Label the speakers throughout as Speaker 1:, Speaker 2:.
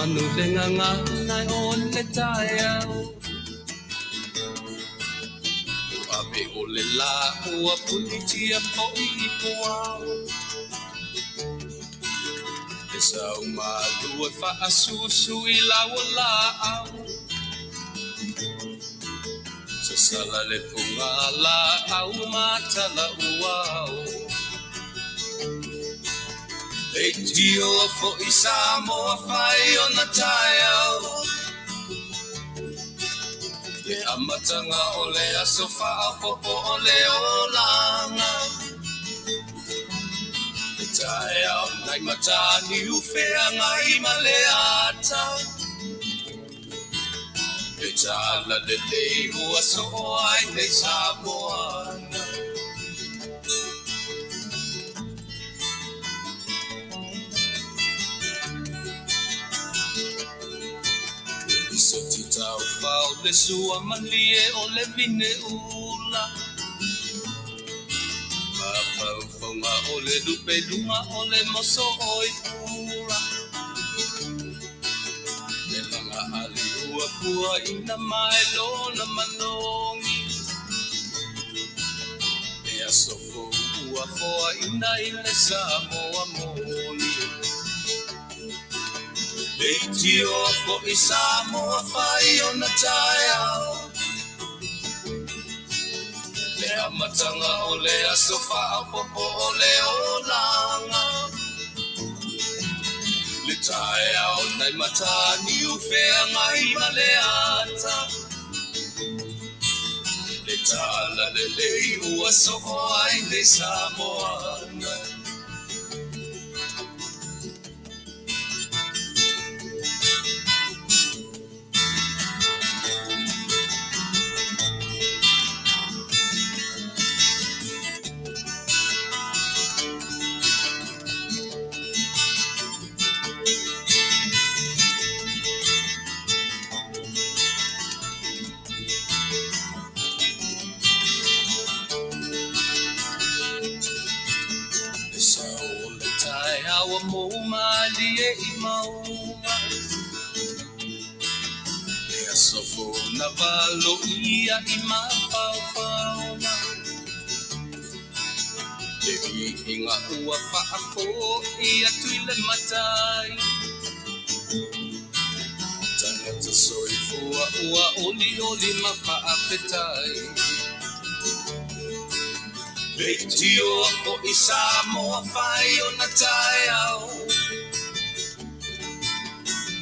Speaker 1: manu le gagana o le taeao. Ua ave o le lā ua punitia foi i puao. Le sau malu e faasusu i lau laau. Sasala le puga laau matala uao. Leitioa foi Samoa fai ona taeao. Le amataga o le aso faaopoopo o le olaga. Le taeao nai Mataniu feagai ma le ata. Le tala lelei ua soo ai nei Samoana. Le lisoti taufao le sua malie o le vine ula. Mafaufauga o le lupe luga o le moso oi pula. Le laga ali ua puaina mai lona manogi. Le aso fou ua foaina i le Samoa moni. Leitioa foi Samoa fai ona taeao. Le amataga o le aso faaopoopo o le olaga. Le taeao nai Mataniu feagai ma le ata. Le tala lelei ua soo ai nei Samoana. Le sao o le taeao ua mou malie i mauga. Le aso fou na valoia i mafaufauga. Le viiga ua faafoi atu i le Matai. Tagata soifua ua olioli ma faafetai. Leitioa foi Samoa fai ona taeao.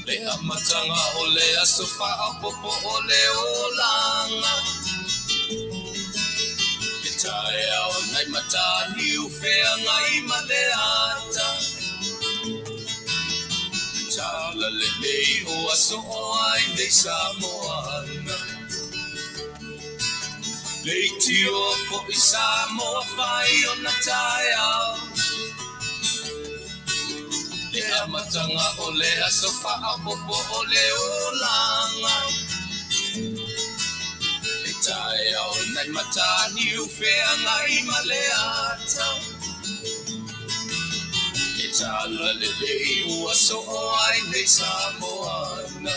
Speaker 1: Le amataga o le aso faaopoopo o le olaga. Le taeao nai Mataniu feagai ma le ata. Le tala lelei ua soo ai nei Samoana. Leitioa foi Samoa fai ona taeao. Le amataga o le aso faaopoopo o le olaga. Le taeao nai Mataniu feagai ma le ata. Le tala lelei ua soo ai nei Samoana.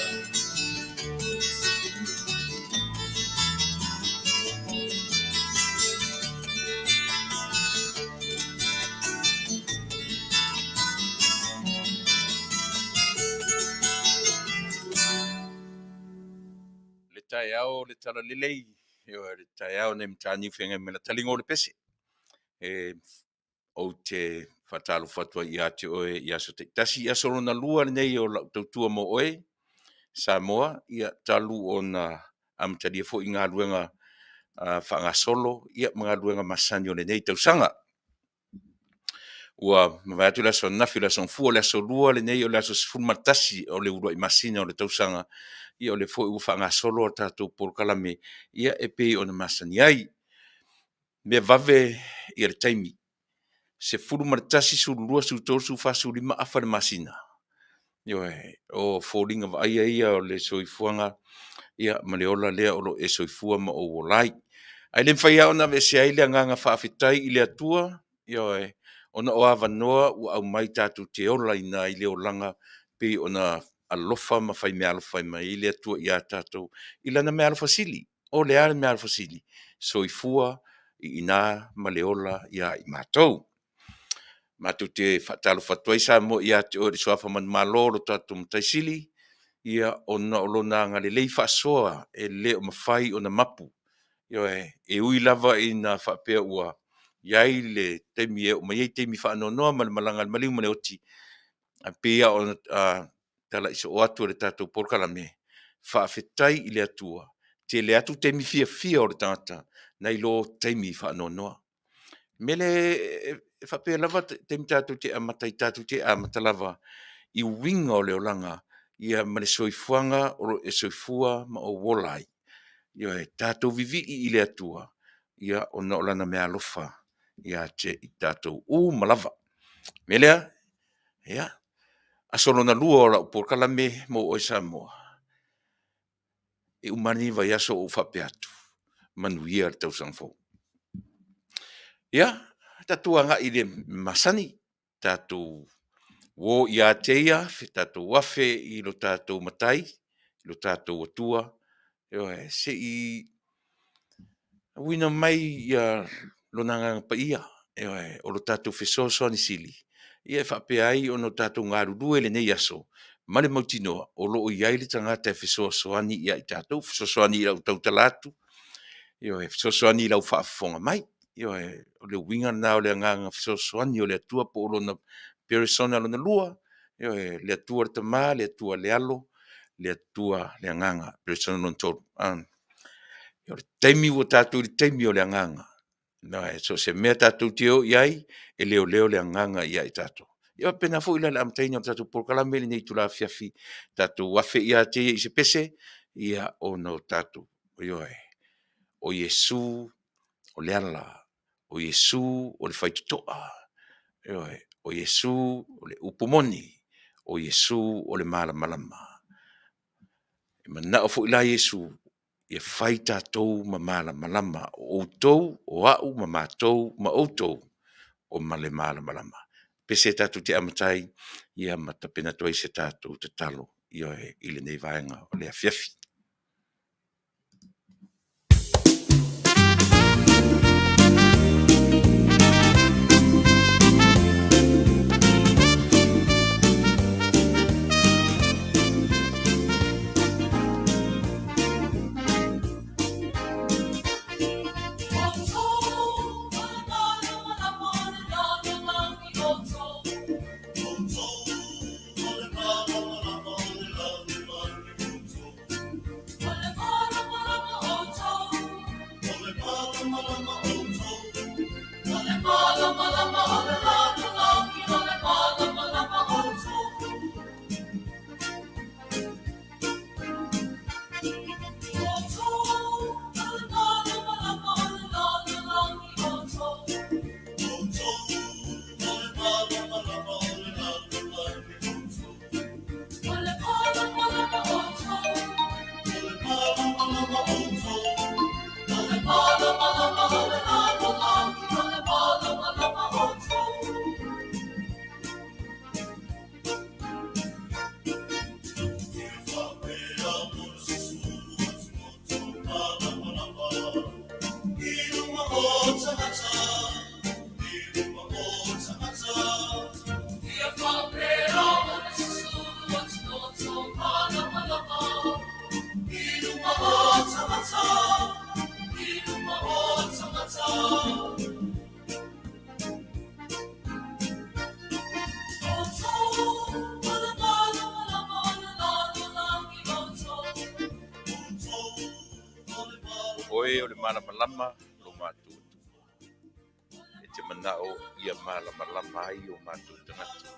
Speaker 2: Le taeao le talalelei, ioe, le taeao nei Mataniu Feagai ma le Taliga o le Pese. E ou te faatalofa atu ai ia te oe i aso taitasi, i aso lona lua lenei o lau tautua mo oe, Samoa, ia talu ona amatalia foi galuega faagasolo ia ma galuega masani o lenei tausaga. Ua mavae atu le aso ananafi, le aso Gafua, le aso lua lenei o le aso 11 o le uluai masina o le tausaga, ia o lea foi ua faagasolo a tatou polokalame ia e pei ona masani ai. Mea vave ia le taimi, 11, 12, 13, 14, 15 afa le masina. Ioe, o foliga vaaia ia o le soifuaga ia ma le ola lea o lo o e soifua ma ou ola ai. Ae le mafai lava ona aveesea ai le agaga faafetai i le Atua, ioe, ona o avanoa ua aumai tatou te olaina ai le olaga pei ona alofa ma faimeaalofa ai mai ai le Atua iā tatou i Lana meaalofa sili. O le a le meaalofa sili? Soifua iina ma le ola iā i matou. Matou te faatalofa atu ai Samoa ia te oe le Suafa manumalo o lo tatou Matai Sili, ia ona o Lona agalelei faasoa e le o mafai ona mapu. Ioe, e ui lava ina faapea ua i ai le taimi e oo mai ai taimi faanoanoa ma le malaga a le maliu ma le oti, ae pei lava ona talai soo atu e le tatou polokalame, faafetai i le Atua, tele atu taimi fiafia o le tagata nai lo taimi faanoanoa. O le mea lea e faapea lava taimi tatou te amata ai, tatou te amata lava i uiga o le olaga ia ma le soifuaga o lo o e soifua ma ou ola ai. Ioe, tatou vivii i le Atua ia ona o Lana meaalofa ia te i tatou uma lava. O le mea lea, ia, aso lona lua o lau polokalame mo oe Samoa, e uma lava lenei vaiaso o ou faapea atu, manuia le tausaga fou. Ia, tatou agai i le masani, tatou uo ia te ia, tatou afe i lo tatou Matai, lo tatou Atua, ioe, se i auina mai Lona Agaga Paia, ioe, o lo tatou fesoasoani sili e faapea ai ona tatou galulue i lenei aso ma le mautinoa o lo o i ai le tagata e fesoasoani ia i tatou, fesoasoani i lau tautala atu, ioe, fesoasoani i lau faafofoga mai. Ioe, o le uiga lena o le agaga fesoasoani o le Atua po o Lona Perisona lona lua, ioe, le Atua le Tama, le Atua le Alo, le Atua le Agaga, Perisona lona tolu. O le taimi ua tatou i le taimi o le agaga, so o se mea tatou te o i ai, e leoleo le agaga ia i tatou. E faapena foi la i le amataina o le tatou polokalame i lenei itula afiafi, tatou afe ia te ia i se pese, ia ona o tatou, ioe, o Iesu o le ala, o Iesu o le faitotoa, ioe, o Iesu o le upu moni, o Iesu o le malamalama. E manao foi la Iesu ia fai tatou ma malamalama, o outou, o au ma matou ma outou, o le malamalama. Pese tatou te amata ai ia ma tapena atu ai se tatou tatalo, ioe, i lenei vaega o le afiafi. O oe o le malamalama lo matou Atua. E te manao ia malamalama ai o matou tagata.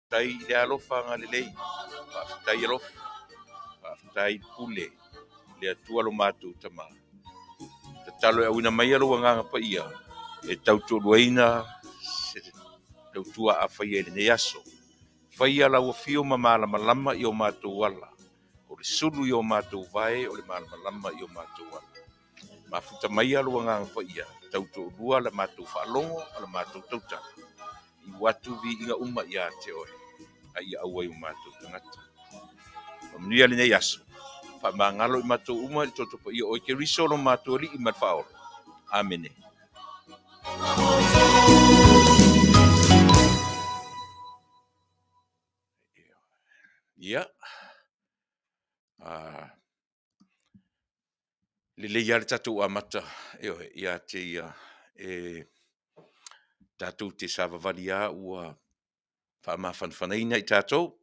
Speaker 2: Faafetai i le alofa agalelei, faafetai alofa, faafetai pule le Atua lo matou Tama. Tatalo e auina mai lou agaga paia e tautoaluaina se tautua a faia i lenei aso. Faia lau afio ma malamalama i o matou ala, o le sulu i o matou vae, o le malamalama i o matou ala. Mafuta maia lou agaga paia, tautoalua la matou faalogo ma la matou tautala. Iu atu viiga uma ia te oe, a ia auai o matou tagata. Faamanuia lenei aso. Faamagalo i matou uma i le toto paia o oe Keriso lo matou Alii ma le Faaola. Amene. Ia. Lelei lava le tatou amata, ioe, ia te ia e tatou te savavali lava ua faamafanafanaina i tatou,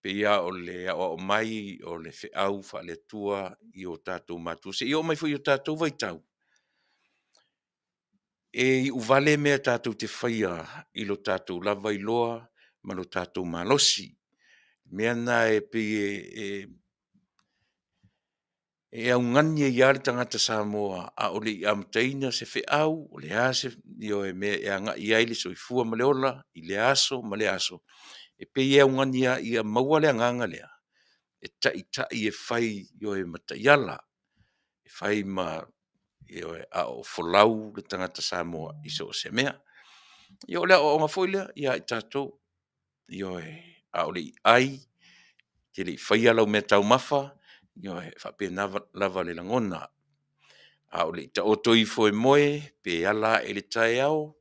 Speaker 2: pei lava o le aoao mai o le feau faale-Atua i o tatou matua seia oo mai foi i o tatou vaitau, e iuvale mea tatou te faia i lo tatou lava iloa ma lo tatou malosi. O mea na e pei e augani ai lava le tagata Samoa a o le i amataina se feau, o le a se mea e agai i ai le soifua ma le ola i lea aso ma lea aso, e pei e augani lava ia maua le agaga lea e taitai e fai, ioe, ma taiala, e fai ma, ioe, a o folau le tagata Samoa i so o se mea. Ia o le aoaoga foi lea ia i tatou, ioe, a o le i ai, e te le i faia lau meataumafa, ioe, e faapena lava le lagona. A o le i taoto ifo e moe pe ala ae i le taeao, o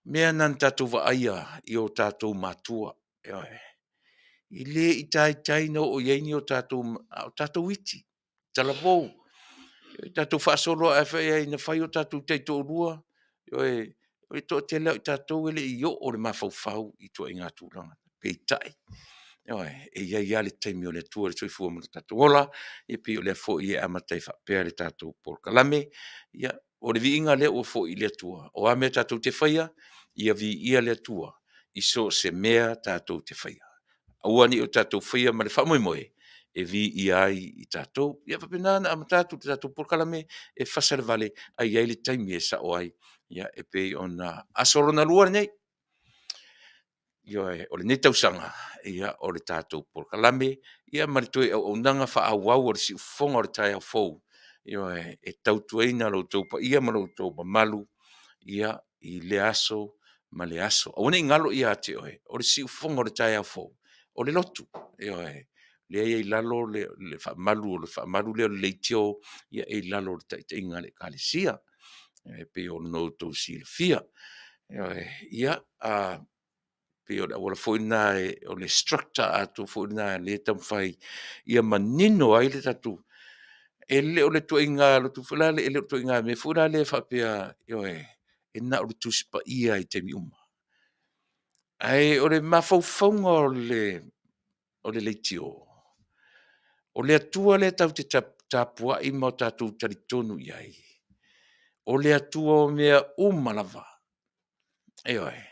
Speaker 2: mea na na tatou vaaia i o tatou matua, ioe. E le i taitai ona oo i ai ni o tatou, a o tatou iti, talavou, tatou faasolo ae na fai o tatou taitoalua, ioe, o le toatele lava o tatou e le i oo le mafaufau i ituaiga tulaga. Peitai, ioe, e i ai lava le taimi o le Atua i le soifua ma lo tatou ola, e pei o lea foi e amata ai faapea le tatou polokalame. Ia, o le viiga lea ua foi i le Atua, o a mea tatou te faia, ia viia le Atua i so o se mea tatou te faia. Aua ne i o tatou faia ma le faamoemoe e viia ai i tatou. Ia faapena ona amata atu le tatou polokalame, e fasa le vale ae i ai le taimi e sao ai, e pei ona aso lona lua lenei, ioe, o lenei tausaga o le tatou polokalame ma le toe auaunaga faaauau o le siufofoga o le taeao fou, ioe, e tautuaina lo outou paia ma lo outou mamalu i lea aso ma lea aso. Aua ne i galo ia te oe, o le siufofoga o le taeao fou, o le lotu, ioe, lea e i ai i lalo le faamalu o le faamalu lea o le leitio e i lalo o le taitaiga a le Ekalesia, e pei ona outou silafia. Ioe. Ia, pei o le auala foi lena, o le structure atoa foi lena o lea e taumafai ia manino ai le tatou… E le o le ituaiga lotu foi lea, e le o le ituaiga mea foi lea faapea, ioe, e na o le Tusi Paia i taimi uma. Ae o le mafaufauga o le leitio, o le Atua lea tatou te tapuai ma tatou talitonu i ai, o le Atua o mea uma lava. Ioe.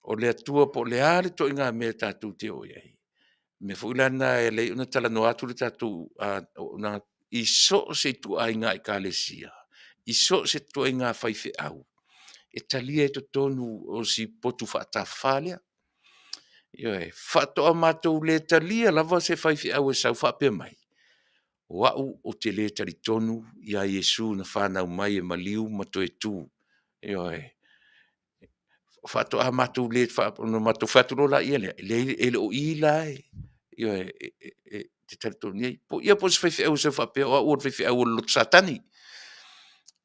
Speaker 2: O le Atua po o le a le ituaiga mea tatou te oo i ai, o le mea foi la lena e ala ai ona talanoa atu le tatou auaunaga i so o se ituaiga Ekalesia, i so o se ituaiga faifeau, e talia i totonu o si potu faatafafa lea. Ioe. Faatoa matou le talia lava se faifeau e sau faapea mai, o au ou te le talitonu ia Iesu na fanau mai e maliu ma toe tu. Ioe. Faatoa matou le, ona matou fai atu loa lea, e leai e le o i la e te talitonu i ai. Ia po o se faifeau e faapea o au o le faifeau o le lotu Satani.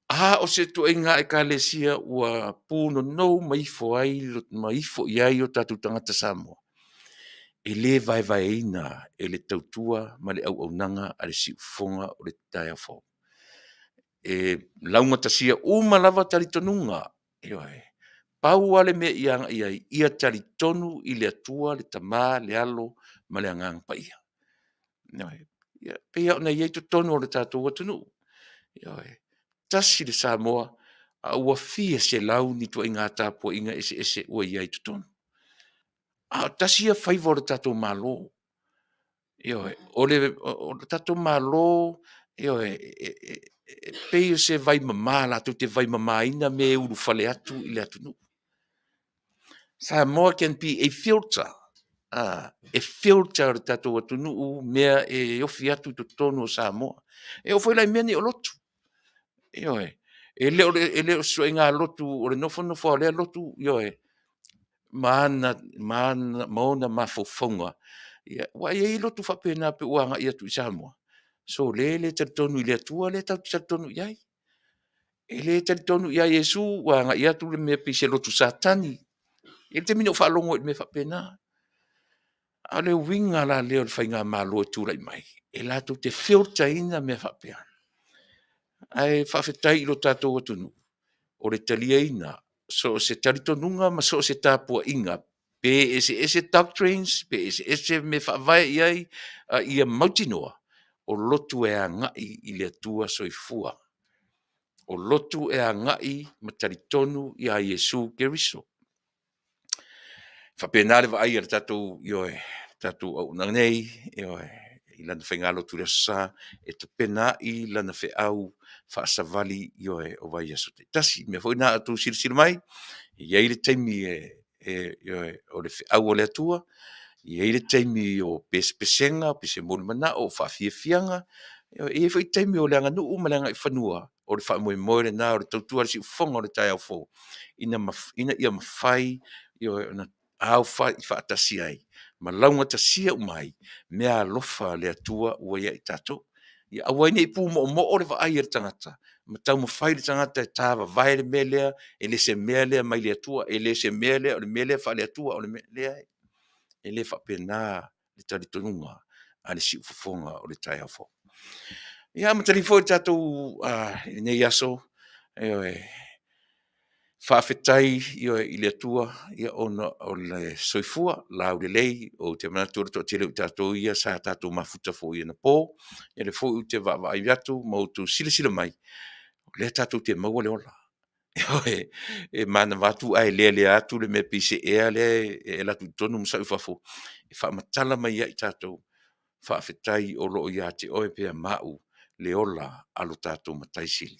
Speaker 2: A o se ituaiga Ekalesia ua punonou ma ifo ai ma ifo i ai o tatou tagata Samoa, e le vaevaeina e le tautua ma le auaunaga a le siufofoga o le taeao fou. E laugatasia uma lava talitonuga, ioe. Pau lava le mea ia agai i ai, ia talitonu i le Atua le Tama le Alo ma le Agaga Paia. Ioe. Ia e pei lava ona i ai totonu o le tatou atunuu, ioe, tasi le Samoa a ua fia selau ni ituaiga tapuaiga eseese ua i ai i totonu. A o tasi ia faiva o le tatou Malo, ioe, o le tatou Malo, ioe, e pei o se vaimama latou te vaimamaina mea e ulufale atu i le atunuu. Samoa can be a filter, e filter e le tatou atunuu mea e ofi atu i totonu o Samoa. E oo foi la i mea nei o lotu, ioe, e le o se ituaiga lotu o le nofonofo lava o lea lotu, ioe, ma ona mafaufauga. Ia, aua e i ai lotu faapena pei ua agai atu i Samoa, sole e le talitonu i le Atua lea tatou te talitonu i ai. E le talitonu ia Iesu, ua agai atu le mea pei se lotu Satani. E i ai le taimi na ou faalogo ai i le mea faapena. A o le uiga la lea o le faigamalo e tulai mai, e latou te filter ina mea faapea. Ae faafetai i lo tatou atunuu, o le taliaina so o se talitonuga ma so o se tapuaiga, pe eseese doctrines, pe eseese mea e faavae i ai, a ia mautinoa o lotu e agai i le Atua Soifua. O lotu e agai ma talitonu ia Iesu Keriso. E faapena le vaai a le tatou, ioe, le tatou auaunaga nei, ioe, i lana faigalotu i le Aso Sa e tapenai lana feau faasavali, ioe, o vaiaso taitasi. O le mea foi lena a outou silasila mai, e i ai le taimi ioe, o le feau a le Atua, e i ai le taimi o pesepesega, pese moli manao, o faafiafiaga, ioe, e i ai foi taimi o le aganuu ma le agaifanua, o le faamoemoe lena o le tautua a le siufofoga o le taeao fou, ina ia mafai, ioe, ona aofai faatasi ai ma laugatasia uma ai meaalofa a le Atua ua ia i tatou. Ia aua ai ne i pumoomoo le vaai a le tagata ma taumafai le tagata e tavavae le mea lea, e le o se mea lea mai le Atua, e le o se mea lea, o le mea lea e faale-Atua, o le mea. Leai, e le faapena le talitonuga a le siufofoga o le taeao fou. Ia amatalia foi le tatou lenei aso, ioe, faafetai, ioe, i le Atua ona o le soifua laulelei. Ou te manatu o le toatele o i tatou ia sa tatou mafuta foi anapo, ia o lea foi ou te vaavaai atu ma outou silasila mai, o lea tatou te maua le ola. Ioe, e manava atu ae lealea atu le mea pei se ea lea e alu atu i totonu ma sau i fafo e faamatala mai ia i tatou, faafetai o lo o ia te oe pea ma au le ola a lo tatou Matai Sili.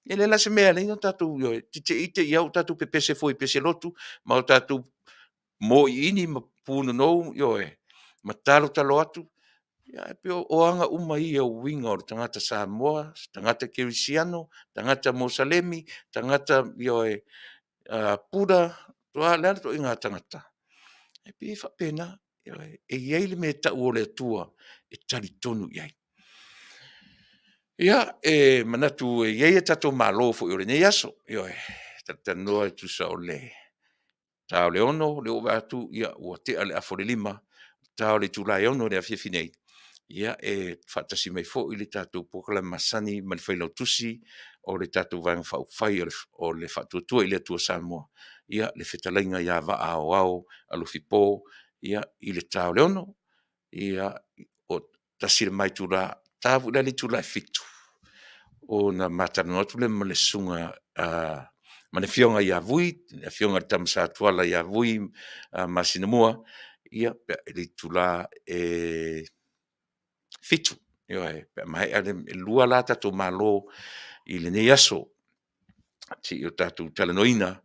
Speaker 2: E leai la se mea e ala ai ona tatou tetei te i lava ua tatou pepese foi i pese lotu ma o tatou mōiini ma punonou, ioe, ma talotalo atu. Ae pei o aga uma ia o uiga o le tagata Samoa, tagata kerisiano, tagata Musalemi, tagata, ioe, Buddha, o le a le ituaiga tagata, e pei e faapena. Ioe. E i ai le mea e tau o le Atua e talitonu i ai. Ia, e manatu e i ai a tatou malo foi o lenei aso, ioe, talatalanoa e tusa o le ta o le 6:00, o lea ua ou vaai atu ua tea le afa o le 5, ta o le itula e 6:00 i le afiafi nei, ia e faatasi mai foi le tatou polokalame masani ma le Failautusi o le tatou Vaega Faaupufai o le Faatuatua i le Atua Samoa, ia le fetalaiga ia Vaa Aoao Alofi Po i le ta o le 6:00, ia, 1 le ma itula, ta foi la le itula e 7:00, ona ma talanoa atu lea ma le Susuga ma le Afioga ia Vui, le Afioga i le Tama Sa Tuala ia Vui Masinamua i le itula e 7:00, ioe, pe a maea le… E 2 la tatou malo i lenei aso seia o tatou talanoaina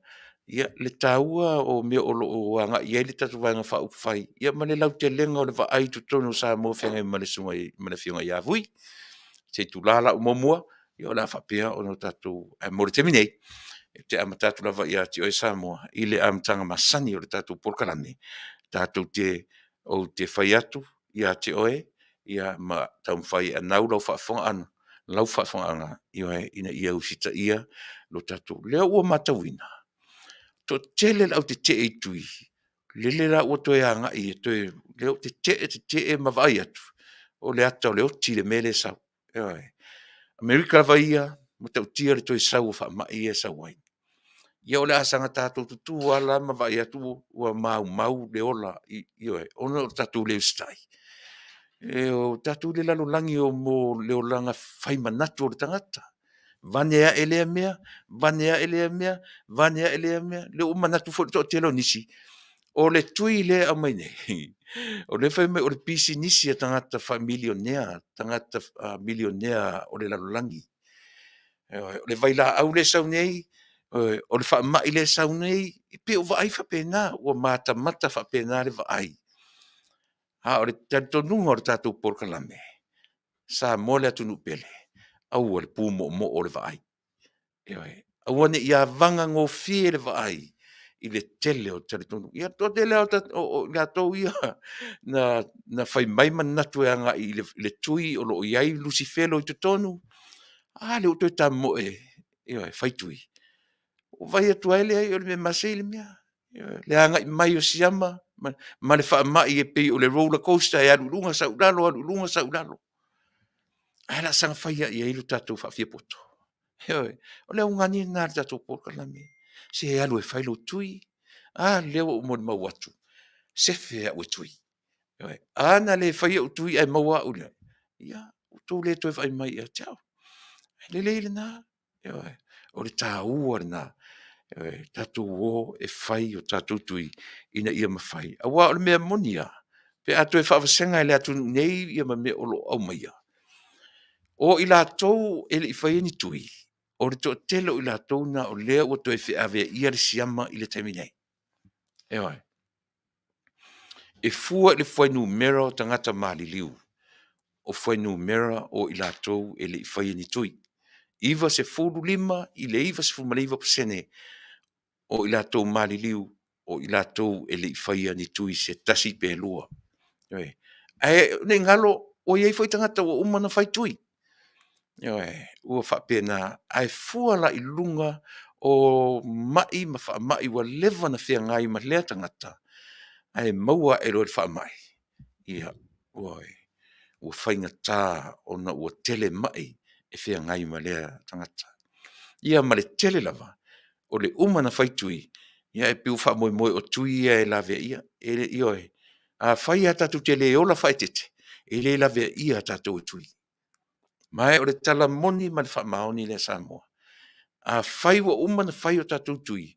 Speaker 2: le taua o mea o lo o agai i ai le tatou Vaega Faaupufai ma le lautelega o le vaai i totonu o Samoa o feagai ma le Afioga ia Vui. O se itula la muamua, ia o le a faapea ona tatou… Ae mo le taimi nei, ou te amata atu lava ia te oe Samoa i le amataga masani o le tatou polokalame, tatou te, ou te fai atu ia te oe ma taumafai e anau lau faafofogaaga, ioe, ina ia usitaia lo tatou… O lea ua matauina, toatele le au tetee i tui, lele la ua toe agai e toe, lea ua tetee, tetee ma vaai atu, o le ata o le oti le mea lea e sau. Ioe. O Amerika lava ia, e matautia le toe sau o faamai ia e sau ai. Ia o le a saga tatou tutu lava la ma vaai atu ua maumau le ola, ioe, ona o le tatou le usitai. O tatou i le lalolagi mo le olaga fai manatu o le tagata, vane ae lea mea, vane ae lea mea, vane ae lea mea. O lea ua manatu foi le toatele o nisi, o le tui lea e aumai nei, o lea e fai mai o le pisinisi a tagata faamilionea, tagata milionea o le lalolagi. Ioe. O le vailaau lea e sau nei, o le faamai lea e sau nei, e pei o vaai faapena, ua matamata faapena le vaai. A o le talitonuga o le tatou polokalame, Samoa le atunuu pele, aua le pumoomoo le vaai. Ioe. Aua ne i avagagofie le vaai i le tele o talitonuga. Ia toatele lava o i latou ia na fai mai manatu e agai i le tui o lo o i ai Lusifelo i totonu, a lea ua toe tamomoe e fai tui. Ou vaai atu ai lea o le mea masei le mea. Ioe, le agai mai o siama ma le faamai e pei o le roller coaster e alu i luga sau i lalo, alu i luga sau i lalo. Ae o le a saga fai lava i ai lo tatou faafiapoto. Ioe, o le augani lena o le tatou polokalame, se alu e fai lou tui. A lea ua ou molimau atu, sefe au e tui. Ioe, a na le faia ou tui ae maua au i le, ia ua outou le toe vaai mai ia te au. Ae lelei lena, ioe, o le taua lena, ioe, tatou o e fai o tatou tui ina ia mafai. Aua o le mea moni lava, pe a toe faavasega e le atunuu nei ma mea o lo o aumaia, o i latou e le i faia ni tui, o le toatele o i latou na o lea ua toe feaveaia le siama i le taimi nei. Ioe. E fua i le fuainumera o tagata maliliu, o fuainumera o i latou e le i faia ni tui. 95 i le 99% o i latou maliliu, o i latou e le i faia ni tui se tasi pe lua. Ioe. Ae ne i galo ua i ai foi tagata ua uma ona fai tui. Ioe, ua faapena, ae fua la i luga o mai ma faamai ua leva ona feagai ma lea tagata, ae maua ae loa i le faamai, ia ua faigata ona ua tele mai e feagai ma lea tagata. Ia ma le tele lava, o le uma ona fai tui, ia e pei ua faamoemoe o tui ia e laveaia. Ioe, afai lava tatou te le ola faaeteete, e le laveaia tatou e tui. Ma o le tala moni ma le faamaoni lea Samoa, afai ua uma ona fai o tatou tui,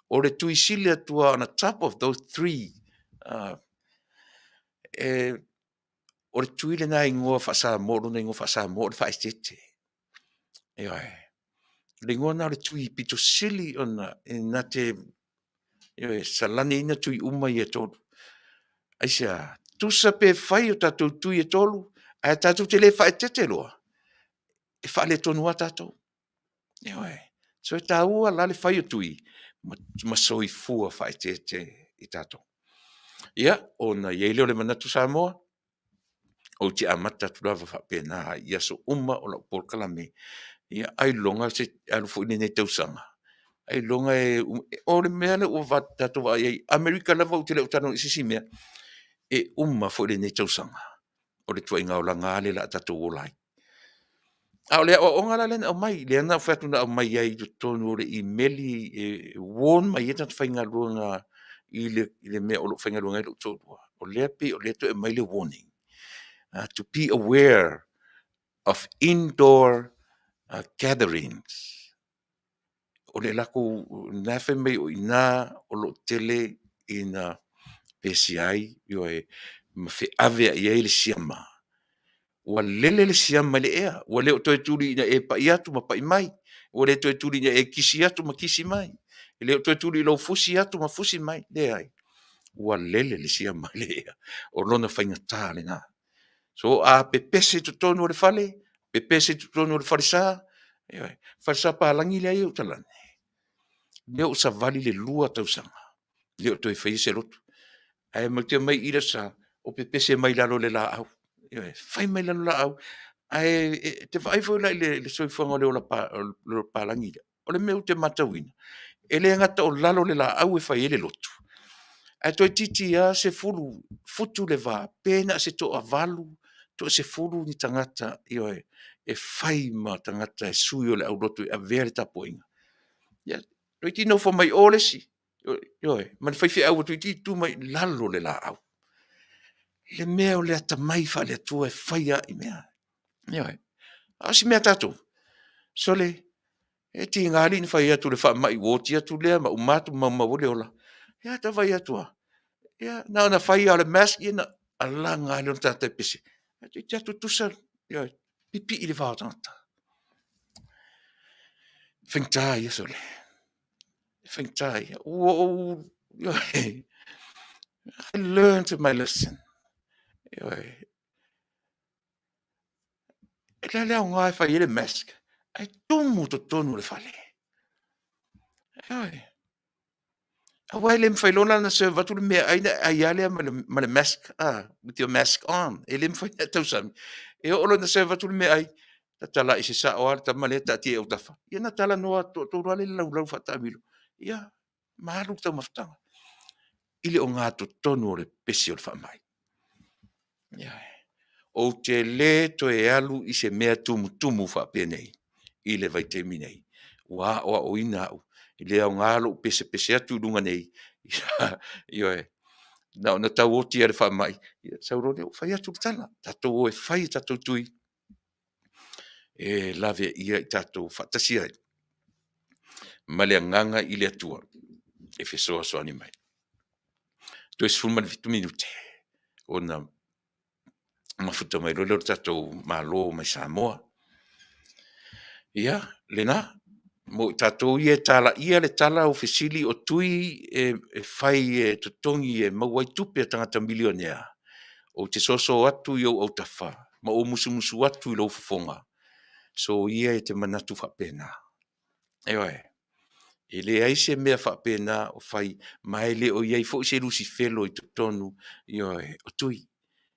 Speaker 2: o le tui sili atu lava on a top of those three, o le tui lena e igoa faa-Samoa, o lona igoa faa-Samoa o le faaeteete. Ioe. O le igoa lena o le tui aupito sili ona e na te salaniina tui uma ia e tolu. Aisea? Tusa pe fai o tatou tui e tolu, ae tatou te le faaeteete loa, e faaletonu lava tatou. Ioe. So e taua la le fai o tui ma soifua faaeteete i tatou. Ia, ona i ai lea o le manatu Samoa, ou te amata atu lava faapena i aso uma o lau polokalame, ia ailoga se alu foi lenei tausaga, ailoga e… O le mea lea ua tatou vaai ai i Amerika lava ou te le o talanoa i se isi mea, e uma foi lenei tausaga, o le ituaiga olaga lava lea o le a tatou ola ai. A o le aoaoga la lea na aumai, lea na ou fai atu na aumai ai i totonu o le imeli e warn mai ai tagata faigaluega i le mea o lo o faigaluega ai lou toalua, o lea e pei o lea e toe aumai le warning, to be aware of indoor gatherings. O le latou, na fai mai o i ina o lo o tele ina pesia ai, ioe, ma feaveai ai le siama. Ua lele le siama i le ea, ua le o toe tuli ina e pai atu ma pai mai, ua le toe tuli ina e kisi atu ma kisi mai, e le o toe tuli i lou fusi atu ma fusi mai, leai, ua lele le siama i le ea, o lona faigata lena. So a pepese i totonu o le fale, pepese i totonu o le falesa, ioe, falesa palagi lea e i uta i lalo, lea ua savali i le 2 tausaga, e le o toe faia se lotu. Ae matou te omai i i i le Aso Sa, o pepese mai lalo o le laau. Ioe, fai mai lalo o laau. Ae e te vaai foi la i le soifuaga o le ola palagi lea, o le mea ou te matauina, e le gata o lalo o le laau e fai ai le lotu, ae toeitiiti lava 10 futu le va, pe na o se toavalu, toasefulu ni tagata, ioe, e fai ma tagata e sui o le aulotu e avea le tapuaiga. Ia, toeitiiti nofo mai o le isi, ioe, ma le faifeau ua toeitiiti tu mai i lalo o le laau. Le mea o le atamai faale-Atua e fai lava mea. Ioe. A o isi mea a tatou, sole, e tiga alii ona fai atu o le faamai ua oti atu lea ma uma atu ma maumau ai le ola. Ia ae vaai atu lava, ia na ona fai lava o le mask ona alaga lava lea o le tagata e pese. Ae toeitiiti lava tutusa, ioe, pipii le va o tagata. O le faigata ia sole, o le faigata ia. Ua ou, ioe, I learned my lesson. Ioe. E le o le aoga e fai ai le mask, ae tumu totonu o le fale. Ioe. Aua e le mafai loa la ona serve atu le meaai ona e ai lava lea ma le mask, with your mask on. E le mafai ona e tausami. E oo loa ina serve atu le meaai, ta talai se sao lava le tama lea taatia i autafa, ia ona talanoa toatolu lava lea i le laulau faataamilo, ia ma alu le taumafataga i le ogatotonu o le pepesi o le faamai. Ioe. Ou te le toe alu i se mea tumutumu faapenei i le vaitaimi nei. Ua aoaoina au, e le aoga lou pesepese atu i luga nei, ioe, na ona tau oti lava i le faamai, ia sau loa lea ua fai atu le tala, tatou o e fai a tatou tui e laveaia i tatou faatasi ai ma le agaga i le Atua e fesoasoani mai. Toe 17 minute ona mafuta mai loa lea o le tatou Malo mai Samoa. Ia, lena, mo i tatou ia e talaia le tala o fesili o tui e fai e totogi e maua ai tupe a tagata milionea, ou te soso atu i ou autafa ma ou musumusu atu i lou fofoga, soia e te manatu faapena. Ioe, e leai se mea faapena o fai, ma e le o i ai foi se lusifelo i totonu, ioe, o tui.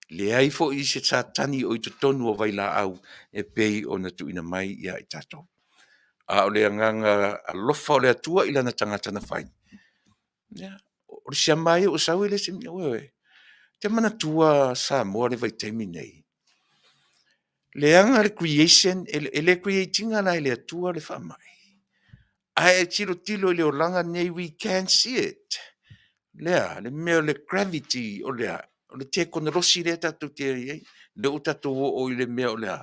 Speaker 2: Leai foi se Satani o i totonu o vailaau e pei ona tuuina mai ia i tatou. A o le agaga alofa o le Atua i lana tagata na fai, ia, o le siama lava ia ua sau e le o se mea, ioe. Ou te manatua Samoa i le vaitaimi lenei, leaga le creation, e le create ina la e le Atua le faamai, ae e tilotilo i le olaga lenei, we can see it. Le a? Le mea o le gravity, o le a? O le tekonolosi lea tatou te i ai, lea ua tatou oo i le mea o le a?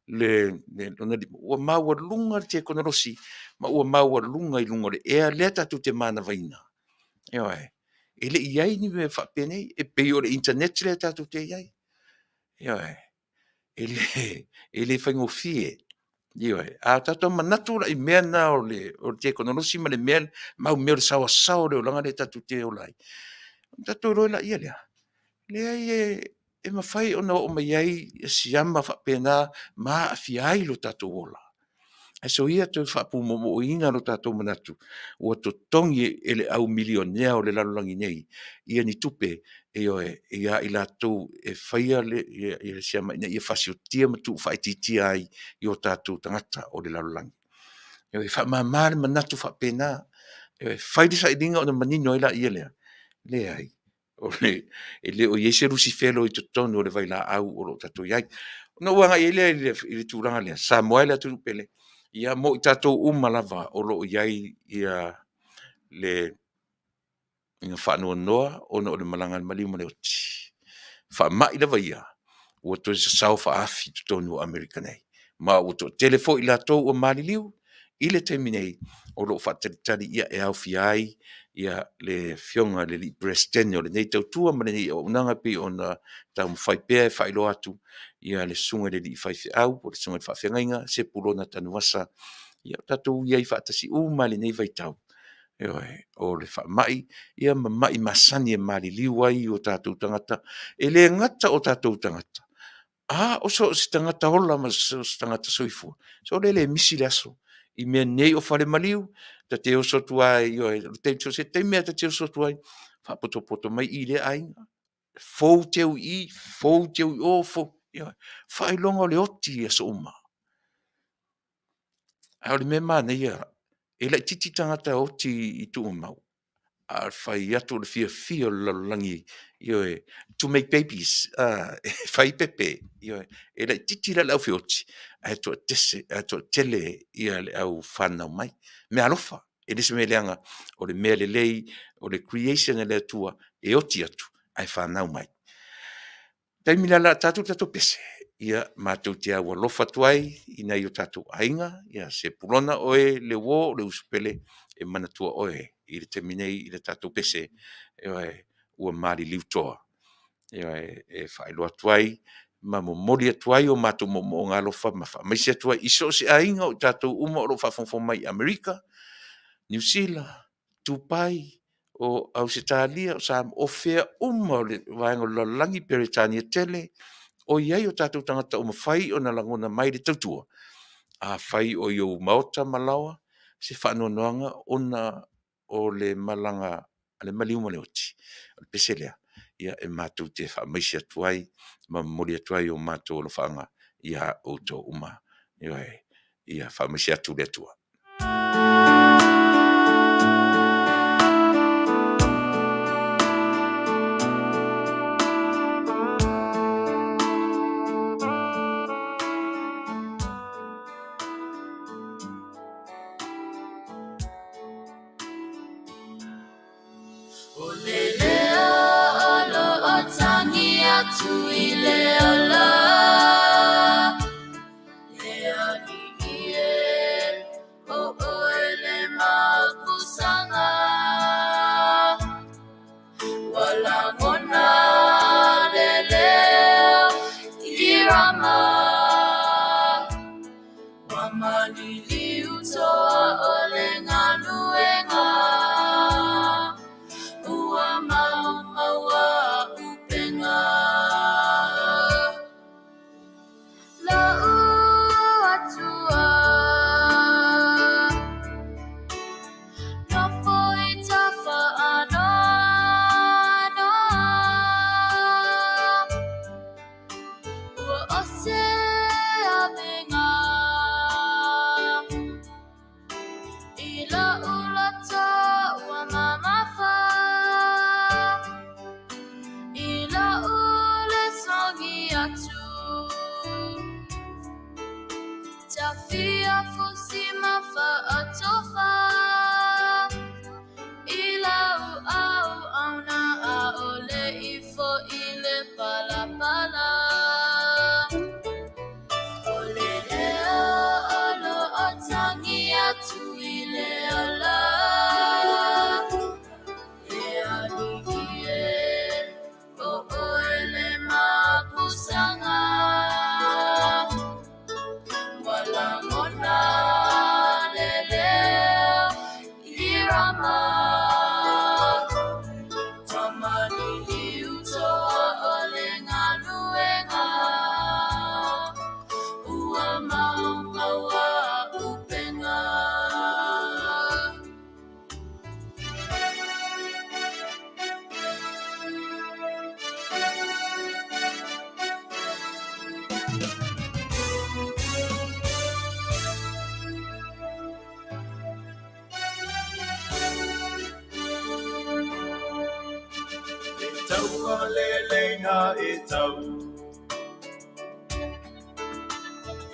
Speaker 2: Ua maualuga le tekonolosi ma ua maualuga i luga o le ea lea tatou te manavaina. Ioe. E le i i ai ni mea faapenei, e pei o le internet lea tatou te i ai. Ioe. E le faigofie. Ioe. A tatou manatu la i mea na o le tekonolosi ma le mau mea o le saoasaoa o le olaga lea tatou te ola ai, ona tatou iloa lea, leai e mafai ona oo mai ai siama faapena ma aafia ai lo tatou ola. Ae soia ia toe faapumoomoodina lo tatou manatu ua totogi e le au milionea o le lalolagi nei ia ni tupe, ioe, ia i latou e faia le siama ina ia faasiotia ma tuufaaitiitia ai i o tatou tagata o le lalolagi. E faamama le manatu faapena, fai le sailiga ona manino ai lea, e leai, e le o i ai se lusifelo i totonu o le vailaau o lo o tatou i ai. Ona ou agai ai lea i le tulaga lea, Samoa e le atunuu pele, ia mo i tatou uma lava o lo o i ai le faanoanoa ona o le malaga a le maliu ma le oti. Faamai lava ia, ua toe sasao faaafi i totonu o Amerika nei, ma ua toatele foi i latou ua maliliu i le taimi nei o lo o faatalitali e aofia ai le Afioga i le Peresetene o lenei tautua ma lenei auaunaga e pei ona taumafai pea e faailoa atu le Susuga i le alii Faifeau po o le Susuga i le Faafeagaiga Sepulona Tanuvasa. Ia tatou i ai faatasi uma lava i lenei vaitau, ioe, o le faamai ma mai masani e maliliu ai o tatou tagata. E le gata o tatou tagata, a o so o se tagata ola ma so o se tagata soifua, sole e le misi le aso. I mea nei o fale maliu, ta te oso atu lava, so o se taimi lava ta te oso atu ai, faapotopoto mai i lea aiga, fou teu i i, fou teu i o, fou, ioe, faailoga o le oti i aso uma. A o le mea manaia, e laitiiti tagata oti i tuugamau, a o le fai atu o le fiafia o le lalolagi, ioe, to make babies, e fai pepe. Ioe. E laitiiti la le au feoti, ae toatele le au fananau mai. Meaalofa, e le o se mea leaga, o le mea lelei, o le creation a le Atua e oti atu ae fanau mai. O le taimi lea o le a ta atu le tatou pese, ia matou te aualofa atu ai i nai o tatou aiga, ia Sepulona oe le uo o le uso pele, e manatua oe i le taimi nei i le tatou pese, ioe, ua maliliu toa. Ioe, e faailoa atu ai ma momoli atu ai o matou moomooga alofa ma faamaise atu ai i so o se aiga o i tatou uma o lo o faafogafoga mai i Amerika, Niu Sila, Tupai, o Ausetalia, o Samoa, o fea uma o le vaega o le lalolagi, Peretania tele, o i ai o tatou tagata o mafai ona lagona mai le tautua, afai o i ou maota ma laoa se faanoanoaga ona o le malaga. a le maliu ma le oti. O le pese lea, ia e matou te faamaise atu ai ma momoli atu ai o matou alofaaga iā outou uma. Ioe, ia faamaise atu le Atua.
Speaker 1: O le leo o lo o tangi atu i le ola, Le Alii e, o oe le mapusaga. Ua lagona le leo i Rama, Ua maliliu toa o le galuega, Ua maumaua upega. La'u Atua, nofo i tafa anoanoa, Ua ose avega i la'u loto ua mamafa, I la'u le sogi atu, Tafia fusi ma fa'atofa, I lau auauna a'ole i fo'i le palapala. O le leo o lo o tagi atu i le ola, Le Alii e, o oe le mapusaga. Ua lagona le leo i Rama, Ua maliliu toa o le galuega, Ua maumaua upega.
Speaker 3: E taua le leina e tau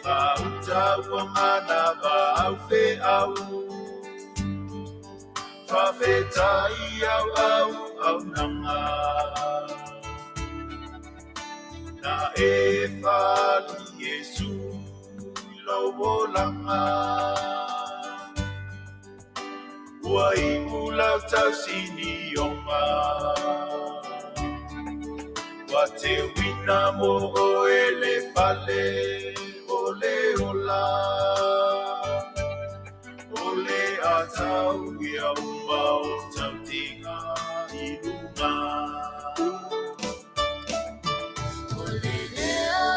Speaker 3: Whauta ua manava au fe au Whawhetai au au au nanga Na e whali Yesu i lo olanga Ua iu lau tausini onga Ua te wina mo oe le pale o le ola O le atau ia uma o tautinga i lunga.
Speaker 1: O le leo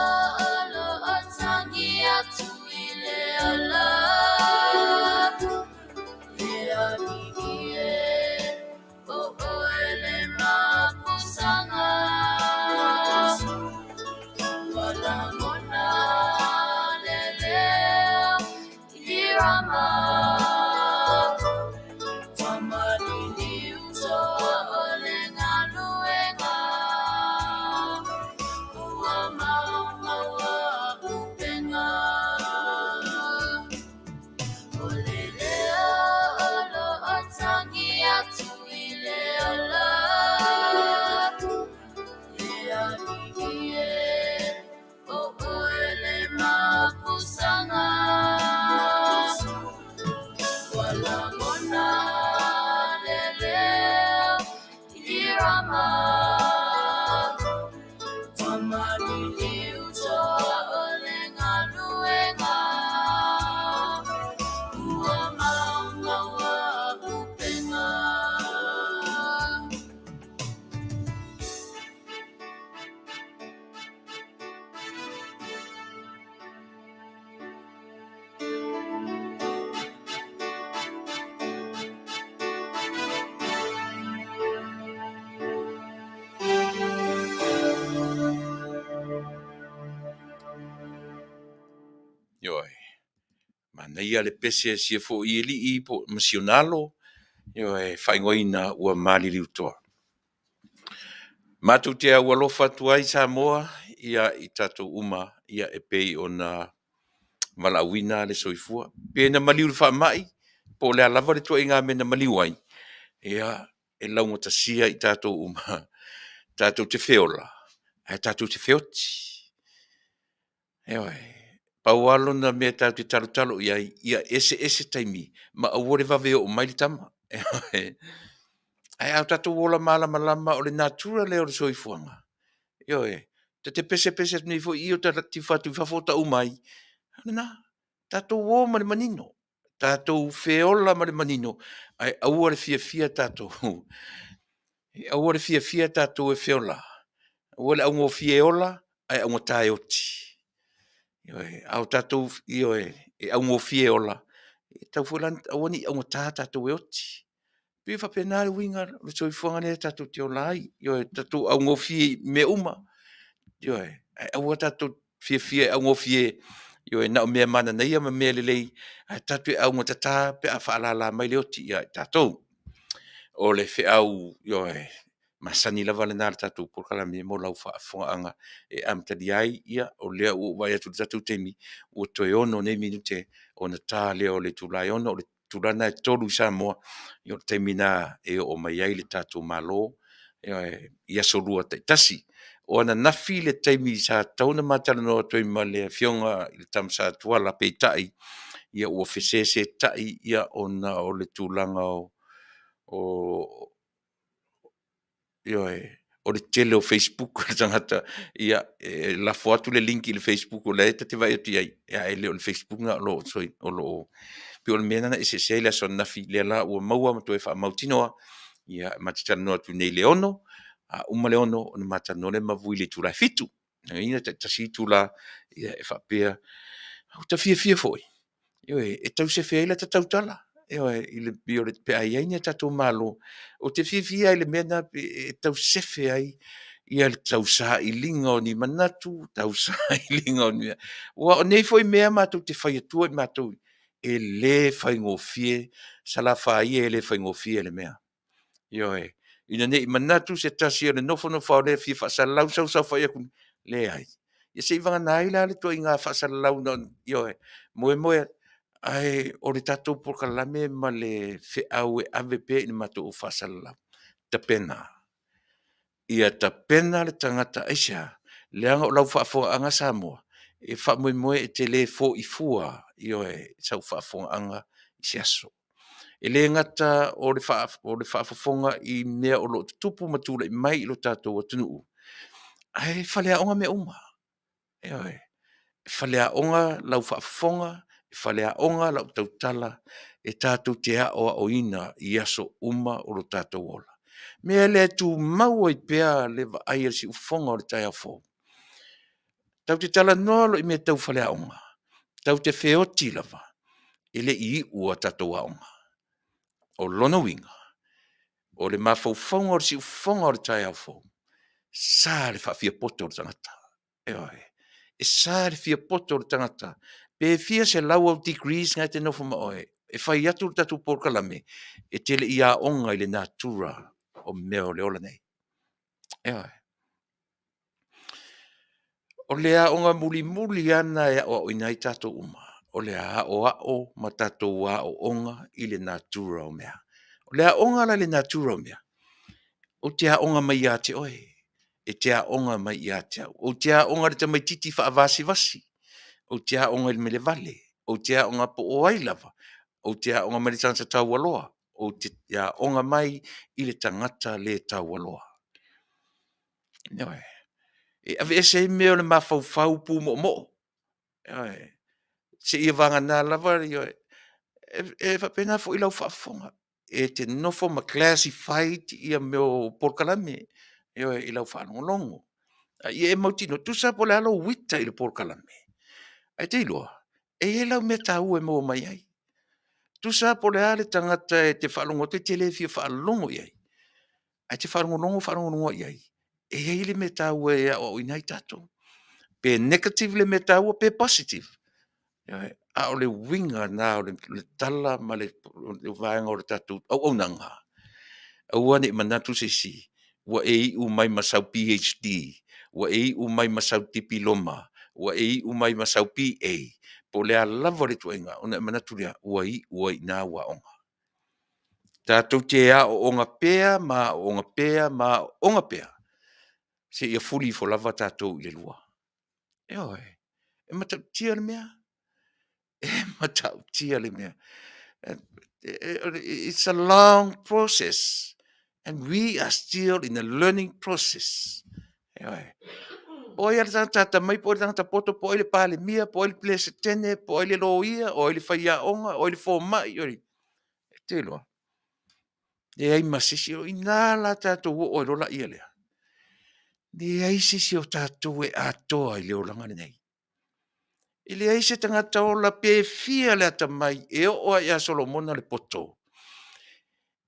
Speaker 1: o lo o tangi atu i le ola, Le Alii e, o oe le mapusaga. Ua lagona le leo i Rama, Ua maliliu toa o le galuega, Ua maumaua upega. O le leo o lo o tangi atu i le ola, Le Alii e, o oe le mapusaga. Ua lagona le leo i Rama, Ua maliliu toa o le galuega, Ua maumaua upega.
Speaker 2: Manaia le pese a sia foi alii po ma si ona alo, ioe, faaigoaina ua Maliliutoa. Matou te aualofa atu ai Samoa ia i tatou uma ia e pei ona valaauina le soifua. Pe na maliu i le faamai, po o le a lava le ituaiga mea na maliu ai, ia e laugatasia i tatou uma tatou te feola ae tatou te feoti. Ioe. Pau lava lona mea tatou te talotalo i ai, ia eseese taimi ma aua le vave oo mai le tama. Ae a tatou ola malamalama o le natura lea o le soifuaga, ioe, ta te pesepese atu nei foi i i o tifa atu i fafo o tau mai, o lena, tatou o ma le manino, tatou feola ma le manino, ae aua le fiafia tatou, aua le fiafia tatou e feola, aua le augofie e ola ae augata e oti. Ioe, a o tatou, ioe, e augofie e ola, e tatau foi la ona aua ne i augata tatou e oti. E pei e faapena le uiga o le soifuaga lea tatou te ola ai. Ioe, tatou augofie i mea uma, ioe, ae aua tatou te fiafia e augofie, ioe, na o mea mananaia ma mea lelei, ae tatou te augatata pe a faalala mai le oti ia i tatou. O le feau, ioe, masani lava lena a le tatou polokalame mo lau faafofogaaga e amatalia ai, ia o lea ua ou vaai atu i le tatou taimi, ua toe 6 nei minute ona ta lea o le itula e 6:00, o le itula lena e 3:00 i Samoa, ia o le taimi lena e oo mai ai le tatou Malo, ioe, i aso Lua taitasi. O ananafi le taimi sa tatau ona ma talanoa atu ai ma le Afioga i le Tama Sa Tuala, peitai ua fesesetai ona o le tulaga o ioe, o le tele o facebook a le tagata, ia e lafo atu le link i le facebook o la e ta te vaai atu i ai, ae le o le facebook lena o lo o… E pei o le mea lena na eseese ai le aso ananafi, lea la ua maua ma toe faamautinoa, ia ma te talanoa atu nei i le 6:00, a uma le 6:00 ona ma talanoa lea ma vui i le itula e 7:00. Lona uiga e tai tasi itula e faapea… Ua ta fiafia foi, ioe, e tau sefe ai lata tautala, ioe, pe a i ai ni a tatou Malo. Ou te fiafia lava i le mea lena e tau sefe ai le tausailiga o ni manatu, tausailiga o ni mea. Aua o nei foi mea matou te fai atua i matou, e le faigofie Salafai e, e le faigofie le mea. Ioe. Ina ne i manatu se tasi o le nofonofo lava o lea e fia faasalalau sau saofai atu, leai. Ia seiavagana ai la le ituaiga faasalalau na ona, ioe, moemoe ae o le tatou polokalame ma le feau e ave pea i le matou au faasalalau, tapena, ia tapena le tagata. Aisea? Leaga o lau faafofogaaga Samoa, e faamoemoe e te le foi fua, ioe, i sau faafofogaaga i se aso. E le gata o le faafofoga i mea o lo o tutupu ma tulai mai i lo tatou atunuu, ae faleaoga mea uma. Ioe. E faleaoga lau faafofoga, e faleaoga lau tautala e tatou te aoaoina i aso uma o lo tatou ola. O le mea lea e tumau ai pea le vaai a le siufofoga o le taeao fou, tatou te talanoa loa i mea tau faleaoga, tatou te feoti lava, e le i iu a tatou aoga. O lona uiga, o le mafaufauga o le siufofoga o le taeao fou, e sa le faafiapoto o le tagata. Ioe. E sa le fiapoto o le tagata, pe fia selau au degrees na e te nofo ma oe, e fai atu le tatou polokalame, e te le i aoga i le natura o mea o le ola nei. Ioe. O le aoga mulimuli lava lena e aoaoina ai tatou uma, o le aoao ma tatou aooga i le natura o mea. O le aoga la i le natura o mea, ou te aoga mai ia te oe, e te aoga mai ia te au. Ou te aoga i le tamaitiiti faavasivasi, ou te aoga i le melevale, ou te aoga po o ai lava, ou te aoga mai le tagata taualoa, ou te aoga mai i le tagata le taualoa. Ioe. E aveese ai mea o le mafaufau pumoomoo, ioe, seia vagana lava, ioe, e faapena foi i lau faafofoga, e te nofo ma classified mea o polokalame, ioe, i lau faalogologo. A ia e mautinoa, tusa lava po o le a lou ita i le polokalame, ae te iloa, e i ai lau mea taua e maua mai ai. Tusa lava po o le a le tagata e te faalogo atu e te le fia faalogo i ai, ae te faalogologo faalogologo lava i ai, e i ai le mea taua e aoaoina ai tatou. Pe negative le mea taua pe positive. Ioe. A o le uiga lena o le tala ma le vaega o le tatou auaunaga, aua ne i manatu se isi ua e iu mai ma sau PhD, ua e iu mai ma sau Dipiloma, ua e iu mai ma sau BA, po o le a lava le ituaiga, ona e manatu lea, ua iu ai i ina au aoga. Tatou te aooga pea ma aooga pea ma aooga pea, seia fuli ifo lava tatou i le lua. Ioe, e matautia le mea, e matautia le mea. It's a long process and we are still in a learning process. Ioe. Po o ai lava le tagata atamai po o ai le tagata poto, po o ai le Palemia, po o ai le Peresetene, po o ai le Loia, o ai le faiaoga, o ai le fomai, e te iloa, leai ma se isi. O i ina la tatou oo ai loa lea, leai se isi o tatou e atoa i le olaga lenei. E leai se tagata ola pe fia le atamai e oo lava ia Solomona le poto,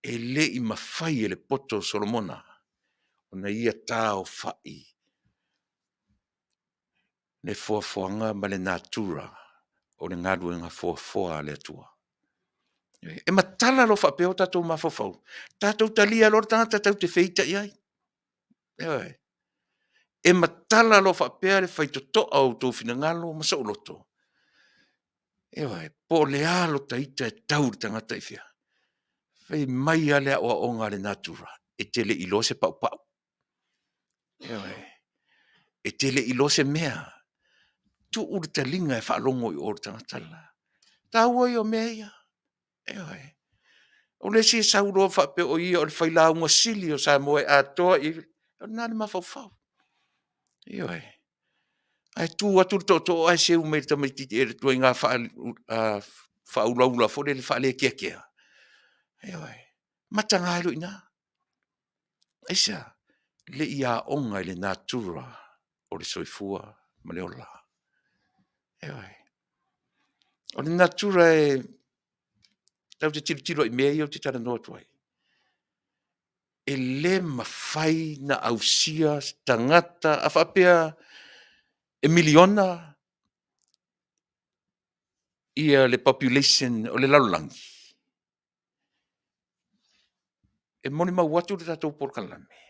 Speaker 2: e le i mafai e le poto o Solomona ona ia taaofai le foafoaga ma le natura o le galuega foafoa a le Atua. E matala loa faapea o tatou mafaufau, tatou talia loa le tagata tatou te feita i ai. Ioe. E matala loa faapea le faitotoa o outou finagalo ma sou loto, ioe, po o le a lota ita e tau i le tagata i fea, fai mai lava le aoaoga a le natura, e te le i iloa se paupau. Ioe. E te le i iloa se mea. Tuu le taliga e faalogo i o i le tagata le la. O le taua ia o mea ia. Ioe. O le isi e sau loa faapea o ia o le failauga sili o Samoa e atoa i ai, o lena le mafaufau. Ioe. Ae tu atu le tootoo ae seu mai i le tamaitiiti i le ituaiga faaulaula foi lele faalekeakea, ioe, mataga ai loa i ina. Aisea? Le i aoga i le natura o le soifua ma le ola. Ioe. O le natura e tatou te tilotilo ai i mea ia ou te talanoa atu ai, e le mafai ona ausia se tagata, a faapea e miliona le population o le lalolagi, e molimau atu le tatou polokalame,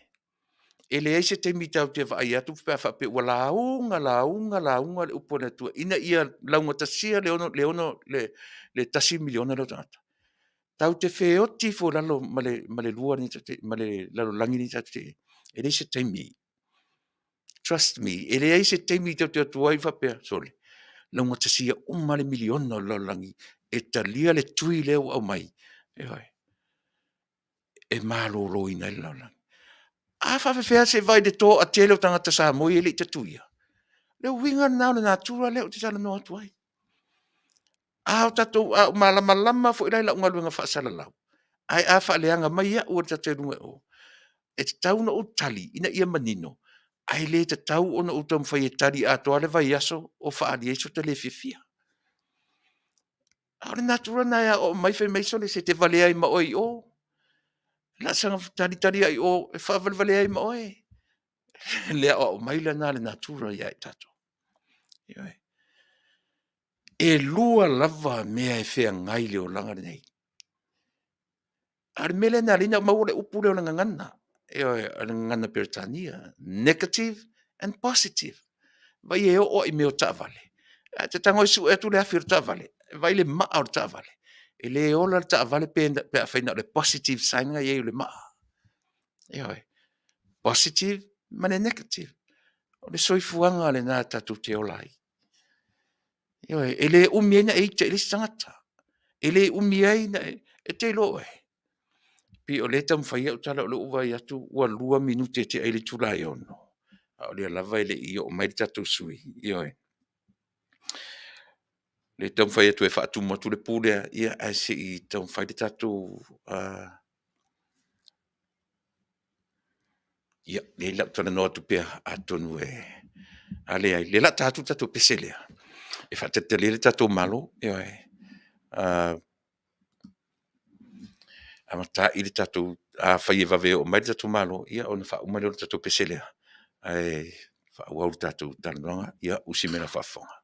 Speaker 2: e leai se taimi tatou te vaai atu pe a faapea ua lauga, lauga, lauga le upu a le Atua ina ia laugatasia le 1 miliona lea o tagata, tatou te feoti ifo i lalo ma le lalolagi lenei tatou te i ai. E leai se taimi, trust me, e leai se taimi tatou te o atu ai faapea, sole, laugatasia uma lava le miliona o le lalolagi e talia le tui lea ua aumai, ioe, e maloloina ai le lalolagi. A faapefea se i vaai i le toatele o tagata Samoa ia e le i tatuia? O le uiga lena o le natura lea ou te talanoa atu ai. A ou malamalama foi la i lau galuega faasalalau, ae a faaleaga mai au e le tagata i luga i o, e tatau ona ou tali ina ia manino, ae le tatau ona ou taumafai e tali atoa le vaiaso o faaali ai sota le fiafia. A o le natura lena e aoao mai fai mai sole se e te valea ai ma oe i o, o le a saga talitali lava i o e faavalevalea ai ma oe. Le aoao mai lena a le natura ia i tatou. Ioe. E lua lava mea e feagai i le olaga lenei. A o le mea lea na ala ai ona maua le upu lea o le gagana, ioe, o le gagana Peretania, negative and positive. Vaai e oo lava i mea o taavale, a e te tago e sue atu le afi o le taavale, vaai le maa o le taavale, e le ola le taavale pe afai na o le positive sign lena e i ai o le maa. Ioe. Positive ma le negative. O le soifuaga lena tatou te ola ai. Ioe. E le umi ai ona e ita i le isi tagata, e le umi ai ona e… e te iloa oe, pei o lea e taumafai au tala o lea ua ou vaai atu ua 2 minute e tea ai le itula e 6:00, a o lea lava e le i oo mai le tatou sui usufono. Ioe. O lea e taumafai atu e faatumu atu le pu lea, ae se i taumafai le tatou… Ia, leai o le a ou talanoa atu pea atonu e… a leai, o lea o le a ta atu le tatou pese lea e faatalitali ai le tatou Malo. Ioe. Amata'i le tatou… afai e vave oo mai le tatou Malo, ia ona faauma lea o le tatou pese lea ae faaauau le tatou talanoaga. Ia usi mai lau faafofoga.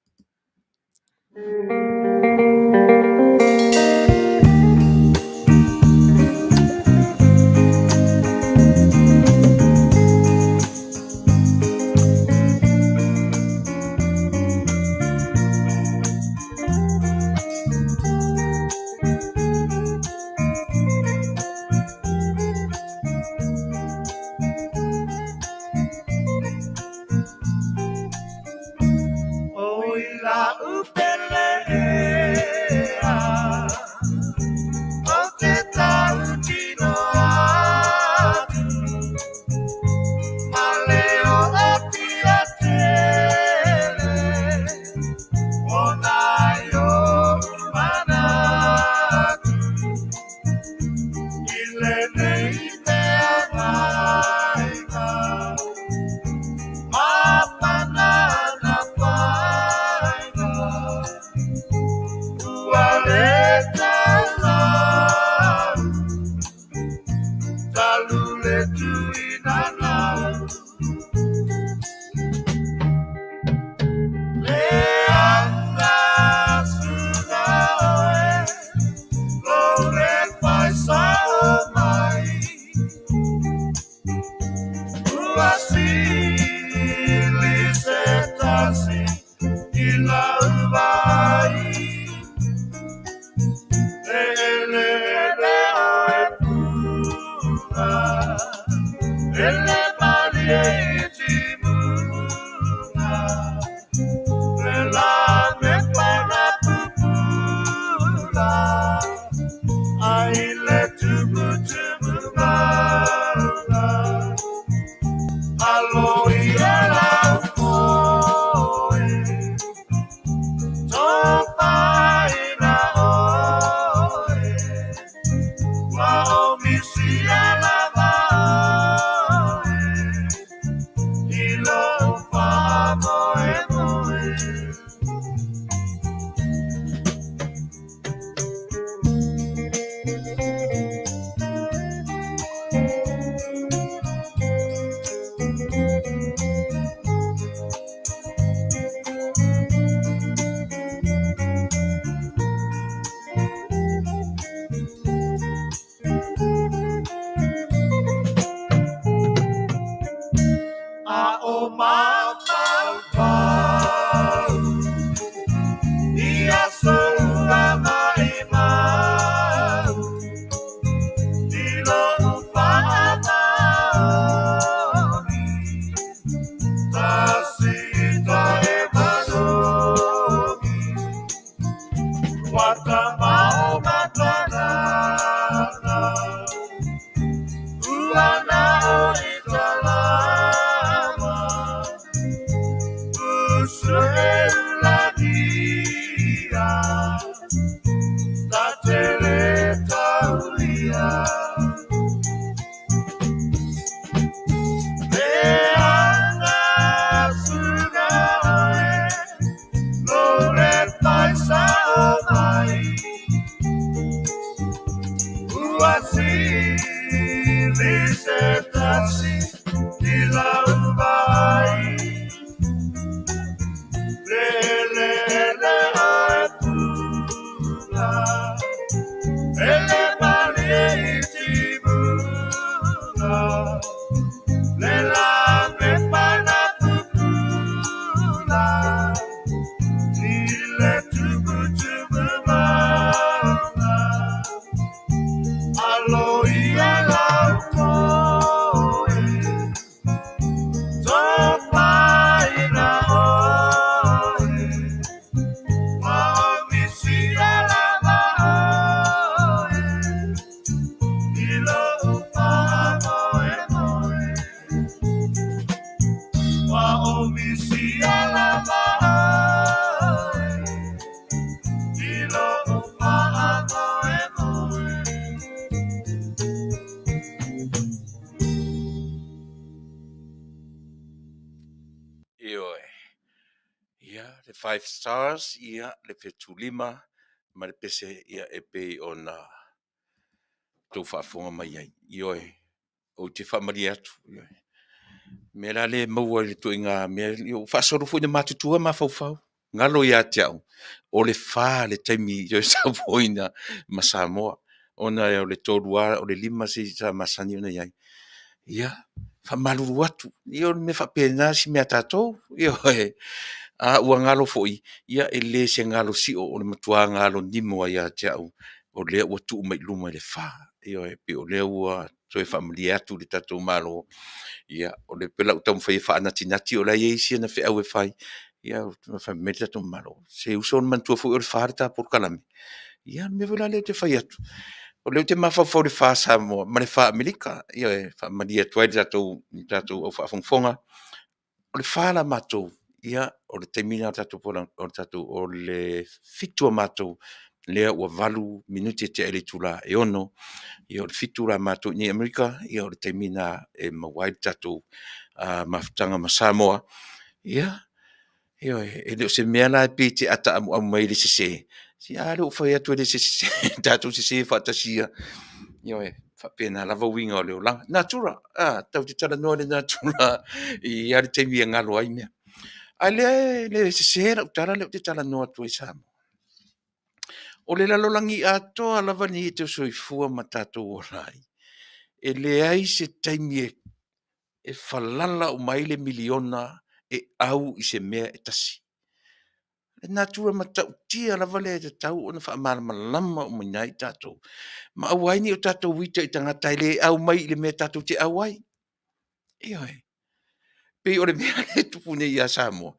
Speaker 3: Ua sili se tasi i lau vaai. Le eleele oe puna, ele malie i timuga. Le la me pana pupula, ai le tumutumu mauga. Alo ia lau foe, topaina oe, ua o misia lava oe, i lou faamoemoe. A o mafaufau i aso ua maimau, i lou faamaoni, tasi ta e manogi, ua tamao matanana, ua nao i talama, usu e ulagia, ta tele taulia. Le anga suga oe, lo le paisa o mai, ua sili se tasi i lau vaai. Le eleele oe puna, ele malie i timuga, le la me pana pupula, i le tumutumu mauga. Alo ia lau poe, topaina oe, ua o misia lava oe, i lou faamoemoe. Ua o misia lava oe, i lou faamoemoe.
Speaker 2: Ioe. Ia, le Five Stars, ia, le Fetulima ma le pese, ia, e pei ona tou faafofoga mai ai. Ioe, ou te faamalie atu. Ioe. Mea la lea e maua i le ituaiga mea, ia ua faasolo foi ina matutua mafaufau. Galo ia te au, o le fa le taimi i saunoaina ma Samoa, ona o le 3 lava, o le 5 sa masani ona i ai. Ia, faamalulu atu, ia o le mea faapena si mea a tatou, ioe. A ua galo foi, ia e le se galo sio, o le matua galo nimo lava ia te au, o lea ua tuu mai i luma i le fa. Ioe, pei o lea ua toe faamalie atu i le tatou Malo, ia o lea pei o le a ou taumafai e faanatinati o la e i ai isi ana feau e fai, ia fai mai le tatou Malo, se uso manatua foi o le 4 le ta polokalame. Ia o le mea foi la lea ou te fai atu, o lea ou te mafaufau i le 4 Samoa ma le 4 Amerika. Ioe, e faamalie atu ai i le tatou au faafogafoga, o le 4 la matou, ia o le taimi lena o le tatou o le 7 a matou, lea ua 8 minute tea i le itula e 6, ia o le 7 la a matou i inei i Amerika, ia o le taimi lena e maua ai le tatou mafutaga ma Samoa. Ia, ioe, e le o se mea la e pei e te ata amuamu mai ai i le sese, se a lea ua ou fai atu e le se sese, tatou sese faatasi ia. Ioe, e faapena lava uiga o le olaga. Natura, a, tatou te talanoa i le natura, e i ai lava le taimi e galo ai mea. A o lea e le sese lau tala lea ou te talanoa atu ai Samoa. O le lalolagi atoa lava lenei e te soifua ma tatou ola ai, e leai se taimi e E falala uma ai le miliona e au i se mea e tasi. Le natura matautia lava lea e tatau ona faamalamalama uma ai tatou, ma aua ai ne i o tatou ita i tagata e le au mai i le mea tatou te au ai. Ioe. E pei o le mea lea e tupu nei ia Samoa,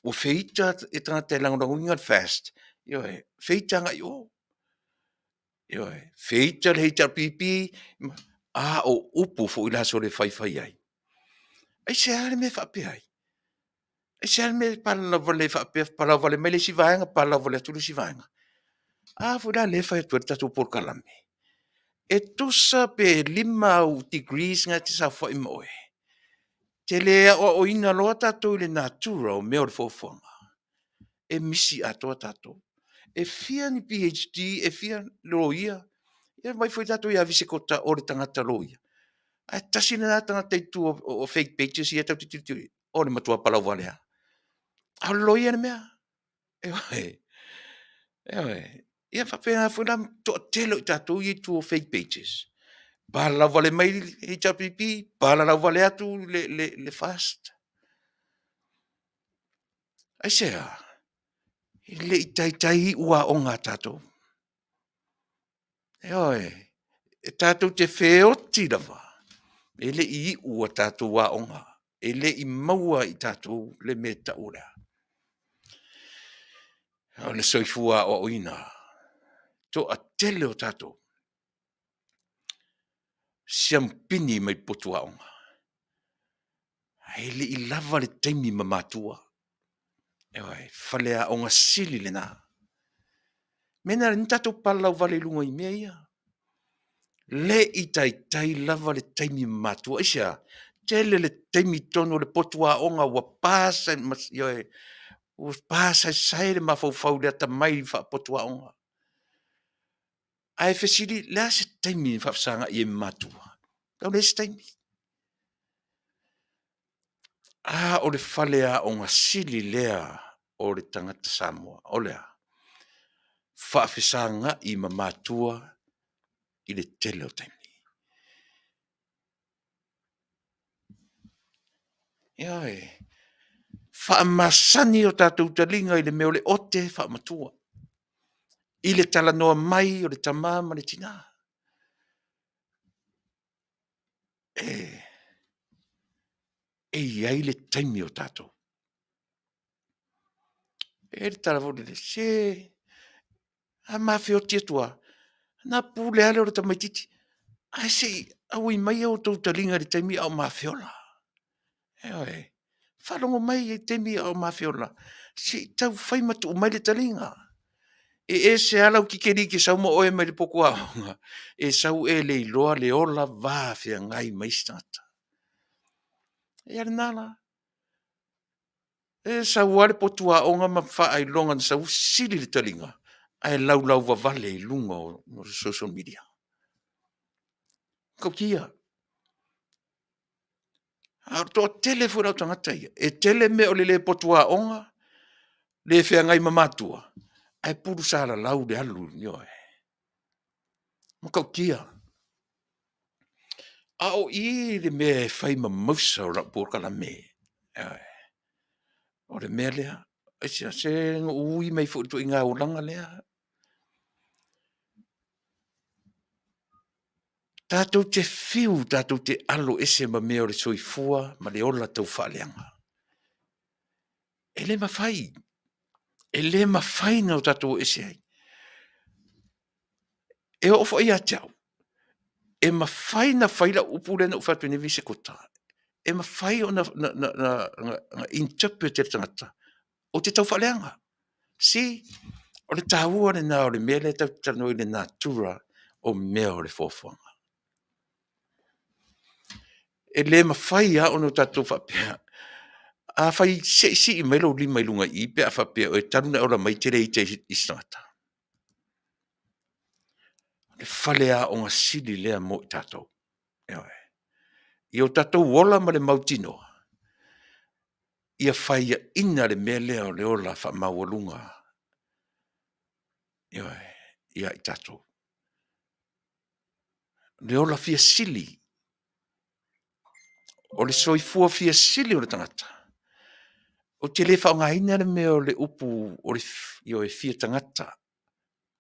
Speaker 2: ua feita e tagata e lagolagoina le FAST, ioe, feita agai i o. Ioe, feita le HRPP, a o upu foi i le aso e fai ai. Aisea le mea e faapea ai? Aisea le mea e palalauvale ai faapea, palalauvale mai le isi vaega, palalauvale atu le isi vaega? A foi la lea e fai atu ai le tatou polokalame. E tusa pe 5 au degrees na e te saofai ma oe, e te le aoaoina loa tatou i le natura o mea o le foafoaga, e misi atoa tatou. E fia ni PhD, e fia loia, ia vaai foi tatou ia Visekota o le tagata loia, ae tasi lena tagata i tua o fake pages ia tatou te tilotilo i ai, o le matua palauvale lava. A o le loia le mea. Ioe, ioe. Ia e faapena foi la le toatele o i tatou ia i tua o fake pages, palalauvale mai le HRPP, palalauvale atu le FAST. Aisea? E le i taitai iu aoga a tatou. Ioe, e tatou te feoti lava, e le i iu a tatou aoga, e le i maua e i tatou le mea e tau o le a? O le soifua aoaoina. Toatele o tatou, siamupini mai potu aoga, ae le i lava le taimi ma matua. Ioe, faleaoga sili lena. O le mea lena e ala ai ona tatou palalauvale i luga i mea ia. Le i taitai lava le taimi ma matua. Aisea? Tele le taimi i totonu o le potu aoga ua ioe, ua pasaesae le mafaufau i le atamai faapotu aoga. Ae fesili, o le a se taimi na faafesagai ai ma matua? E leai se taimi. A o le faleaoga sili lea o le tagata Samoa, o le a? Faafesagai ma matua i le tele o taimi. Ioe. Faamasani o tatou taliga i le mea o le ote faamatua, i le talanoa mai o le tama ma le tina. E i ai le taimi o tatou. E i ai le tala foi lele, se a ma feoti atu lava, ona pule lava lea o le tamaitiiti. Ae se i auai mai outou taliga i le taimi a o ma feola. Ioe, faalogo mai i le taimi a o ma feola, se i tau fai ma tuu mai le taliga. E ese lava lau tikeli e te sau ma oe mai le potu aoga, e sau e le iloa le ola va feagai ma isi tagata. Ia lena la. E sau lava le potu aoga ma faailoga na sau, sili le taliga ae laulauvavale i luga o social media. E matautia. A o le toatele foi la o tagata ia, e tele mea o le le potu aoga, le feagai ma matua, ae pulusalalau le alu, ioe. Matautia. A o i le mea e fai ma mausa o lau polokalame, ioe, o le mea lea. Aisea? Se na ou ui mai foi i le ituaiga olaga lea. Tatou te fiu tatou te alo ese ma mea o le soifua ma le ola taufaaleaga. E le mafai, e le mafai ona tatou o ese ai. E oo foi ia te au, e mafai ona fai lau upu lea na ou fai atu nei Visekota, e mafai ona interpret e le tagata ou te taufaaleaga. See, o le taua lena o le mea lea tatou te talanoa i le natura o mea o le foafoaga. E le mafai lava ona tatou faapea, afai se i sii mai lou lima i luga i i pe a faapea talu ona e ola mai e te le ita i se tagata. O le faleaoga sili lea mo i tatou. Ioe. I o tatou ola ma le mautinoa, ia faiaina le mea lea o le ola faamaualuga, ioe, ia i tatou. Le ola fia sili. O le soifua fia sili o le tagata, ou te le faaaogaina le mea o le upu o le ioe fia tagata,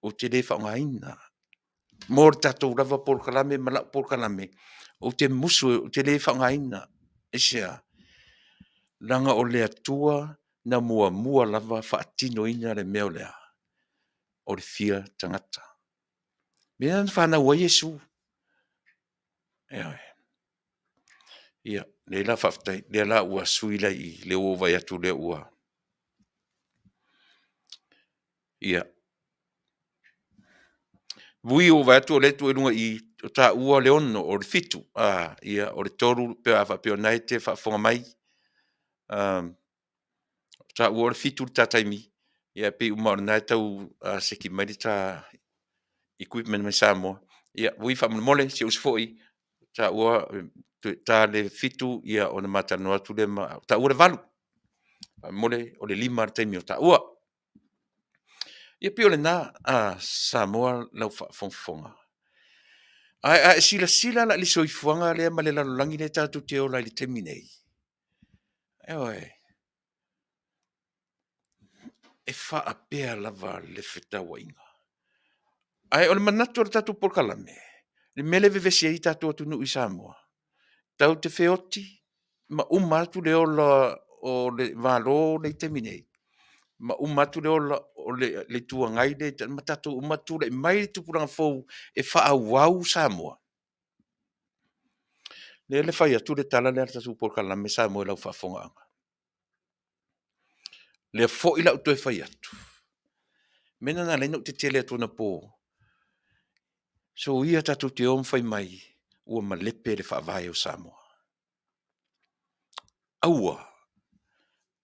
Speaker 2: ou te le faaaogaina. Mo le tatou lava polokalame ma lau polokalame, ou te musu ou te le faaaogaina. Aisea? Leaga o le Atua na muamua lava faatinoina le mea o le a? O le fia tagata. O lea na fanau ai Iesu. Ioe. Ia, lea la faafetai, lea la ua sui la i i, lea ua ou vaai atu lea ua… Ia, ui ua ou vaai atu o lea e tuu i luga i i, o taua o le 6, o le 7, ia o le 3 pe a faapea o lena e te faafofoga mai, o taua o le 7 le ta taimi, ia e pei uma o lena e tau seki mai le ta equipment mai Samoa. Ia ui faamolemole si ou uso foi, o taua e ta le 7 ona ma talanoa atu lea, o taua le 8, faamolemole o le 5 le taimi o taua. Ia pei o lena Samoa i lau faafogafoga. Ae a e silasila la i le soifuaga lea ma le lalolagi lea tatou te ola ai i le taimi lenei, ioe, e faapea lava le fetauaiga. Ae o le manatu o le tatou polokalame, le mea lea e vevesi ai le tatou atunuu i Samoa, tatou te feoti ma uma atu le ola o le Malo lea e i ai i le taimi nei, ma uma atu le ola o le Itu Agai ma tatou uma tulai mai le tupulaga fou e faaauau Samoa. Lea na fai atu le tala lea a le tatou polokalame Samoa i lau faafofogaaga. O lea foi o le a ou toe fai atu, o le mea lena na ala ai ona ou tetele atu anapo, soia tatou te o ma fai mai ua malepe le Faavae o Samoa. Aua,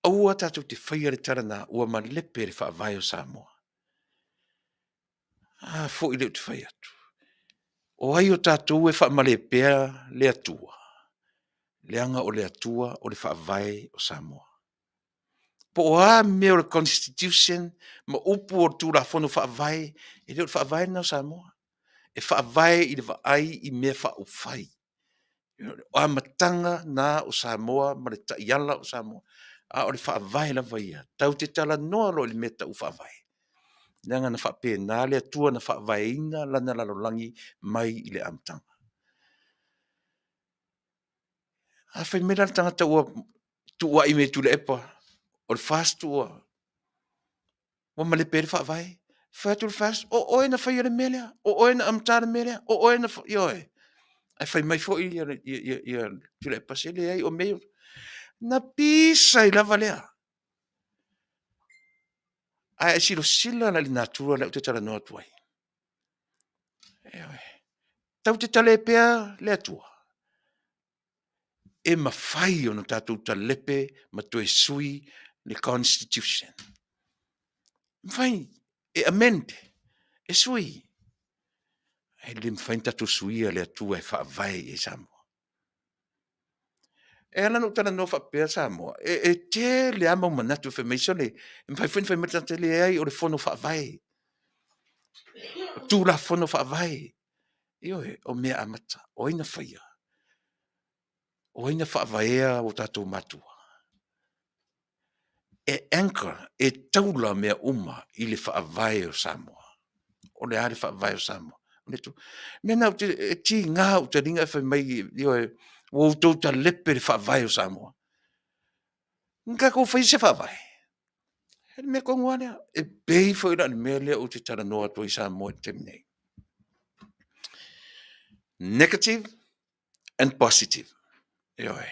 Speaker 2: aua tatou te faia le tala lena ua malepe le Faavae o Samoa. A foi lea ou te fai atu? O ai o tatou e faamalepea le Atua? Leaga o le Atua o le Faavae o Samoa. Po o a mea o le Constitution ma upu o le Tulafono Faavae, e le o le Faavae lena o Samoa. E faavae i le vaai i mea faaupufai. O amataga na o Samoa ma le taiala o Samoa, a o le Faavae lava ia, tatou te talanoa loa i le mea e tau o le Faavae, leaga na faapena le Atua na faavaeina lana lalolagi mai i le amataga. A fai mai la le tagata ua tuuai mai e Tuilaepa o le FAST ua malepe ai le Faavae. Fai atu le FAST, o oe na faia le mea lea, o oe na amata le mea lea, o oe na… ioe. Ae fai mai foi Tuilaepa, se leai o mea ia… Ona pisa ai lava lea. Ae a e silasila la i le natura lea ou te talanoa atu ai, ioe, tatou te talepea le Atua? E mafai ona tatou talepe ma toe sui le Constitution. E mafai, e amend, e sui. Ae le mafai ona tatou suia le Atua e faavae i ai Samoa. E ala ona ou talanoa faapea Samoa, e tele lava mau manatu fai mai, sole, e mafai foi ona fai mai le tagata, e leai o le Fono Faavae, o Tulafono Faavae. Ioe, o mea amata. O ai na faia? O ai na faavaea o tatou matua? E anchor, e taula mea uma i le Faavae o Samoa. O le a le Faavae o Samoa? O le mea lena e tiga ou taliga ae fai mai, ioe, ua outou talepe le Faavae o Samoa. Na tatou faia se Faavae? O le mea tonu lava lea. E pei foi la o le mea lea ou te talanoa atu ai Samoa i le taimi nei, negative and positive. Ioe.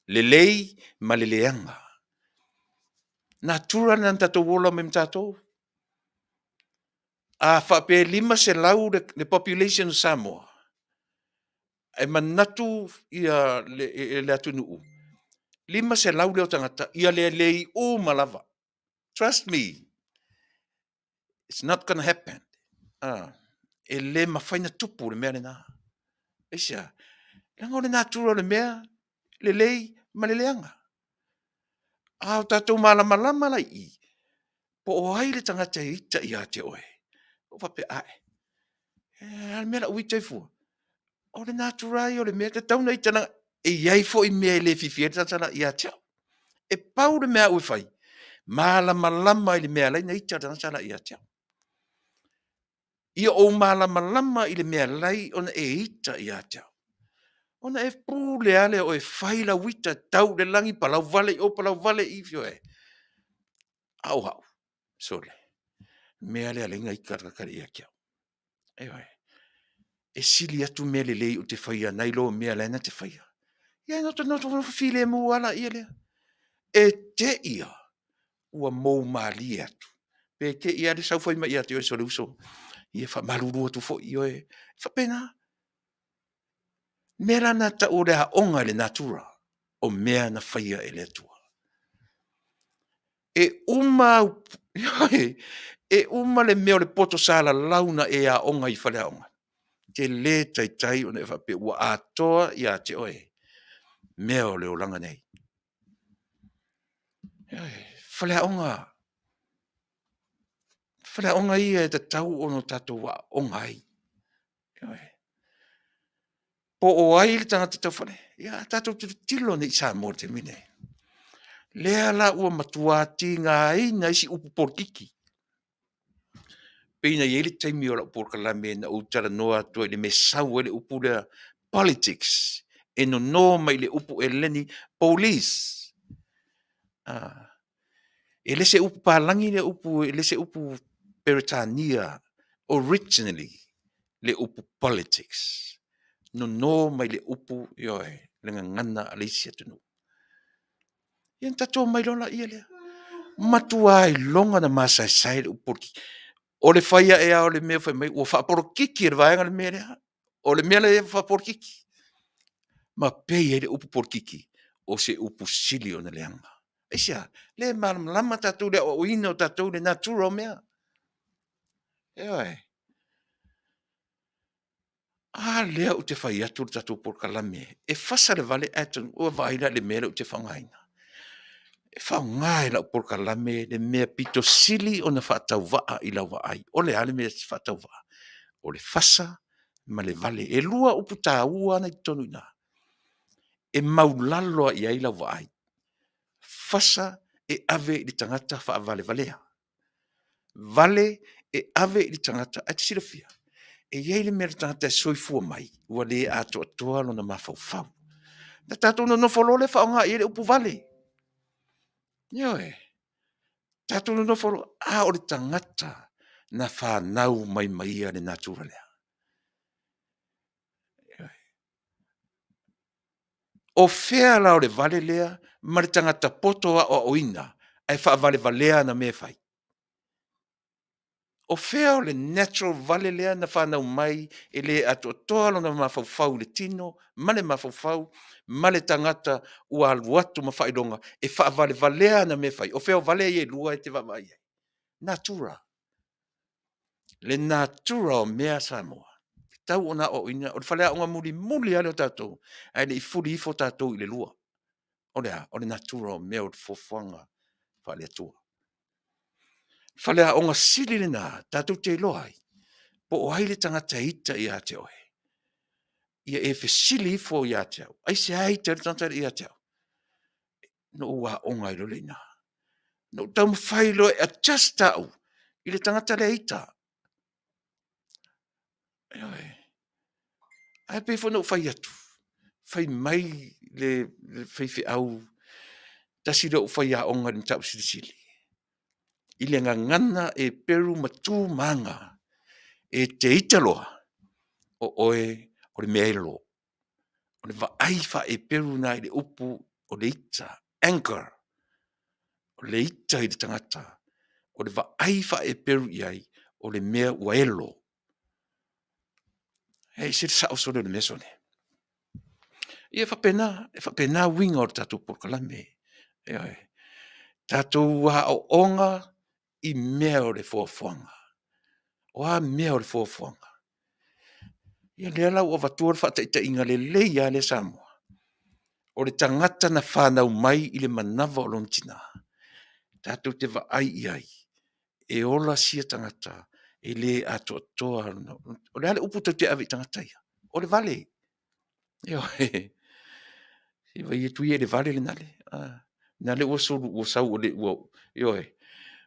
Speaker 2: Lelei ma le leaga. Natura lena na tatou ola mai ai ma tatou. A faapea e 500 le population o Samoa, e manatu le atunuu, 500 lea o tagata ia lelei uma lava. Trust me, it's not gonna happen. E le mafai ona tupu le mea lena. Aisea? Leaga o le natura o le mea, lelei ma le leaga. A o tatou malamalama la i i, po o ai le tagata e ita ia te oe, ou faapea, ae, o le a le mea o le a ou ita ai fua? O le natura lava ia o le mea e tatau ona ita leaga E i ai foi mea e le fiafia ai le tagata la ia te au. E pau le mea au e fai, malamalama i le mea e ala ai ona ita le tagata la ia te au. Ia ou malamalama i le mea e ala ai ona e ita ia te au. Ona e pule lava lea o oe e fai lau ita, tau i le lagi, palau vale i o, palau vale i i, ioe. A o au, sole, o le mea lava lea e ala ai ona ita le tagata ia te au. Ioe. E sili atu mea lelei ou te faia nai lo mea la e na te faia. Ia ona ota nofonofo filemu lava lea lea. E te i lava ua mou malie atu, pe te i lava le sau fai mai ia te oe, sole uso, ia e faamalulu atu foi, ioe, e faapena. O le mea la lena e tau o le aoga i le natura o mea na faia e le Atua. E uma au, e uma le mea o le poto salalau na e aoga ai i faleaoga, e te le taitai ona e faapea ua atoa ia te oe mea o le olaga nei. Ioe, faleaoga, faleaoga ia e tatau ona tatou aooga ai. Ioe. Po o ai le tagata taufale, ia a tatou tilotilo nei i Samoa i le taimi lenei, lea la ua matua tigaina ai si upu polokiki. Pei ona i ai le taimi o lau polokalame na ou talanoa atu ai i le mea e sau ai le upu lea politics, e nono mai le upu Eleni polis. E le o se upu palagi lea upu, e le o se upu Peretania originally le upu politics, nono mai le upu, ioe, le gagana a le isi atunuu. Ia ona tatou omai loa lea, matua iloga ona masaesae le upu polokiki. O le fai ae lava o le mea fai mai ua faapolokiki e le Vaega le mea lea. O le mea lea ua faapolokiki. Ma pei ai le upu polokiki o se upu sili ona leaga. Aisea? Le malamalama tatou i le aoaoina o tatou i le natura o mea. Ioe. A lea ou te fai atu i le tatou polokalame, e fasa le vale ae ua vaai la i le mea lea ou te faaaogaina. E faaaoga e lau polokalame le mea pito sili ona faatauvaa i lau vaai. O le a le mea faatauvaa? O le fasa ma le vale. E 2 upu taua na e i totonu i ina, e maualalo lava i ai lau vaai. Fasa e ave i le tagata faavalevalea, vale e ave i le tagata, ae e te silafia, e i ai le mea o le tagata e soifua mai ua le atoatoa lona mafaufau. Ona tatou nonofo loa lea faaaoga i ai le upu vale. Ioe, tatou nonofo loa, a o le tagata na fanau mai ma ia le natura lea. O fea la o le vale lea ma le tagata poto aoaoina ae faavalevalea ana mea e fai? O fea o le natural vale lea na fanau mai e le atoatoa lona mafaufau i le tino ma le mafaufau ma le tagata ua alu atu ma faailoga e faavalevalea ana mea e fai? O fea o vale ia e 2 e te vaavaai i ai? Natura. Le natura o mea a Samoa, e tatau ona aoaoina, o le faleaoga mulimuli lava lea o tatou ae le i fuli ifo tatou i le 2. O le a? O le natura o mea o le foafoaga faale-Atua. Faleaoga sili lena tatou te iloa ai po o ai le tagata e ita ia te oe. Ia e fesili ifo ia te au, aisea e ita ai le tagata lea ia te au? Ona ou aoga ai loa lea i ina. Ona ou taumafai loa e adjust au i le tagata lea e ita. Ioe. Ae pei foi ona ou fai atu, fai mai le faifeau, tasi lea o au faiaoga i le Mataupu Silisili, i le gagana Eperu ma tu ma aga, e te ita loa, o oe o le mea elo. O le vaai faa-Eperu lena i le upu o le ita, anger. O le ita i le tagata, o le vaai faa-Eperu i ai, o le mea ua elo. E ese le sao sole o le mea sole. Ia e faapena, e faapena uiga o le tatou polokalame. Ioe. Tatou aooga i mea o le foafoaga. O a mea o le foafoaga? Ia lea la ua avatua le faataitaiga lelei lava lea Samoa, o le tagata na fanau mai i le manava o lona tina, tatou te vaai i ai, e ola sia tagata e le atoatoa. O le a le upu tou te ave i tagata ia? O le vale. Ioe. Se vai atu ia i le vale lena le. Na le ua sulu ua sau ua le ua ioe.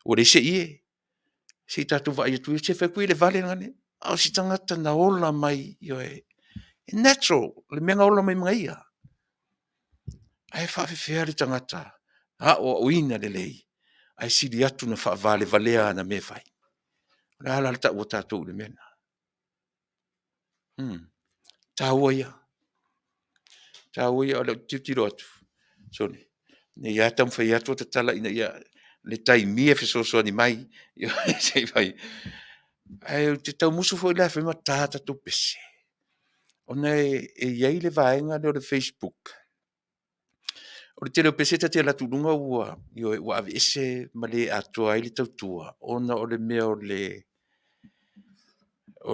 Speaker 2: Ua leai se ie. Se i tatou vaai atu ia se fai atu ia i le vale lena le. A o se tagata na ola mai, ioe, e natural le mea na ola mai ma ia. Ae faafefea le tagata aoaoina lelei ae sili atu ona faavalevalea ana mea e fai. O le a la le tau a tatou i le mea lena? Taua ia. Taua ia o lea ou te tilotilo atu, sole, nei lava taumafai atu o tatala ina ia le taimi e fesoasoani mai se i fai. Ae ou te tau musu foi la e fai ma ta tatou pese, ona e i ai le vaega lea o le Facebook, o le tele o pese ta te alu atu i luga ua, ioe, ua aveese ma le atoa ai le tautua ona o le mea o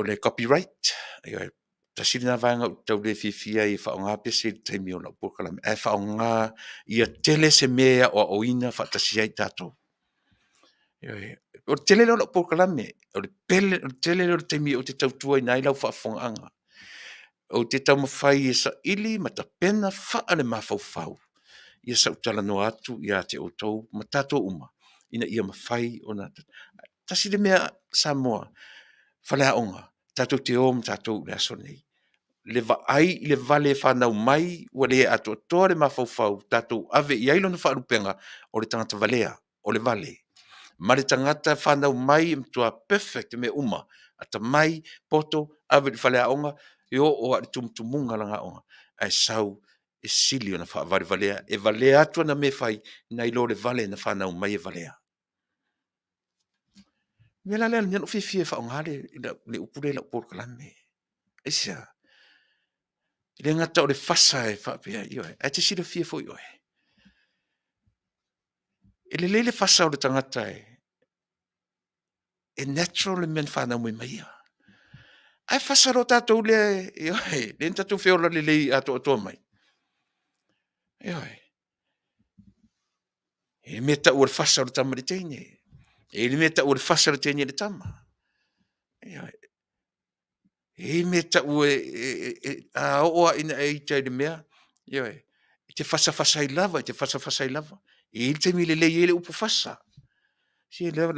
Speaker 2: le copyright. Ioe, tasi lena vaega ou te tau le fiafia ai e faaaoga pese i le taimi o lau polokalame, ae faaaoga ia tele se mea e aoaoina faatasi ai tatou. Ioe. O le tele lea o lau polokalame, o le tele lea o le taimi ou te tautuaina ai lau faafofogaaga. Ou te taumafai e saili ma tapena faalemafaufau ia sau talanoa atu ia te outou ma tatou uma ina ia mafai ona... Tasi le mea Samoa, faleaoga, tatou te o ma tatou i le aso lenei. Le vaai i le vale e fanau mai ua le atoatoa le mafaufau, tatou ave i ai lona faalupega, o le tagata valea, o le vale. Ma le tagata fanau mai e matua perfect mea uma, atamai, poto, ave i le faleaoga, e oo lava i le tumutumuga o lana aoga, ae sau e sili ona faavalevalea, e valea atu ana mea e fai nai lo le vale na fanau mai e valea. O le mea la lea na ou fiafia ai e faaaoga le upu lea i lau polokalame. Aisea? E le gata o le fasa e faapea, ioe, ae te silafia foi oe, e lelei le fasa o le tagata e natural le mea na fanau mai ma ia. Ae fasa loa tatou lea, ioe, lea na tatou feola lelei atoatoa mai. Ioe. E i ai le mea e tau o le fasa o le tama i le teine, e i ai le mea e tau o le fasa o le teine i le tama. Ioe. E i ai mea e tau a oo lava ina e ita i le mea, ioe, e te fasafasa ai lava, e te fasafasa ai lava. E i ai le taimi e lelei ai le upu fasa. Se lea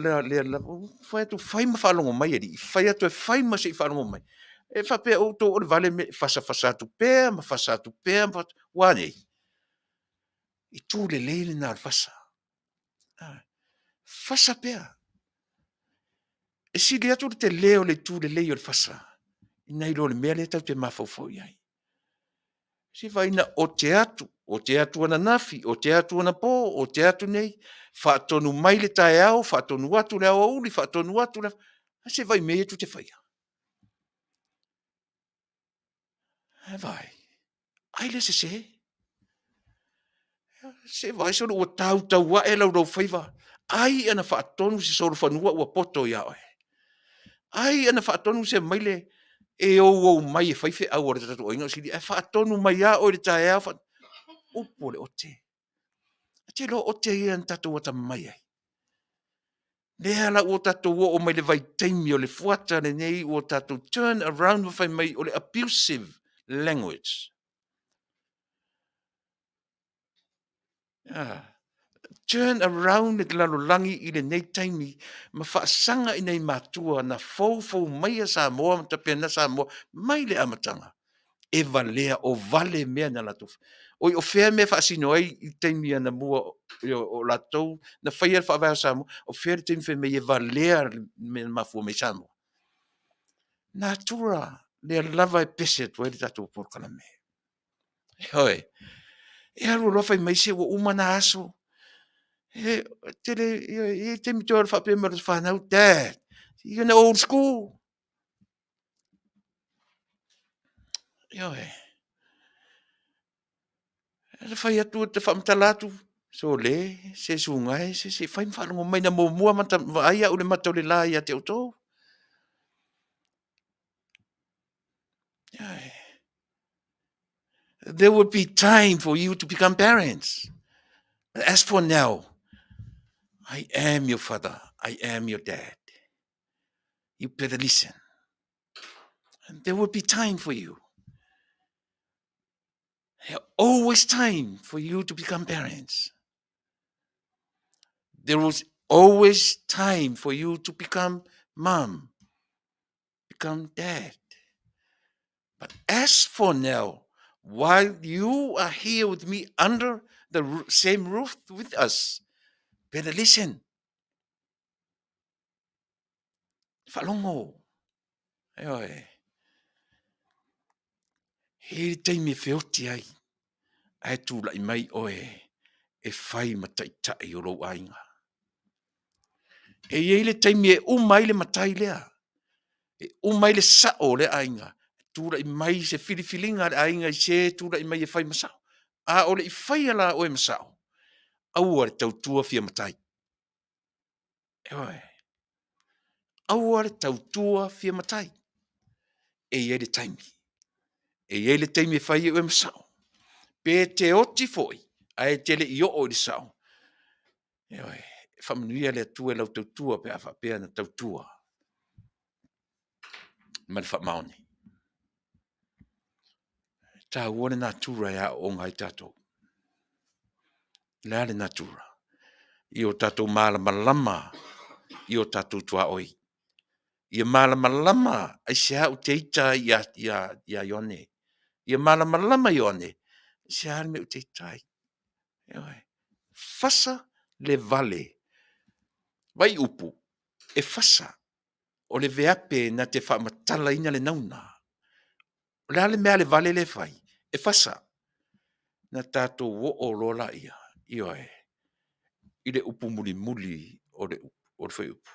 Speaker 2: lava, ou fai atu, fai ma faalogo mai alii, fai atu e fai ma se i faalogo mai. E faapea outou o le vale e fasafasa atu pea ma fasa atu pea, ua a nei? Itu lelei lena o le fasa. Fasa pea. E sili atu le tele o le itu lelei o le fasa nai lo le mea lea tatou te mafaufau i ai. Se vaai na ote atu, ote atu ananafi, ote atu anapo, ote atu nei, faatonu mai le taeao, faatonu atu le aoauli, faatonu atu le... Se i vaai i mea ia tou te faia. Vaai, ai lea sese. Se vaai sole ua tautauae laulaufaiva, ai ana faatonu se solofanua ua poto ia oe. Ai ana faatonu se maile e ou ou mai e fai feau a le tatou aiga o sili, ae faatonu mai lava oe i le taeao. Upu o le ote. E te iloa o ote ia na tatou atamamai ai. Lea la ua tatou oo mai le vaitaimi o le fuata lenei ua tatou turn around ma fai mai o le abusive language. Ah, turn around le lalolagi i lenei taimi ma faasaga i nai matua na foufou maia Samoa ma tapena Samoa mai le amataga e valea o vale mea na latou oi o fea mea e faasino ai i taimi anamua o latou na faia le faavae o Samoa o fea le taimi fai mai e valea le mea na mafua mai Samoa? Natura lea lava e pese atu ai le tatou polokalame. Ioe. E alu loa fai mai se ua uma na aso. E tele, ioe, e i ai taimi toe faapea mai o le fanau, Dad, you in old school. Ioe. E fai atu, te faamatala atu, sole, se sugae, se se fai ma faalogo mai na muamua mata, vaai au i le mata o le la ia te outou. Ioe. There will be time for you to become parents. But as for now, I am your father. I am your dad. You better listen. And there will be time for you. There always time for you to become parents. There was always time for you to become mom, become dad. But as for now, while you are here with me under the same roof with us, better listen. Whalongo. Eoe. He le taimi e feoti ai, ae tulai mai oe e fai ma taitai o lou aiga. E i ai le taimi e uma ai le matai lea, e uma ai le sao o lea aiga, tulai mai se filifiliga a le aiga i se tulai mai e fai ma sao. A o le i faia la oe ma sao, aua le tautua fia matai. Ioe. Aua le tautua fia matai. E i ai le taimi. E i ai le taimi e fai ai oe ma sao. Pe te oti foi, ae te le i oo i le sao. Ioe. E faamanuia le Atua i lau tautua pe a faapea na tautua ma le faamaoni. E taua le natura e aooga ai tatou. O le a le natura? Ia o tatou malamalama i o tatou tuaoi. Ia malamalama aisea ou te ita ai ia Ioane. Ia malamalama Ioane, aisea le mea ou te ita ai. Ioe. Fasa le vale. Vaai i upu, e fasa. O le veape na te faamatalaina le nauna. O le a le mea a le vale lea e fai? E fasa. Na tatou oo loa laia, ioe, i le upu mulimuli o le fuaiupu,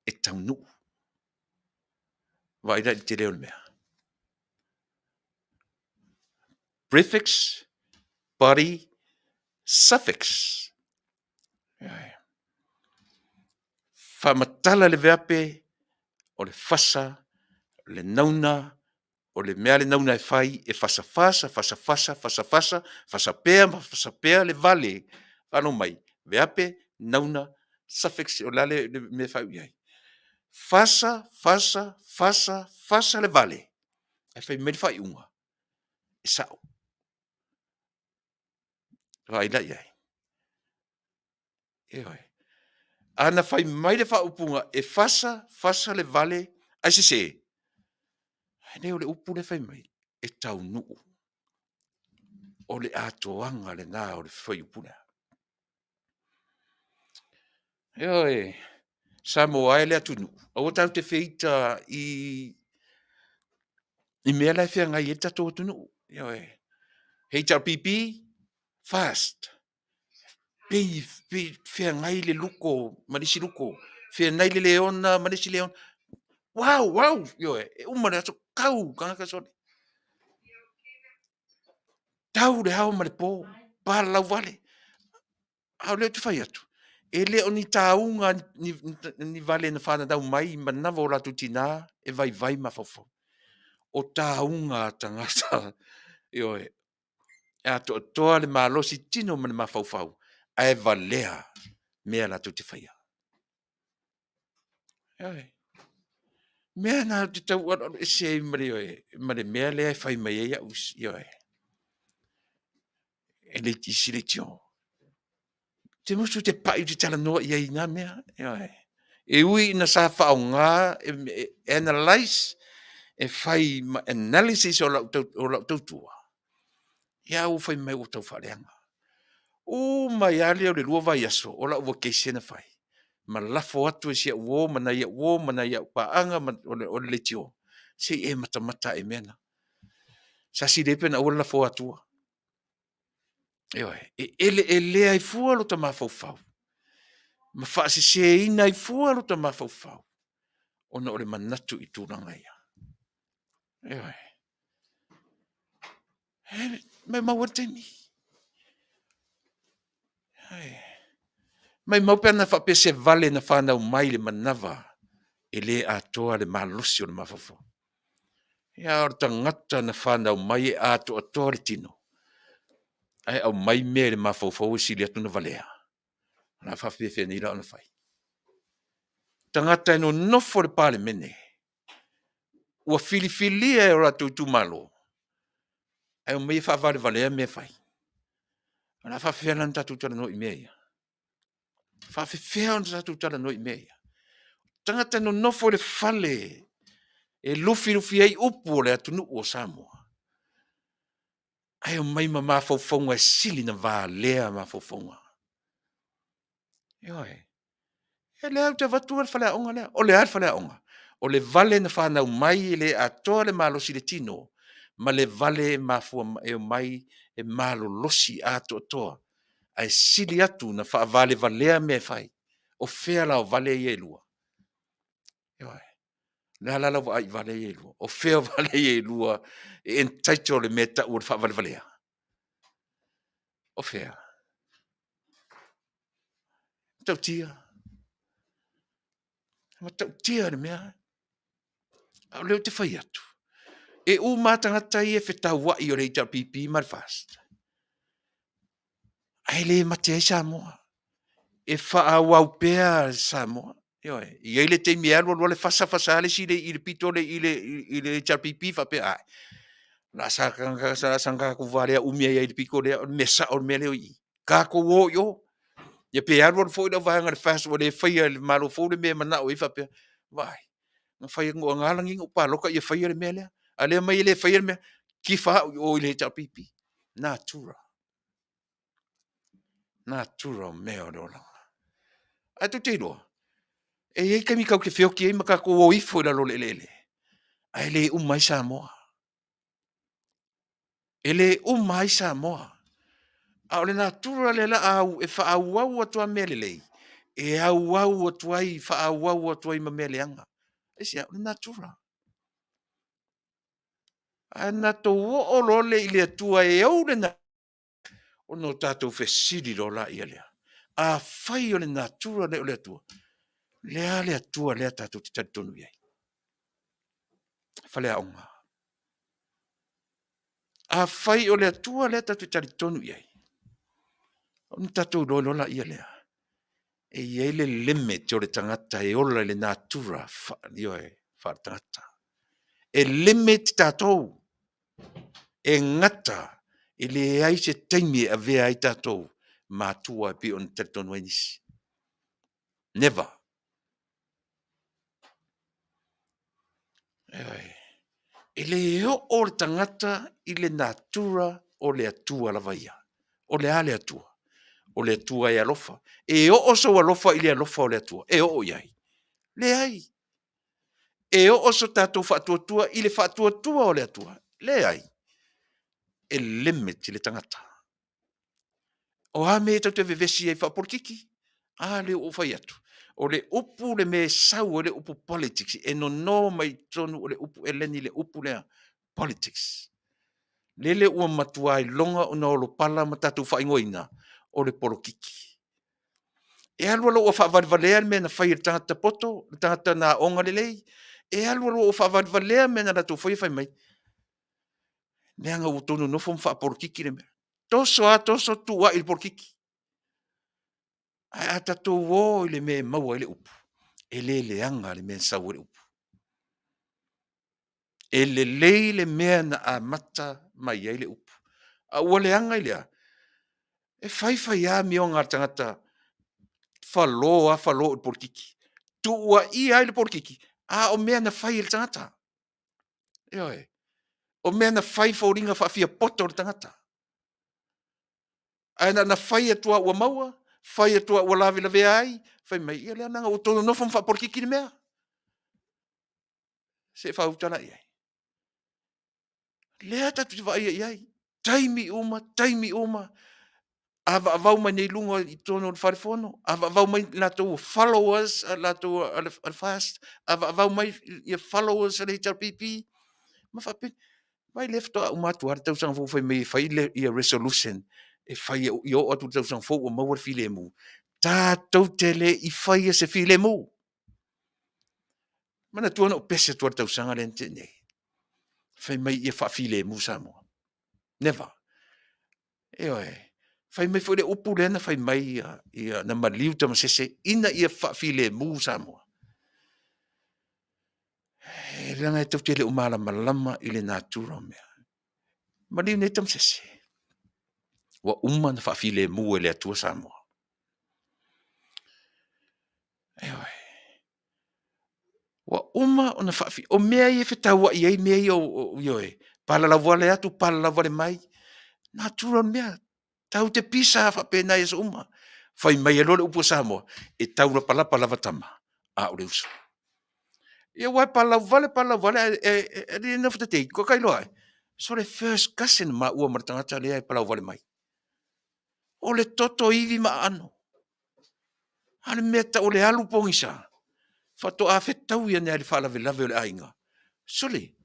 Speaker 2: e taunuu. Vaai la i le tele o le mea. Prefix, body, suffix. Ioe. Faamatala le veape o le fasa, le nauna, o le mea a le nauna e fai, e fasa fasa, fasa fasa, fasa fasa, fasa pea ma fasa pea le vale, faalogo mai, veape, nauna, suffix, o le a le mea e faaiu i ai? Fasa, fasa, fasa, fasa le vale, ae fai mai le faaiuga, e sao. Vaai la i ai? Ioe. A na fai mai le faaupuga e fasa, fasa le vale ae sese, ae le o le upu lea e fai mai, e taunuu. O le atoaga lena o le fuaiupu lea. Ioe, Samoa e le atunuu, aua tatou te feita i mea la e feagai ai le tatou atunuu. Ioe. HRPP, FAST, pei e feagai le luko ma le isi luko, feagai le leona ma le isi leona. Uau, uau, ioe, e uma le aso, tau tagata sole. Tau le ao ma le po, palalau vale. A o lea ou te fai atu, e le o ni tauga ni vale na fananau mai i manava o latou tina e vaivai mafaufau. O tauga a tagata, ioe, e atoatoa le malosi tino ma le mafaufau ae valea mea latou te faia. Ioe. O mea na ou te tau alualu ese ai ma le, ioe, ma le mea lea e fai mai ai au, ioe, e le isi leitio. Ou te musu ou te pai ou te talanoa i ai i na mea. Ioe. E ui ina sa faaaoga e analyse, e fai ma analysis o lau tautua, ia a ua fai mai ua tau faaleaga. Uma ai lava lea o le 2 vaiaso o lau vacation na fai, ma lafo atu e si au uo ma nai au uo ma nai au paaga o le leitio, se i e matamata ane i mea na. Sa sili ai pe na aua le lafoa atua. Ioe, e eleelea ai fua lota mafaufau ma faaseseina ai fua lota mafaufau ona o le manatu i tulaga ia. Ioe. E maumau ai le taimi. Maumau pe ana faapea se vale na fanau mai i le manava e le atoa le malosi o le mafaufau. Ia a o le tagata na fanau mai e atoatoa le tino, ae aumai mea i le mafaufau e sili atu ona valea, o le a faafefea nei la ona fai? Tagata e nonofo i le Palemene, ua filifilia e o latou itumalo, Ae omai e faavalevalea mea e fai. O le a faafefea la ona tatou talanoa i mea ia? Faafefea ona tatou talanoa i mea ia? Tagata nonofo i le fale e lufilufi ai upu o le atunuu o Samoa, ae omai ma mafaufauga e sili ona valea mafaufauga. Ioe. Ia lea ou te avatu le faleaoga lea. O le a le faleaoga? O le vale na fanau mai e le atoa le malosi i le tino, ma le vale e mafua e omai e malolosi atoatoa, ae sili atu ona faavalevalea mea e fai. O fea la o vale ia e lua? Ioe. O le a la lau vaai i vale ia e lua? O fea o vale ia e lua e entitle i le mea e tau o le faavalevalea? O fea? Matautia. Matautia le mea. A o lea ou te fai atu, e uma lava tagata ia e fetauai o le HRPP ma le FAST, ae le mate ai Samoa. E faaauau pea Samoa. Ioe. E i ai le taimi e alu alu lava le fasa fasa lava le isi i le pito lea i le HRPP faapea, ai, o le a saga tatou valea umi ai lava i le pito lea, o le mea sao le mea lea e i i. Tatou o i o. Ia pe alu alu foi le vaega o le FAST ua le faia e le Malo fou le mea e manao i ai faapea, vaai, na fai atu na ala nei ona ou palota ia faia le mea lea, a o lea e aumai e le faia le mea, tifa au i o i le HRPP. Natura, natura o mea o le olaga. Ae tou te iloa, e i ai taimi tatou te feoti ai ma tatou o ifo i lalo o le eleele, ae le uma ai Samoa. E le uma ai Samoa. A o le natura lea e faaauau atu lava mea lelei, e auau atu ai, faaauau atu ai ma mea leaga. Aisea? O le natura. Ae na tou oo loa lea i le Atua e ou le ona o tatou fesili loa lea, afai o le natura lea o le Atua, o le a le Atua lea tatou te talitonu i ai? Faleaoga. Afai o le Atua lea tatou te talitonu i ai, ona tatou iloa loa lea, e i ai le limit o le tagata e ola i le natura ioe, faaletagata. E limit tatou, e gata, e leai se taimi e avea ai tatou matua e pei ona talitonu ai nisi. Never. Ioe. E le oo le tagata i le natura o le Atua lava ia. O le a le Atua? O le Atua e alofa. E oo sou alofa i le alofa o le Atua? E oo i ai? Leai. E oo so tatou faatuatua i le faatuatua o le Atua? Leai. E limit le tagata. O a mea tou te vevesi ai faapolokiki? A lea ua ou fai atu, o le upu le mea e sau ai le upu politics, e nono mai totonu o le upu Eleni le upu lea politics. Lele ua matua iloga ona olopala ma tatou faaigoaina o le polokiki. E alu alu ua faavalevalea le mea na fai e le tagata poto, le tagata na aoga lelei, e alu alu ua faavalevalea mea na latou faia fai mai, leaga ua outou nonofo ma faapolokiki le mea. Toso lava toso, tuu ai i le polokiki. Ae a tatou o i le mea e maua ai le upu, e le leaga le mea na sau ai le upu. E lelei le mea na amata mai ai le upu. A ua leaga i le a? E fai fai lava amioga a le tagata, falo lava falo i le polokiki, tuuaia ai le polokiki, a o mea na fai e le tagata. Ioe. O mea na fai foliga faafiapoto le tagata. Ae na ona fai atu lava ua maua, fai atu lava ua lavelavea ai, fai mai, ia leaga ua outou nonofo ma faapolokiki le mea. Se i faaauau la i ai. Lea tatou te vaaia i ai, taimi uma, taimi uma, avaavau mai nei i luga i totonu o le Fale Fono, avaavau mai latou o followers a latou a le FAST, avaavau mai ia followers a le HRPP, ma faapea, vaai lea faatoa uma atu lava le tausaga fou fai mai e fai ia resolution e fai ia oo atu i le tausaga fou ua maua le filemu. Tatou te le i faia se filemu. Manatua na ou pese atu lava i le tausaga lea na tea nei, fai mai ia faafilemu Samoa. Never. Ioe. Fai mai foi le upu lea na fai mai ia, na maliu Tamasese ina ia faafilemu Samoa. E leaga e tou te le o malamalama i le natura o mea. Maliu nei Tamasese, ua uma ona faafilemu e le Atua Samoa. Ioe. Ua uma ona faafi... O mea ia e fetauai ai mea ia o, ioe, palalauvale atu, palalauvale mai, natura mea. Tatou te pisa lava faapena i aso uma. Fai mai ai loa le upu a Samoa, e taulapalapa lava tama, a o le uso. Ia aua e palalauvale palalauvale ae le nofo tetei, ka iloa ai, sole first cousin maua ma le tagata lea e palauvale mai. O le toto ivi ma aano. A o le mea tau o le alu pogisa, faatoa fetaui ane lava i le faalavelave o le aiga. Sole,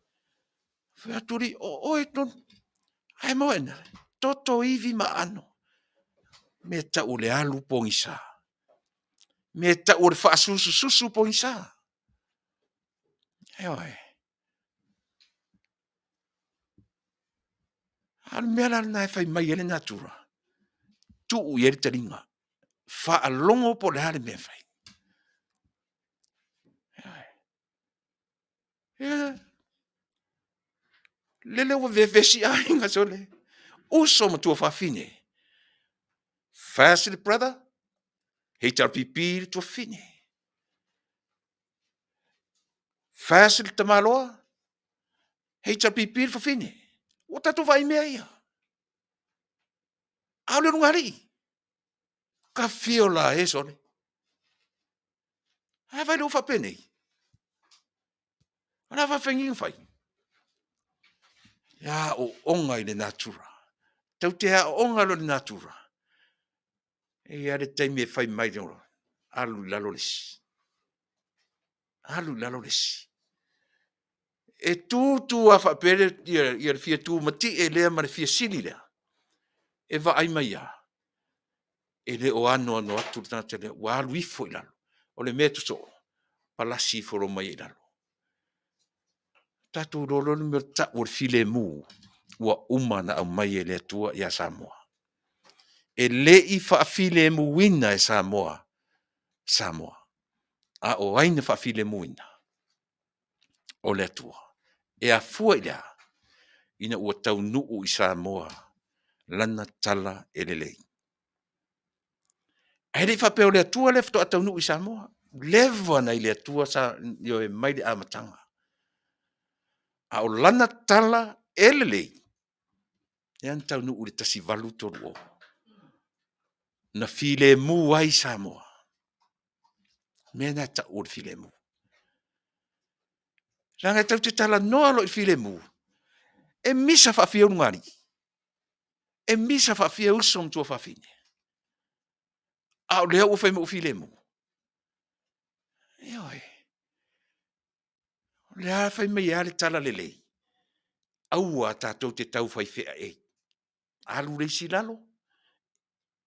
Speaker 2: fai atu alii, o oe tonu. Ae maua ina, toto ivi ma aano. Mea tau o le alu pogisa. Mea tau o le faasusususu pogisa. Ioe. A o le mea la lena e fai mai ai le natura, tuu i ai le taliga, faalogo po o le a le mea e fai. Ia, lele ua vevesi aiga sole, uso ma tuafafine, first brother, HRPP le tuafafine, first le tamaloa, HRPP le fafine. Ua tatou vaai i mea ia. A o le ulugalii, ka fio la e sole. Ae vai lou faapenei. O le a faafefea ona fai? E aooga i le natura. Tou te aooga loa i le natura, e i ai lava le taimi e fai mai loa, alu i lalo le isi. Alu i lalo le isi. E tu tu lava faapea le fia tumatie lea ma le fia sili lea, e vaai mai lava, e le o anoano atu le tagata lea, ua alu ifo i lalo. O le mea e sosoo, palasi ifo loa ma ia i lalo. Tatou iloa loa le mea e tau o le filemu, ua uma ona aumai e le Atua ia Samoa. E le i faafilemuina e Samoa Samoa. A o ai na faafilemuina? O le Atua. E afua i le a? Ina ua taunuu i Samoa lana tala e lelei. Ae le i faapea o le Atua lea faatoa taunuu i Samoa. Leva ona i le Atua sa ioe mai le amataga. A o lana tala e lelei, lea na taunuu i le 1830. Na filemu ai Samoa. O mea na e tau o le filemu. Leaga e tatou te talanoa loa i le filemu, e misa faafia ulugalii, e misa faafia uso ma tuafafine, a o lea ua fai mai ua filemu. Ioe. O lea fai mai lava le tala lelei, aua tatou te tau fai feaei. Alu le isi i lalo,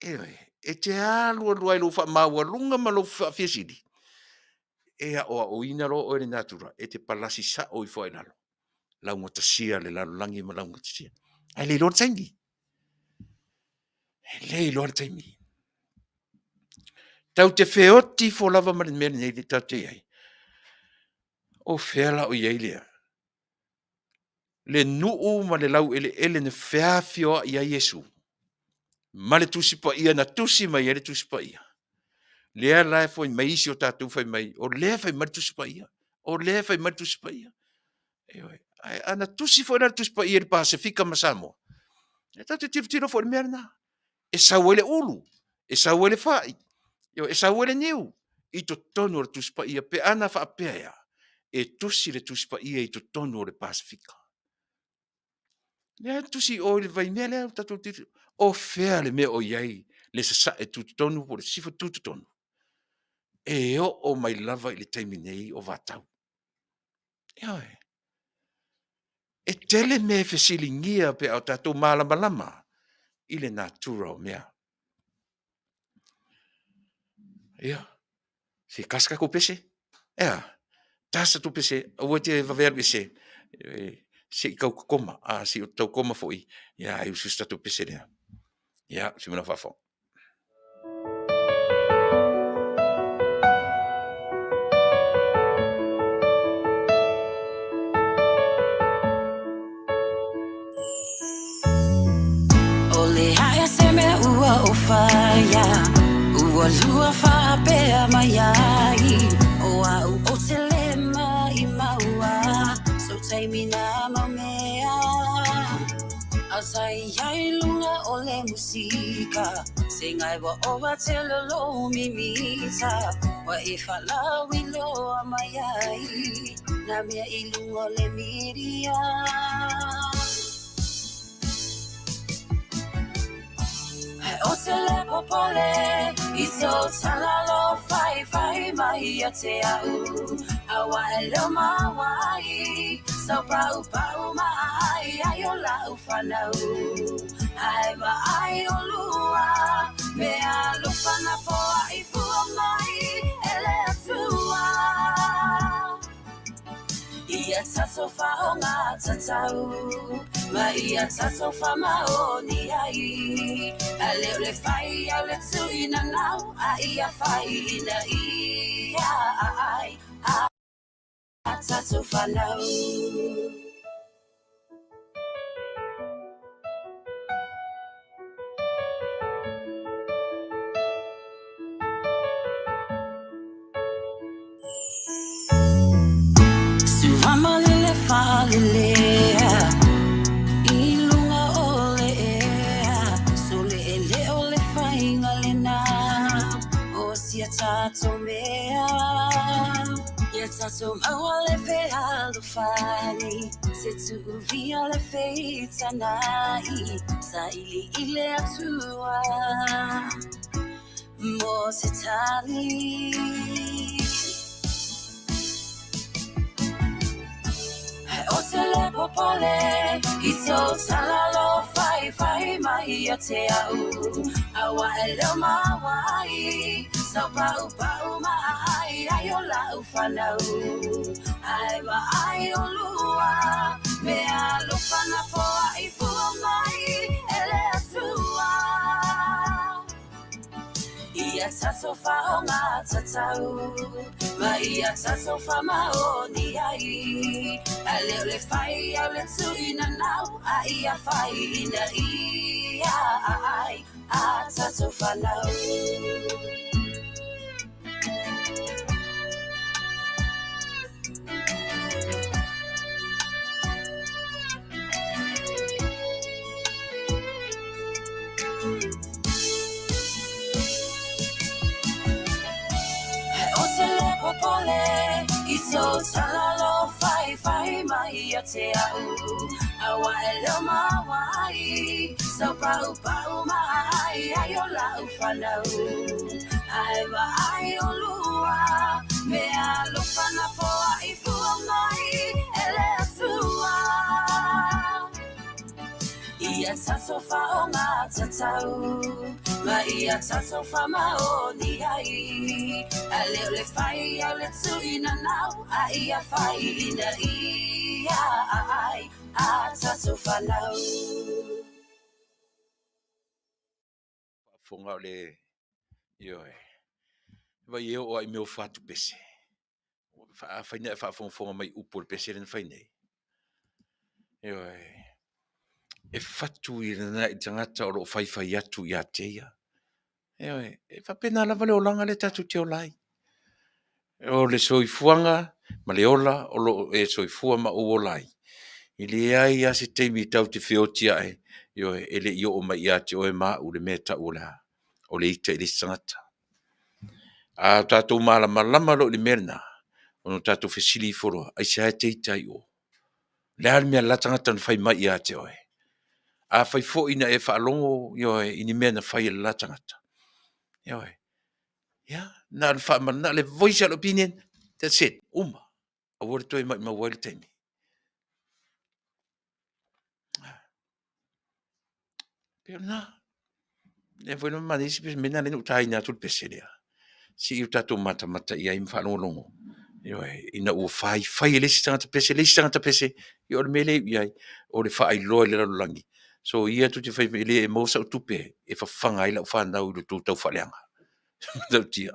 Speaker 2: ioe, e te alu alu lava i lou faamaualuga ma lou faafiasili, e aoaoina loa oe e le natura e te palasi sao ifo lava i lalo, laugatasia le lalolagi ma laugatasia. Ae le iloa le taimi. E le iloa le taimi. Tatou te feoti ifo lava ma le mea lenei lea tatou te i ai. O fea la o i ai le le nuu ma le laueleele na feafioai ai Iesu ma le Tusi Paia na tusi mai ai le Tusi Paia? Lea la e fai mai isi o tatou fai mai, o lea e fai mai le Tusi Paia, o lea e fai mai le Tusi Paia. Ioe. Ae ana tusi foi la le Tusi Paia i le Pasefika ma Samoa, e tatou te tilotilo foi i le mea lena. E sau ai le ulu, e sau ai le fai, e sau ai le niu i totonu o le Tusi Paia pe ana faapea e a? E tusi le Tusi Paia i totonu o le Pasefika. Lea e tusi i o i le vaimea lea tatou te o fea le mea o i ai le sasae tutotonu po o le sisifo tutotonu? E oo mai lava i le taimi nei o vatau. Ioe. E tele mea e fesiligia pe a o tatou malamalama i le natura o mea. Ia, se tasi tatou pese? E a? Tasi tatou pese, aua e te vave alu ese, se i tau kokoma. A se i tau koma foi, ia ai usu se tatou pese lea. Ia, se mea faafofoga.
Speaker 1: faia Ua lua faapea mai ai O au ou te le maʻimau So taimi nā mau mea A sa i ai luga o le musika Se ngai wa o a te lolo mimita Wa e whalawi loa mai ai Nā mea i luga o le miria O te le popole i tō talalo whai whai mai ia te au Aua e leo mawai Sau pau pau mai ai o lau whanau Ai ma ai o lua Me alofa na foa i fua mai e le atua Ia tatou whaonga tatau Ma ia tatou whamaoni ai A leo le whai au le tuina nau A ia whai ina ia ai A tatou whanau. Sua malele whalelea I lunga o le ea So le ele o le whainga le nā O sia tātou mea Ia tātou maua le fealofani Se tuuvia le feitanai Sa ili i le atua Mo te tali O te le popole i tō talalo whai whai mai ia te au Aua e leo mawai Sau pau pau mai ai o lau whanau Ai ma ai o lua Me alofa na foa i fua mai e le atua Ia tatou whaonga tatau Ma ia tatou whamaoni ai A leo le whai au le tuina nau A ia whai ina ia ai A tatou whanau. O te le popole i tō talalo whai whai mai ia te au Aua e leo mawai Sau pau pau mai ai o lau whanau Ai ma ai o lua Me alofa na foa i fua mai e le atua Ia tatou whaonga tatau Ma ia tatou whamaoni ai A leo le whai au le tuina nau A ia whai ina ia ai A tatou whanau.
Speaker 2: Faafofoga o le ioe. Vai e oo ai mea o fatu pese. Afai na e faafogafoga mai upu o le pese lea na fai nei. Ioe. E fatu i lana i tagata o lo o faifai atu ia te ia. Ioe. E faapena lava le olaga lea tatou te ola ai. O le soifuaga ma le ola o lo o e soifua ma ou ola ai. E leai lava se taimi tatou te feoti ae, ioe, e le i oo mai ia te oe ma au le mea e tau o le a? O le ita i le isi tagata. A o tatou malamalama loa i le mea lena, ona tatou fesili ifo loa, aisea e te ita ai i o? Le a le mea la tagata na fai mai ia te oe? Afai foi na e faalogo, ioe, i ni mea na fai e le la tagata, ioe, ia, na o le faama, na o le voice o le opinion, that's it, uma. Aua le toe maumau ai le taimi. Pei o lena. Lea foi na manaia isi pese, mea na lea na ou taina atu le pese lea. Se i o tatou matamata i ai ma faalogologo. Ioe, ina ua faifai e le isi tagata pese, le isi tagata pese, ia o le mea lea e iu i ai, o le faailoa i le lalolagi. So ia tou te fai mai, e le maua sau tupe e fafaga ai lau fanau i lo outou taufaaleaga. Matautia.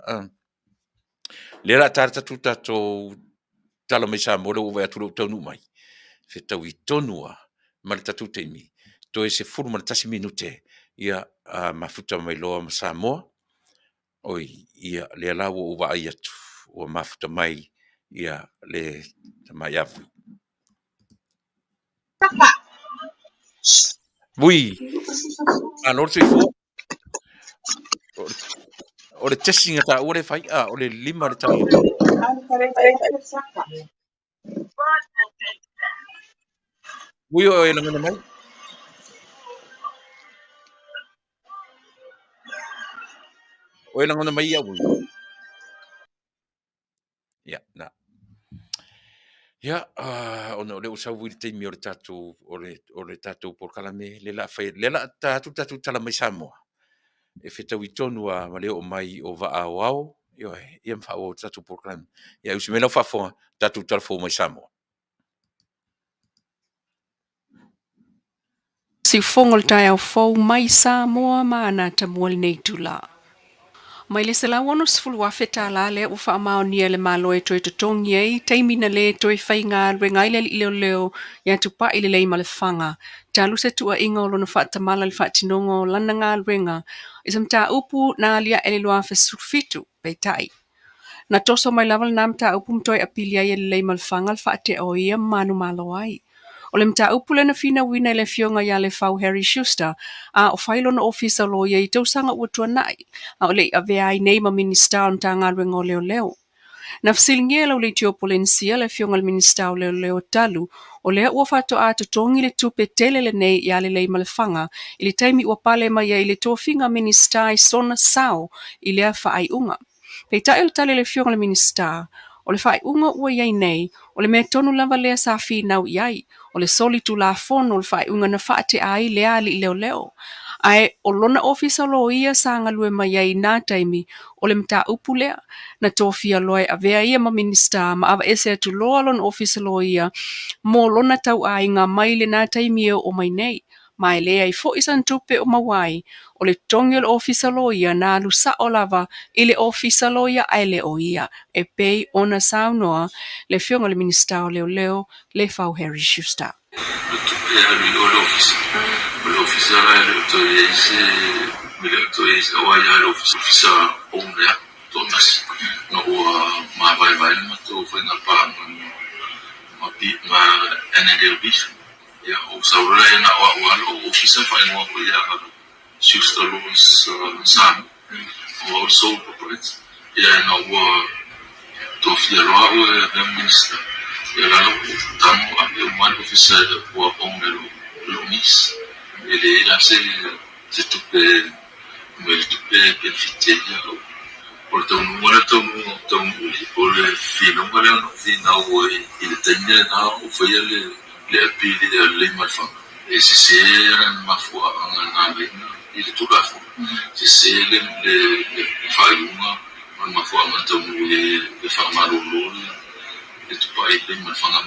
Speaker 2: Lea o le a ta le tatou tatou tala mai Samoa lea ua ou vaai atu lea ua taunuu mai, fetaui tonu lava ma le tatou taimi, toe 11 minute. Ia, mafuta mai loa ma Samoa. Oi, ia, lea la ua ou vaai atu, ua mafuta mai ia le tama ia Vui. Vui, malo le soifua. O le testing a taua le fai, a, o le 5 le tau. Vui o e lagona mai. O e lagona mai ia Vui. Ia, na. Ia, ona o lea ua sau i le taimi o le tatou, o le tatou polokalame, le la fai, le la ta atu tatou tala mai Samoa, e fetaui tonu a ma le oo mai o vaa aoao, ioe, ia ma faaauau tatou polokalame. Ia, usi mai lau faafofoga, tatou tala fou mai Samoa.
Speaker 4: Siufogo o le taeao fou mai Samoa ma ana tamua lenei itula. Mai le $160,000 lea ua faamaonia e le Malo e toe totogi ai taimi na le toe faigaluega ai le alii leoleo ia Tupai Leleimalefanga talu se tuuaiga o lona faatamala i le faatinoga o lana galuega i se mataupu na aliae i le 2017. Peitai, na toso mai lava lena mataupu ma toe apili ai e Leleimalefanga le faatea o ia ma manumalo ai. O le mataupu lea na finauina e le afioga ia Lefau Harry Schuster, a o fai lona ofisa o loia i tausaga ua tuanai, a o le i avea ai nei ma Minisita o le Matagaluega o Leoleo. Na fesiligia e lau leitio Polenisia le afioga i le Minisita o Leoleo talu o lea ua faatoa totogi le tupe tele lenei ia Leleimalefanga i le taimi ua pale mai ai le tofiga Minisita i sona sao i lea faaiuga. Peitai o le tali a le afioga i le Minisita, o le faaiuga ua i ai nei, o le mea tonu lava lea sa finau i ai, o le soli tulafono o le faaiuga na faatea ai lea alii leoleo. Ae o lona ofisa loia sa galue mai ai i nā taimi o le mataupu lea, na tofia loa e avea ia ma Minisita ma aveese atu loa lona ofisa loia mo lona tauaiga mai lena taimi e oo mai nei. Ma e leai foi sana tupe o maua ai, o le totogi o le ofisa loia na alu sao lava i le ofisa loia ae le o ia, e pei ona saunoa le afioga i le Minisita o Leoleo, Lefau Harry Schuster.
Speaker 5: O le tupe e alu i o le ofisa. O le ofisa la e le o toe i ai se, e le o toe i ai se, aua ia le ofisa owner ia toatasi. Na ua mavaevae le matou faiga paaga ma, ma Annandale Beef. Ia, ou sau loa lea na o au lava lou ofisa faaigoa foi ia Schuster Lewis Samoa, o au le sole proprietor. Ia ina ua tofia loa au e avea ma Minister, ia la ua ou tago ave uma le ofisa ua own e lou niece. E leai la se tupe mai le tupe e benefit ai ia au. O le taunuuga lea taunuuga taunuu i o le finauga lea na ou finau ai i le taimi lena o faia le apili a Leleimalefanga e sese lana mafuaaga na ala ai i le Tulafono. Sese le faaiuga o le mafuaaga na taunuu i ai e faamalolo le Tupai Leleimalefanga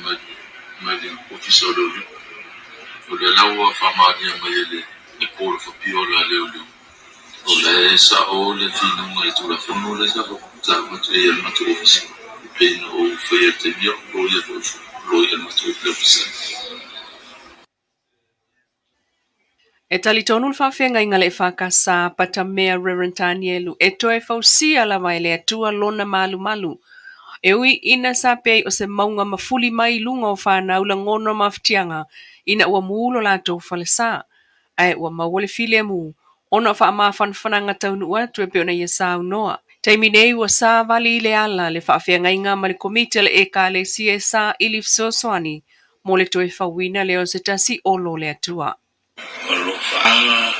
Speaker 5: mai le Ofisa o Leoleo. O lea la ua faamaonia mai e le Court of Appeal a Leoleo. O la e sao le finauga i le Tulafono lea sa avatu ai e le matou ofisa. E pei ona ou faia i le taimi o loia foi loia i le matou ofisa.
Speaker 4: E talitonu le faafeagaiga le EFKS Patamea Reverend Tanielu e toe fausia lava e le Atua lona malumalu. E ui ina sa pei o se mauga mafuli mai i luga o fanau lagona mafatiaga ina ua mu lo latou falesa, ae ua maua le filemu ona o faamafanafanaga taunuu atu e pei ona ia saunoa. Taimi nei ua savali i le ala le faafeagaiga ma le komiti a le Ekalesia e saili fesoasoani mo le toe fauina lea o se tasi olo o le Atua.
Speaker 5: O alofaaga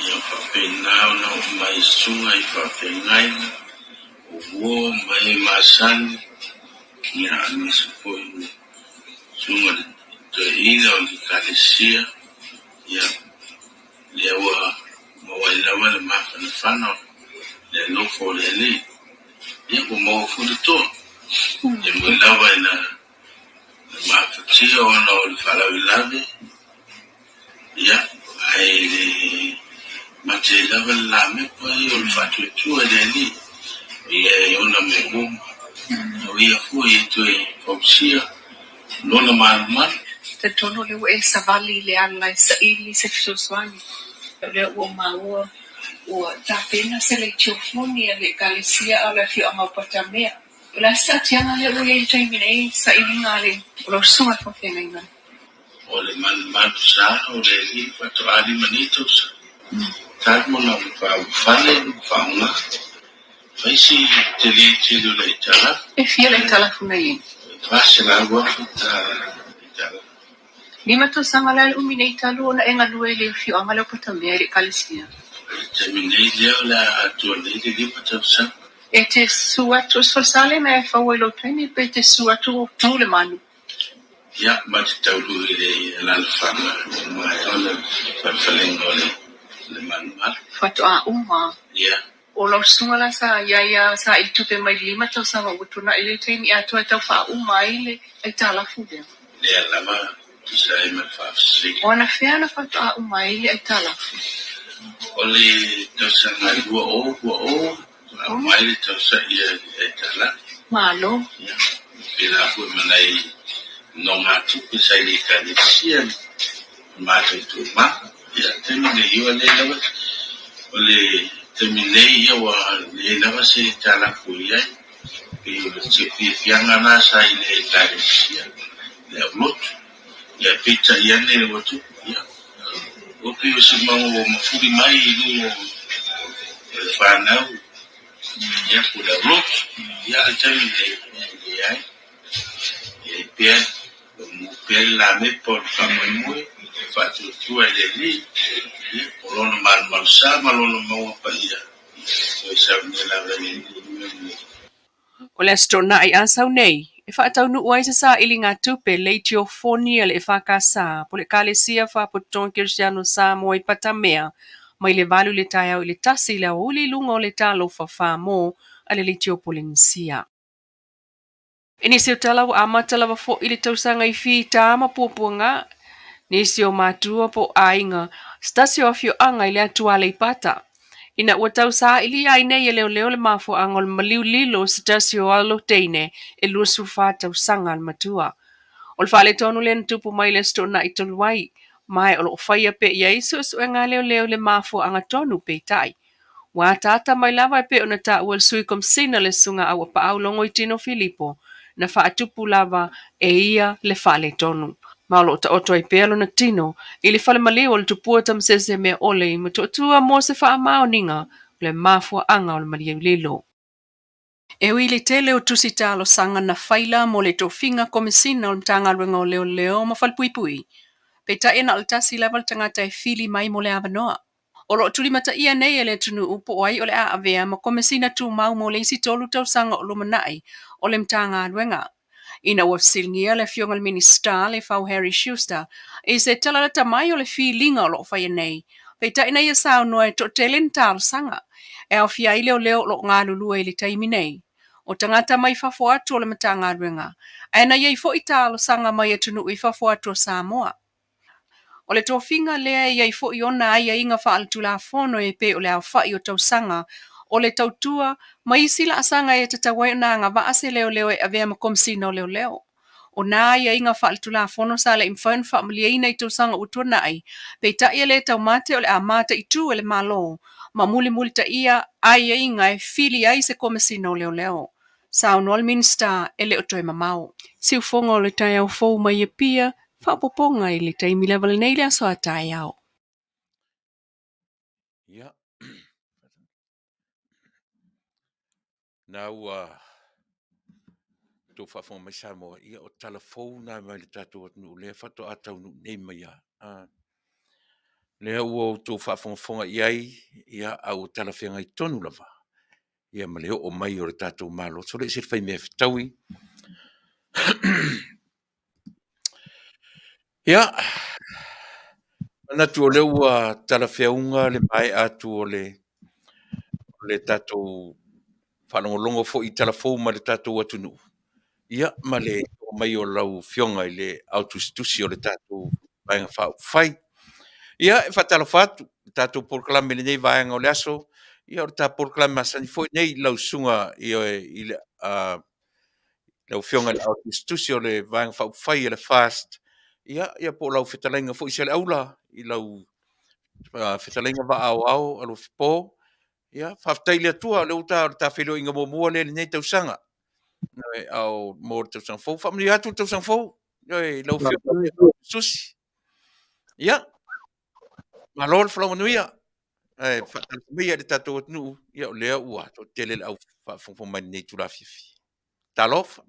Speaker 5: ia faapena ona oo mai susuga i faafeagaiga, o uo ma e masani, ia aemaise foi o susuga i le toeaina o le ekalesia, ia lea ua maua ai lava le mafanafana o le alofa o le Alii, ia ua maua foi le toa. E moni lava ina mafatia ona o le faalavelave, ia, ae le mate ai lava le lamepa ia o le faatuatua i le Alii, o ia e ona mea uma, o ia foi e toe fausia lona malumalu.
Speaker 4: Talitonu o lea ua e savali i le ala e saili se fesoasoani.
Speaker 6: O lea ua maua ua tapena se leitio foni a le Ekalesia a o le afioaga o Patamea. O le a se taatiaga lea ua i ai i le taimi nei i sailiga a le o lau susuga i le faafeagaiga?
Speaker 5: O le malumalu sa o le alii faatoa lima nei tausaga. Talu ona faaulufale ma faaaoga, fai si tele tele o le aitalafu.
Speaker 6: E fia le aitalafu na i ai?
Speaker 5: E $400,000 aitalafu.
Speaker 6: 5 tausaga la le umi nei talu ona e galue i le afioaga lea o Patamea i le Ekalesia.
Speaker 5: I le taimi nei lea o le a atoa nei le 5 tausaga.
Speaker 6: E te susu atu, o se falesa lea na e faua i lou taimi pe e te susu atu o tu le manu?
Speaker 5: Ia, ma te taulu i le alaalafaga ua maea ona falefalega o le malumalu.
Speaker 6: Faatoa uma.
Speaker 5: Ia.
Speaker 6: O lau susuga la sa i ai a saili tupe mai le 5 tausaga ua tuanai lea taimi atoa e tau faauma ai le aitalafu lea.
Speaker 5: Lea lava tusa ai ma le faafesili.
Speaker 6: O anafea na faatoa uma ai le aitalafu?
Speaker 5: O le tausaga 2020 faatoa uma ai le tausaga le aitalafu.
Speaker 6: Malo.
Speaker 5: Ia, pēlā foi ma nai nogatupe sa i le Ekalesia ma matou toomaga. Ia, taimi nei ua leai lava, o le taimi nei ia ua leai lava se aitalafu o i ai. Pei o se fiafiaga lena sa i le Ekalesia, le aulotu. Ia, peitai ane ua tupu, ia, ua pei o se mau ua mafuli mai i luga o le fanau, ia, po o le aulotu. Ia, a o le taimi nei, ia, e leai. E pea, o mu pea le lamepa o le faamoemoe, e faatuatua i le Alii, ia, o lona malumalusa ma lona mauga paia, ia, e toe saunia lava e le Alii mea lelei.
Speaker 4: O le Aso Toonai a sau nei, e faataunuu ai se sailigatupe leitiofoni a le EFKS po o le Ekalesia Faapotopotoga Kerisiano Samoa i Patamea mai le 8 i le taeao i le 1 i le aoauli i luga o le Talofa Fā-Mō a le Leitio Polenisia. I nisi o tala ua amata lava foi le tausaga i fita ma puapuaga, nisi o matua po o aiga, se tasi o afioaga i le atu Aleipata. Ina ua tau saili ai nei e leoleo le mafuaaga o le maliu lilo o se tasi o alo teine e 24 tausaga le matua. O le faaletonu lea na tupu mai i le Aso Toonai talu ai, ma o lo o faia pea i ai suesuega a leoleo i le mafuaaga tonu peitai. Ua ataata mai lava e pei ona taua e le Sui Komesina le Susuga Auapaau Logoitino Filipo, na faatupu lava e ia le faaletonu. Ma o lo o taoto ai pea lona tino i le fale maliu o le Tupua Tamasese Meaole i Motootua mo se faamaoniga o le mafuaaga o le maliu lilo. E ui i le tele o tusi talosaga na faila mo le tofiga Komesina o le Matagaluega o Leoleo ma Falepuipui, peitai e na o le tasi lava le tagata e fili mai mo le avanoa. O lo o tulimataia nei e le atunuu po o ai o le a avea ma Komesina tumau mo le isi 3 tausaga o lumanai o le Matagaluega. Ina ua fesiligia le Afioga i le Minisita Lefau Harry Schuster i se tala lata mai o le filiga o lo o faia nei, peitai na ia saunoa e toatele ni talosaga e aofia ai leoleo o lo o galulue i le taimi nei, o tagata mai fafo atu o le Matagaluega, ae na i ai foi talosaga mai atunuu i fafo atu o Samoa. O le tofiga lea e i ai foi ona aiaiga faaletulafono e pei o le aofai o tausaga o le tautua ma isi laasaga e tatau ai ona agavaa se leoleo e avea ma Komesina o Leoleo. O nā aiaiga faaletulafono sa le i mafai ona faamalieina i tausaga ua tuanai, peitai e le taumate o le a mataitu e le Malo ma mulimulitaia aiaiga e fili ai se Komesina o Leoleo. Saunoa le Minisita e le o toe mamao. Siufofoga o le taeao fou mai Apia, faaopoopoga i le taimi lava lenei i le aso a taeao.
Speaker 2: Ia. Na ua tou faafofoga mai Samoa, ia o tala fou na mai le tatou atunuu lea faatoa taunuu nei mai lava. Ah. Lea ua outou faafogafoga i ai, ia, a ua talafeagai tonu lava ia ma le oo mai o le tatou Malo. Sole se fai mea fetaui. Ia, manatu o lea ua talafeauga le maea atu o le tatou faalogologo foi i tala fou mai le tatou atunuu, ia ma le oo mai o lau Afioga i le aotusitusi o le tatou Vaega Faaupufai. Ia, e faatalofa atu i le tatou polokalame i lenei vaega o le aso, ia o le ta polokalame masani foi nei i lau susuga i le lau Afioga i le aotusitusi o le Vaega Faaupufai a le FAST, ia, ia po o lau fetalaiga foi Saleaula i lau Fetalaiga Vaa Aoao Alofi Po. Ia, faafetai i le Atua, o lea ua ta, o le ta feiloaiga muamua lea i lenei tausaga. Ioe, a o mo le tausaga fou. Faamanuia atu le tausaga fou. Ioe, i lau Afioga Susi. Ia, malo le folau manuia. Ae faatalofa maia i le tatou atunuu, ia o lea ua toatele le au faafogafoga mai i lenei itula afiafi. Talofa!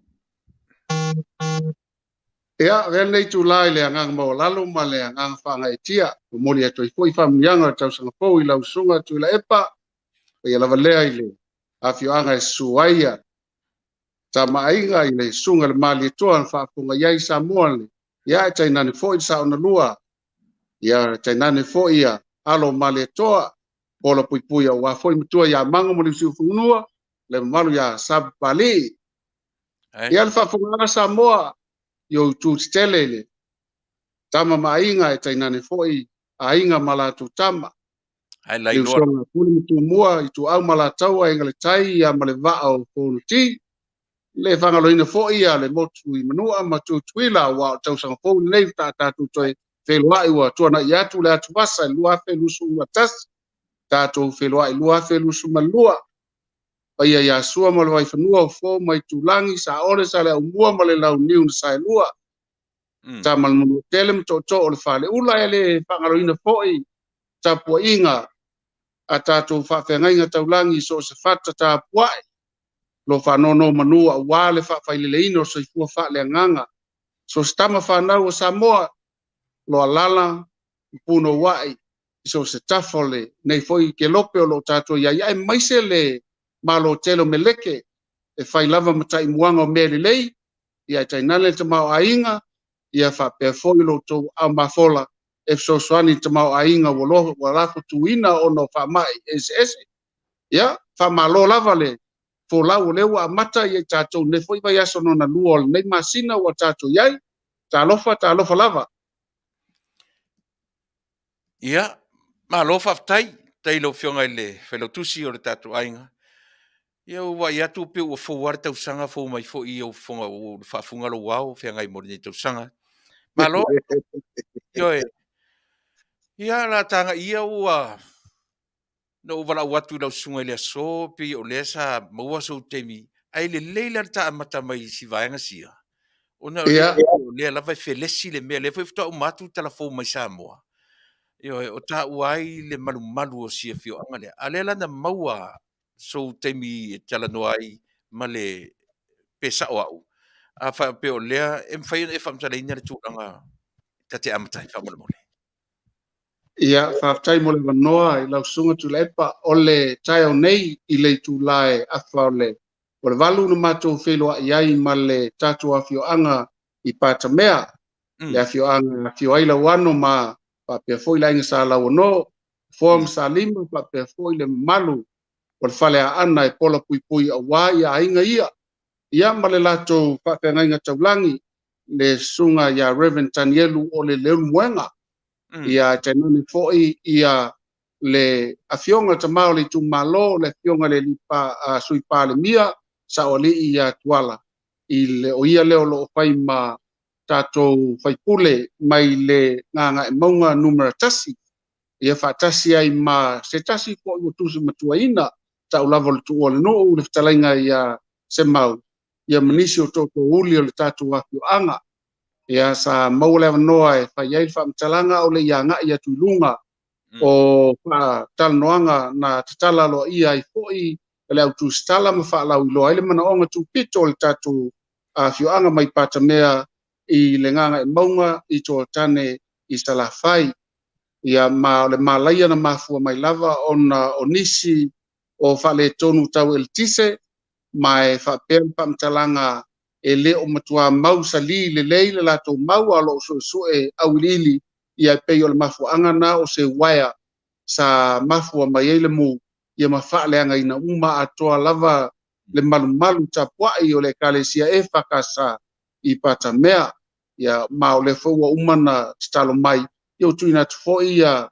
Speaker 7: Ia, avea lenei itula i le agaga maualalo ma le agaga faagaeetia, momoli atu ai foi faamanuiaga o le tausaga fou i lau Susuga Tuilaepa, paia lava lea i le afioaga e susu ai ia Tamaaiga i le Susuga i le Malietoa na faafofoga i ai Samoa le, ia e tainane foi le Saonalua, ia tainane foi ia alo o Malietoa, Pola Puipui aua foi matua ia Mago ma Liusiufanua, le mamalu ia Sapapalii. Ia le faafofogaaga Samoa i ou itu tetele i le tama ma aiga e tainane foi aiga ma latou tama. Le usoga a Pule ma Tumua, Ituau ma Alataua, Aiga i le Tai ia ma le Vaa o Fonoti. Le faagaloina foi ia le motu i Manua ma Tutuila aua o le tausaga fou lenei faatoa tatou toe feiloai ua tuanai atu le atuvasa i le 2021, tatou feiloai 2022. Paia ia Sua ma le Vaifanua, o Fofo ma Aitulagi, Saole, Saleaaumua ma le Launiu na Saelua, Tama a le Manuatele ma Tootoo o le Faleula. E le faagaloina foi tapuaiga a tatou faafeagaiga taulagi i so o se fata tapuai, lo faanonomanu aua le faafaileleina o soifua faaleagaga. So o se tama fanau o Samoa, lo alala ma punouai i so o se tafa o lenei foi kelope o lo o tatou i ai, aemaise le Malo tele o Meleke e fai lava ma taimuaga o mea lelei, ia e tainane le tamaoaiga, ia faapea foi lo outou aao mafola e fesoasoani i le tamaoaiga ua loa ua lafotuina ona o faamai eseese. Ia, faamalo lava le folau o lea ua amata ia i tatou i lenei foi vaiaso lona lua o lenei masina ua tatou i ai. Talofa, talofa lava.
Speaker 2: Ia, malo faafetai. Faafetai i lau Afioga i le Failautusi o le tatou aiga. Ia ua vaai atu pei ua fou lava le tausaga, fou mai foi i ou fofoga, ua faafuga lou ao feagai mo lenei tausaga. Malo. Ioe. Ia, la taga ia ua Na ou valaau atu i lau susuga i le aso, pei o lea sa maua sou taimi, ae lelei la le ta amata mai i si vaega sia, ona o lea, o lea lava e felesi le mea, lea foi faatoa uma atu le tala fou mai Samoa, ioe, o taua ai le malumalu o si afioaga lea. A o lea la na maua sou taimi e talanoa ai ma le, pe sao au, a faapea o lea e mafai ona e faamatalaina le tulaga ta te amata ai faamolemole.
Speaker 7: Ia, faafetai mo le avanoa i lau Susuga Tuilaepa. O le taeao nei i le itula e afa o le o le 8 na matou feiloai ai ma le tatou afioaga i Patamea, le afioaga e afio ai Lauano ma faapea foi le Aiga Sa Lauano, Foa ma Salima faapea foi le mamalu o le Faleaana e pola puipui aua ia aiga ia, ia ma le latou faafeagaiga taulagi le susuga ia Reverend Tanielu o le Leulumoega, ia tainane foi ia le afioga tama o le itumalo, le afioga le alii Sui Palemia, Saoalii ia Tuala, i le, o ia lea o lo o fai ma tatou faipule mai le Gagaemauga numera 1, ia faatasi ai ma se tasi foi ua tusi matuaina tau lava o le tuua o le nuu, le fetalaiga ia Semau, ia ma nisi o tootoouli o le tatou afioaga. Ia sa maua le avanoa e fai ai le faamatalaga a o le i agai atu i luga o faatalanoaga na tatala aloaia ai foi e le au tusitala ma faalauiloa ai le manaoga tupito o le tatou afioaga mai Patamea i le Gagaemauga i Toatane i Salafai. Ia ma o le malaia na mafua mai lava ona o nisi o faaletonu tau eletise ma e faapea le faamatalaga e le o matua mausali lelei le latou mau a o lo o suesue auiliili ia e pei o le mafuaaga na o se uaea sa mafua mai ai le mu ia ma faaleagaina uma atoa lava le malumalu tapuai o le Ekalesia EFKS i Patamea. Ia ma o lea foi ua uma na tatalo mai ia ua tuuina atu foi ia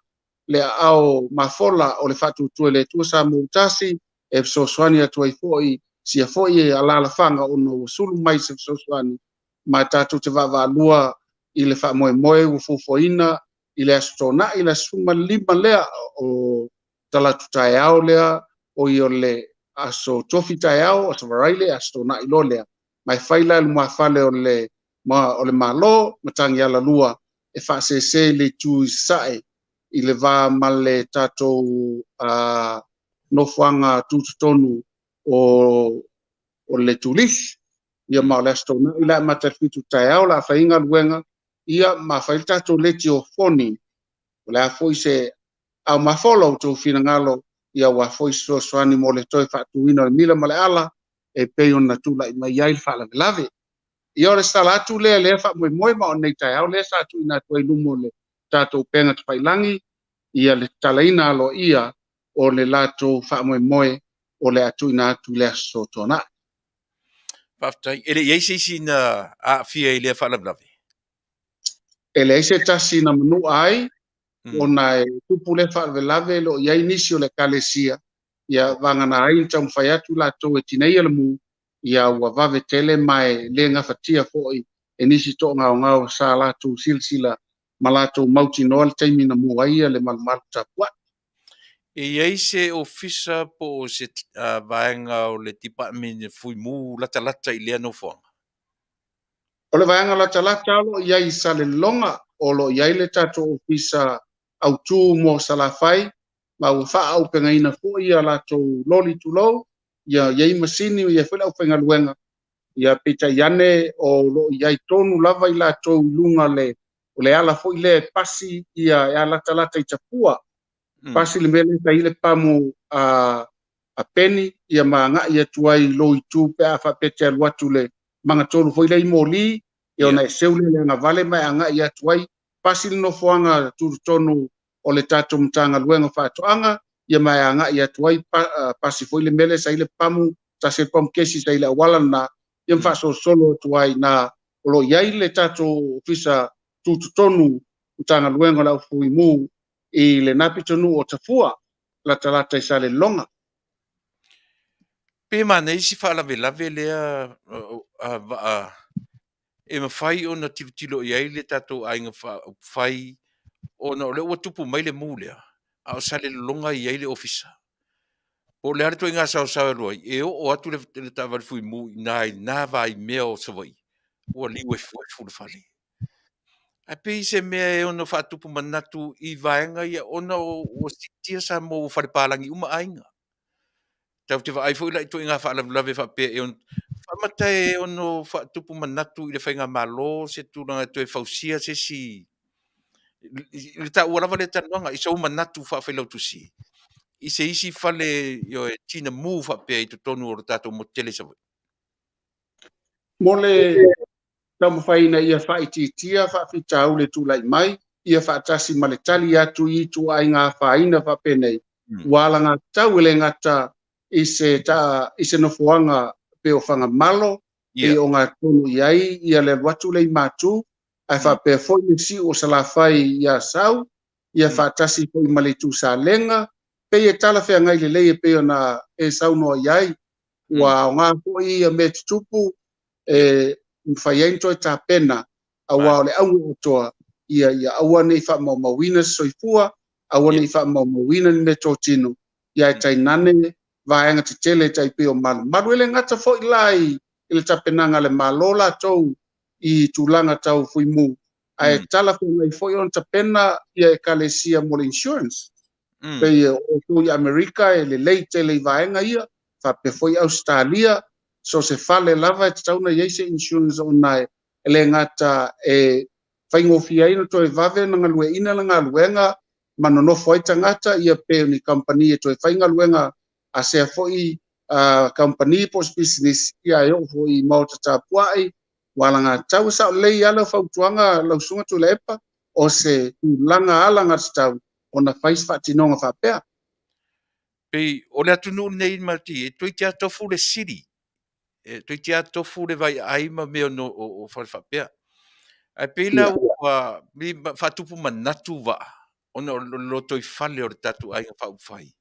Speaker 7: le aao mafola o le Faatuatua i le Atua Samoa ua tasi e fesoasoani atu ai foi sia foi alaalafaga ona ua sulu mai se fesoasoani ma tatou te vaavaalua i le faamoemoe ua fuafuaina i le Aso Toonai le aso 15 lea o Talatu taeao lea, oi o le Aso Tofi taeao, Aso Faraile, Aso Toonai loa lea. Ma e fai la i lumafale o le o le Malo, Matagialalua, e faasese i le itu i sasae i le va ma le tatou nofoaga tutotonu o le Turisi. Ia ma o le Aso Toonai la e amata i le 7 taeao la fai ai galuega, ia ma fai le tatou letiofoni. O le a foi se aumafola o outou finagalo, ia aua foi se fesoasoani mo le toe faatuina o le mila ma le ala e pei ona tulai mai ai le faalavelave. Ia o le sala atu lea lea faamoemoe ma o nei taeao lea sa tuuina atu ai i luma o le tatou upega tafailagi ia le tatalaina aloaia o le latou faamoemoe o le a tuuina atu i le Aso Toonai.
Speaker 2: Faafetai. E le i i ai se isi na aafia i lea faalavelave?
Speaker 7: E leai se tasi na manua ai, ona e tupu lea faalavelave e le o i ai nisi o le Ekalesia, ia vagana ai na taumafai atu latou e tineia le mu, ia ua vave tele ma e le gafatia foi e nisi toagaogao sa latou silasila ma latou mautinoa le taimi na mu ai le malumalu tapuai.
Speaker 2: E i ai se ofisa po o se vaega o le Department Fuimu latalata i lea nofoaga?
Speaker 7: O le vaega latalata o lo o i ai i Salelologa, o lo o i ai le tatou ofisa autu mo Salafai, ma ua faaaupegaina foi ia latou loli tulou, ia i ai masini, ia i ai foi le aufaigaluega, ia peitai ane o lo o i ai tonu lava i latou i luga o le ala foi lea e pasi ia e latalata i Tapua, pasi le mea lea sa i ai le pamu a Penny, ia ma agai atu ai i lou itu pe a faapea e te alu atu le magatolu foi lea i Moli, ia ona e seu lea i le agavale ma e agai atu ai, pasi le nofoaga tutotonu o le tatou Matagaluega o Faatoaga, ia ma e agai atu ai, pasi foi le mea lea sa i ai le pamu, tasi le pamu kesi sa i le auala lena, ia ma faasolosolo atu ai ina o lo o i ai le tatou ofisa tutotonu Matagaluega o le Aufuimu i lena pitonuu o Tafua, latalata i Salelologa.
Speaker 2: Pe manaia si faalavelave lea vaa e mafai ona tilotilo i ai le tatou aiga faaupufai ona o lea ua tupu mai le mu lea, a o Salelologa e i ai le ofisa. Po o le a le ituaiga saosao e alu ai, e oo atu le taavale fuimu i ina i na vaimea o Savaii, ua liu efuefu le fale. Ae pei se mea e ono faatupu manatu i vaega ia ona ua siitia Samoa ua falepalagi uma aiga. Tatou te vaai foi la i ituaiga faalavelave faapea e ono faamata e ono faatupu manatu i le faigamalo se tulaga e toe fausia se isi i le taua lava lea talanoaga i sou manatu faafailautusi i se isi fale ioe tina mu faapea i totonu o le tatou motu tele i Savaii.
Speaker 7: Mo le taumafai ina ia faaitiitia faafitauli e tulai mai, ia faatasi ma le tali atu i ituaiga afaina faapenei, ua alagatatau e le gata i se i se nofoaga pei o Fagamalo, pei o ogatotonu i ai ia le alu atu lea i Matu, ae faapea foi le siu o Salafai i Asau, ia faatasi foi ma le itu Salega, pei e talafeagai lelei e pei ona e saunoa i ai, ua aoga foi ia mea tutupu e mafai ai ona toe tapena, aua o le auga atoa ia ia aua ne i faamaumauina se soifua, aua ne i faamaumauina ni meatotino, ia ae tainane vaega tetele tai pei o malumalu. E le gata foi la i le tapenaga a le Malo latou i tulaga tau fuimu, ae talafeagai foi ona tapena ia Ekalesia mo le insurance. Pei o outou i Amerika e lelei tele i vaega ia, faapea foi Ausetalia, so se fale lava e tatau ona i ai se insurance ona e le gata e faigofie ai ona toe vave ona galueaiina le galuega ma nonofo ai tagata, ia pe o ni kamupani e toe fai galuega a sea foi kamupani po o se pisinisi, ia e oo foi i maota tapuai, ua alagatatau. E sao lelei lava lau fautuaga lau Susuga Tuilaepa, o se tulaga alagatatau ona fai se faatinoga faapea.
Speaker 2: Pei o le atunuu lenei matou te i ai, e toeitiiti lava tofu le sili, e toeitiiti lava tofu le vaiaai ma mea o fale faapea. Ae pei la ua faatupu manatu vaa ona o le lotoifale o le tatou aiga faaupufai.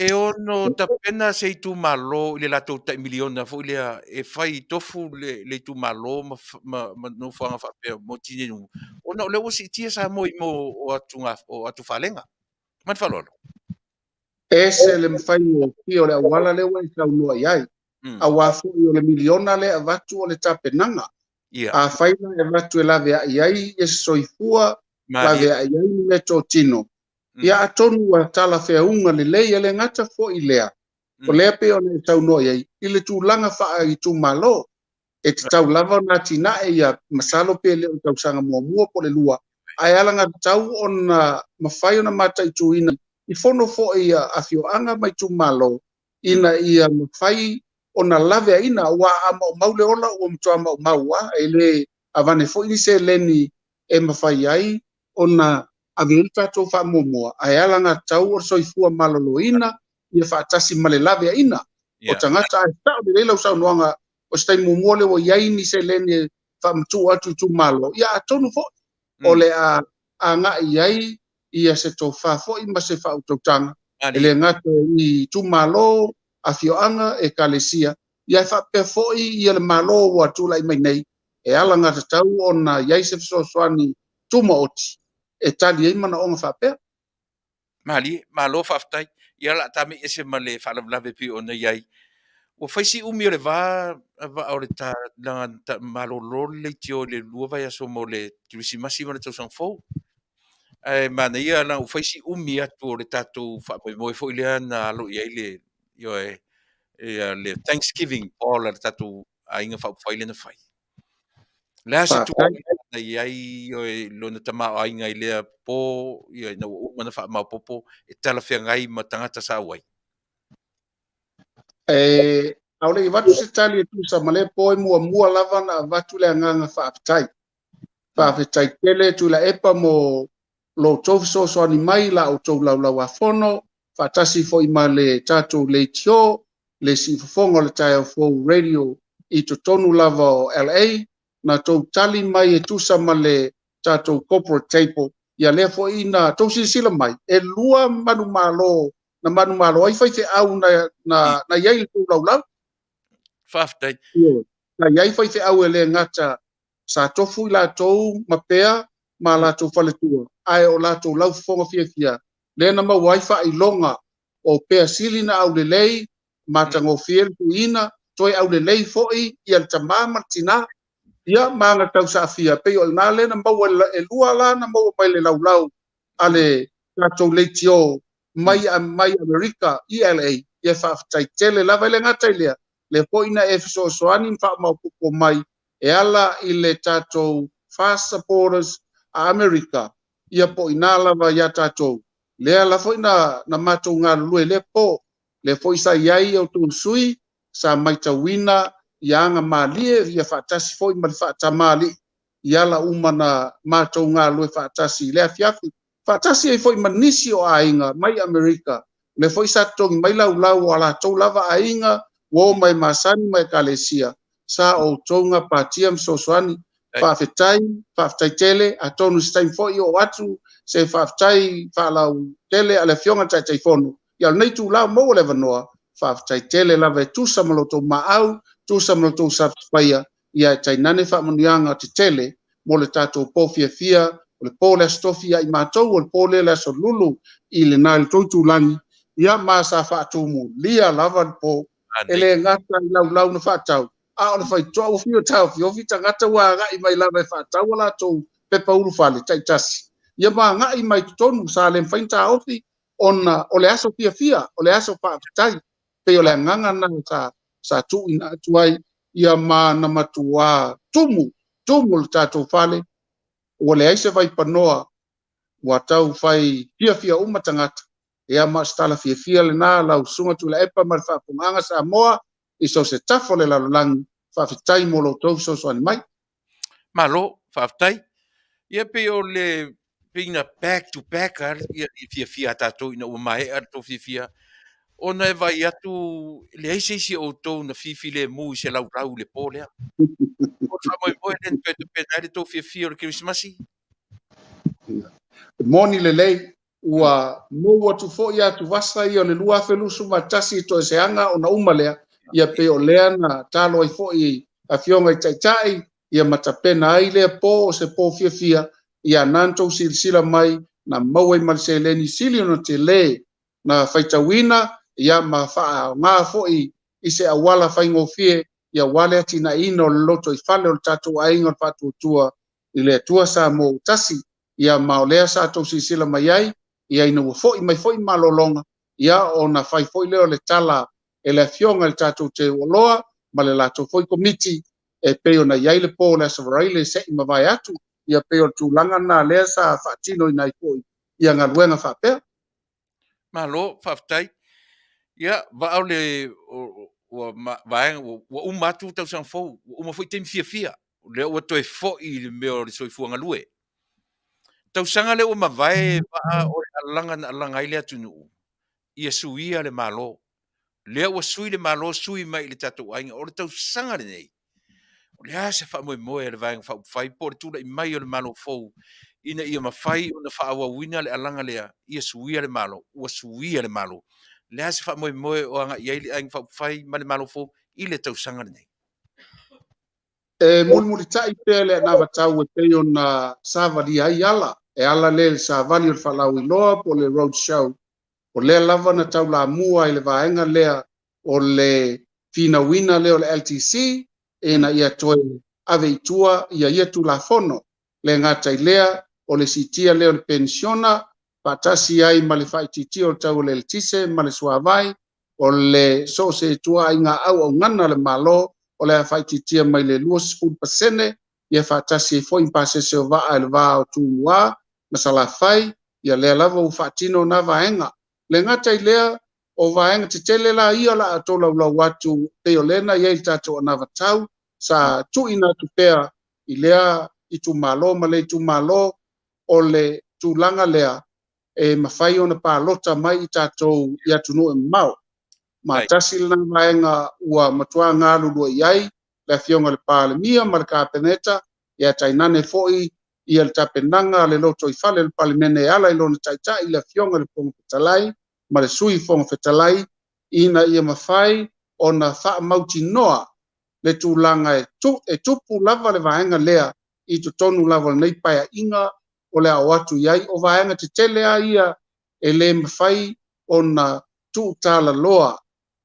Speaker 2: E ono tapena se itumalo i le latou tai miliona foi lea e fai i tofu le, le itumalo ma, ma, ma nofoaga faapea mo tinei mu, ona o lea ua siitia Samoa i mo o atuga, o atufalega. Ma le faaaloalo.
Speaker 7: Ese le mafaigofie o le auala lea ua e saunoa i ai. Aua foi o le miliona lea e avatu o le tapenaga. Afai la e avatu e laveai ai ia se soifua, laveai ai ni meatotino, ia atonu ua talafeauga lelei, e le gata foi i lea, o lea pei ona e saunoa i ai, i le tulaga faaitumalo, e tatau lava ona atinae ia, masalo pe le o le tausaga muamua po o le lua, ae alagatatau ona mafai ona mataituina i fono foi a afioaga ma itumalo, ina ia mafai ona laveaina, aua a maumau le ola ua matua maumau lava, e le avane foi ni seleni e mafai ai ona ave i ai le tatou faamuamua, ae alagatatau o le soifua maloloina ia faatasi ma le laveaina o tagata. Ae sao lelei lau saunoaga, o se taimi muamua lea ua i ai ni seleni e faamatuu atu i itumalo, ia atonu foi o le a agai i ai ia se tofa foi ma se faautautaga, e le gata i itumalo, afioaga, ekalesia, ia ae faapea foi ia le Malo ua tulai mai nei, e alagatatau ona i ai se fesoasoani tumaoti e tali ai manaoga faapea.
Speaker 2: Malie, malo faafetai. Ia o le a ta mei ese ma le faalavelave e pei ona i ai. Ua fai si umi o le va o le ta leaga malolo le leitio i le 2 vaiaso mo le Kerisimasi ma le tausaga fou. Ae manaia leaga ua fai si umi atu o le tatou faamoemoe foi lea na alo i ai le, ioe, ia le Thanksgiving Ball a le tatou aiga faaupufai lea na fai. O le a se tulaga na i ai lona tamaoaiga i lea po, ia, ina ua uma ona faamaopoopo e talafeagai ma tagata sa auai?
Speaker 7: E, aole i avatu se tali e tusa ma lea po e muamua lava ona avatu le agaga faafetai. Faafetai tele Tuilaepa mo lo outou fesoasoani mai la outou laulauafono, faatasi foi ma le tatou leitio, le siufofoga o le Taeao Fou Radio i totonu lava o LA, na tou tali mai e tusa ma le tatou corporate table, ia lea foi na tou silasila mai, e 2 manumalo na manumalo ai faifeau na, na, na i ai i le tou laulau.
Speaker 2: Faafetai.
Speaker 7: Na i ai faifeau e le gata sa tofu i latou ma pea ma latou faletua, ae o latou laufofoga fiafia lea na maua ai faailoga o pea sili na aulelei, matagofie le tuuina, toe aulelei foi ia le tama ma le tina, ia ma aga tausaafia, pei o lena lea na maua e 2 la na maua mai le laulau a le tatou leitio mai mai Amerika i LA, ia faafetai tele lava. E le gata i lea, lea foi na e fesoasoani ma faamaopoopo mai e ala i le tatou Fast Supporters a Amerika, ia po o ina lava ia tatou, lea la foi na, na matou galulue lea po, lea foi sa i ai outou sui, sa maitauina ia aga malie ia faatasi foi ma le faatamalii i ala uma na matou galulue faatasi i le afiafi, faatasi ai foi ma nisi o aiga mai Amerika, lea foi sa totogi mai laulau o a latou lava aiga, uo mai masani ma ekalesia, sa outou gapatia ma fesoasoani. Faafetai, faafetai tele, atonu se taimi foi oo atu se faafetai faalautele a le Afioga i le Taitaifono. Ia o lenei itula ua maua le avanoa, faafetai tele lava e tusa ma lo outou maau, tusa ma lo outou sapasapaia, ia e tainane faamanuiaga tetele mo le tatou po fiafia, o le po o le Aso Tofi ia i matou, o le po lea o le Aso Lulu i lena i le tou itulagi, ia ma sa faatumulia lava le po, e le gata i laulau na faatau, a o le faitotoa ua fiu e taofiofi tagata ua agai mai lava e faatau a latou pepa ulufale taitasi, ia ma agai mai totonu, sa le mafai ona taofi ona o le aso fiafia, o le aso faafetai. Pei o le agaga lena sa, sa tuuina atu ai, ia ma na matuā tumu, tumu le tatou fale, ua leai se vaipanoa, ua tau fai fiafia uma tagata. Ia ma o se tala fiafia lena lau Susuga Tuilaepa ma le faafofogaaga Samoa i so o se tafa o le lalolagi, faafetai mo lo outou fesoasoani mai.
Speaker 2: Malo, faafetai. Ia pei o le pei na back to back a ia fiafia a tatou ina ua maea le tou fiafia ona e vaai atu leai se isi o outou na fifilemu i se laulau i le po lea. O le faamoemoe lea na toe tapena ai le tou fiafia o le Kerisimasi.
Speaker 7: E moni lelei. Ua mou atu foi atuvasa ia o le 2021 i toeseaga ona uma lea, ia pei o lea na talo ai foi i afioga i taitai, ia ma tapena ai lea po o se po fiafia, ia na na tou silasila mai na maua ai ma le seleni sili ona tele na faitauina, ia ma faaaoga foi i se auala faigofie, ia aua le atinaeina o le lotoifale o le tatou aiga o le Faatuatua i le Atua Samoa ua tasi. Ia ma o lea sa tou silasila mai ai, ia ina ua foi mai foi malologa, ia ona fai foi lea o le tala e le afioga i le tatou Teuoloa ma le latou foi komiti e pei ona i ai le po o le Aso Faraile se i mavae atu, ia pei o le tulaga lena lea sa faatinoina ai foi ia galuega faapea.
Speaker 2: Malo, faafetai. Ia, vaa o le ua vaega ua uma atu tausaga fou, ua uma foi taimi fiafia. O lea ua toe foi i le mea o le soifua galue. Tausaga lea ua mavae vaa o le alaga na alaga ai le atunuu, ia suia le Malo. Lea ua sui le Malo, sui mai i le tatou aiga. O le tausaga lenei, o le a se faamoemoe a le Vaega Faaupufai po o le tulai mai o le Malo fou ina ia mafai ona faaauauina le alaga lea, ia suia le Malo, ua suia le Malo. O le a se faamoemoe o agai i ai le Aiga Faaupufai ma le Malo fou i le tausaga lenei?
Speaker 7: E mulimulitai pea le anavatau e pei ona savalia ai ala, e ala lea i le savali o le faalauiloa po o le road show, o lea lava na taulamua i le vaega lea o le finauina lea o le LTC ina ia toe ave i tua ia ia Tulafono. Le gata i lea, o le siitia lea o le penisiona faatasi ai ma le faaitiitia o le tau o le eletise ma le suavai, o le so o se ituaiga auaunaga a le Malo o le a faaitiitia mai le 20% ia faatasi ai foi ma pasese o vaa i le va o Tumua ma Salafai, ia lea lava ua faatino na vaega. Le gata i lea, o vaega tetele la ia o le a tolaulau atu pei o lea na i ai le tatou anavatau sa tuuina atu pea i lea itumalo ma le itumalo o le tulaga lea e mafai ona palota mai i tatou i atunuu e mamao. Ma tasi lena vaega ua matua galulue i ai le afioga i le Palemia ma le Kapeneta, ia tainane foi ia le tapenaga a le lotoifale o le Palemene e ala i lona taitai le afioga i le Fofoga Fetalai ma le Sui Fofoga Fetalai ina ia mafai ona faamautinoa le tulaga e tupu lava le vaega lea i totonu lava o lenei paeaiga o le a o atu i ai. O vaega tetele lava ia e le mafai ona tuutalaloa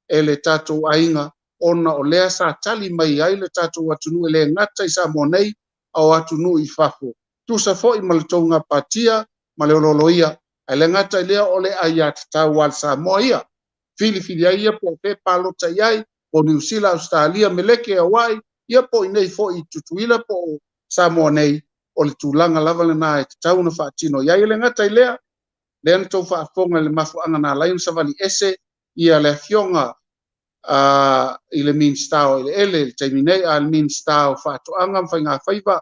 Speaker 7: e le tatou aiga ona o lea sa tali mai ai le tatou atunuu e le gata i Samoa nei a o atunuu i fafo. Tusa foi ma le tou gapatia ma le olooloia, ae le gata i lea o le aiatatau a le Samoa ia. Filifili ai ia po o fea e palota i ai, po o Niu Sila, Ausetalia, Meleke, Hawaii, ia po o inei foi i Tutuila po o Samoa nei, o le tulaga lava lena e tatau ona faatino i ai. E le gata i lea, lea na tou faafofoga i le mafuaaga na ala ai ona savali ese ia le afioga i le Minisita o Eleele i le taimi nei, a le Minisita o Faatoaga ma Faigafaiva,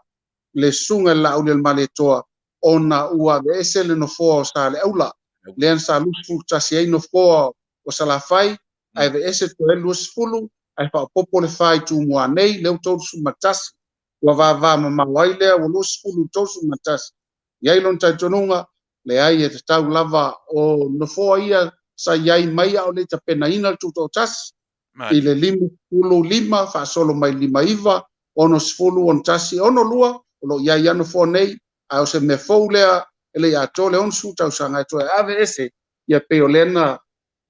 Speaker 7: le Susuga i le Laaulialemalietoa, ona ua aveese le nofoa o Saleaula, lea na sa 21 ai nofoa o Salafai, ae aveese toe ai le 20, ae faaopoopo le 4 i Tumua nei, lea ua 31. Ua vavamamao ai lea ua 20 i le 31. I ai lona talitonuga, leai e tatau lava o nofoa ia sa i ai mai a o le i tapenaina le tutoatasi i le 55 faasolo mai le 59, 60, 61, 62, o lo o i ai lava nofoa nei, a o se mea fou lea e le i atoa le 60 tausaga e toe ave ese, ia pei o lea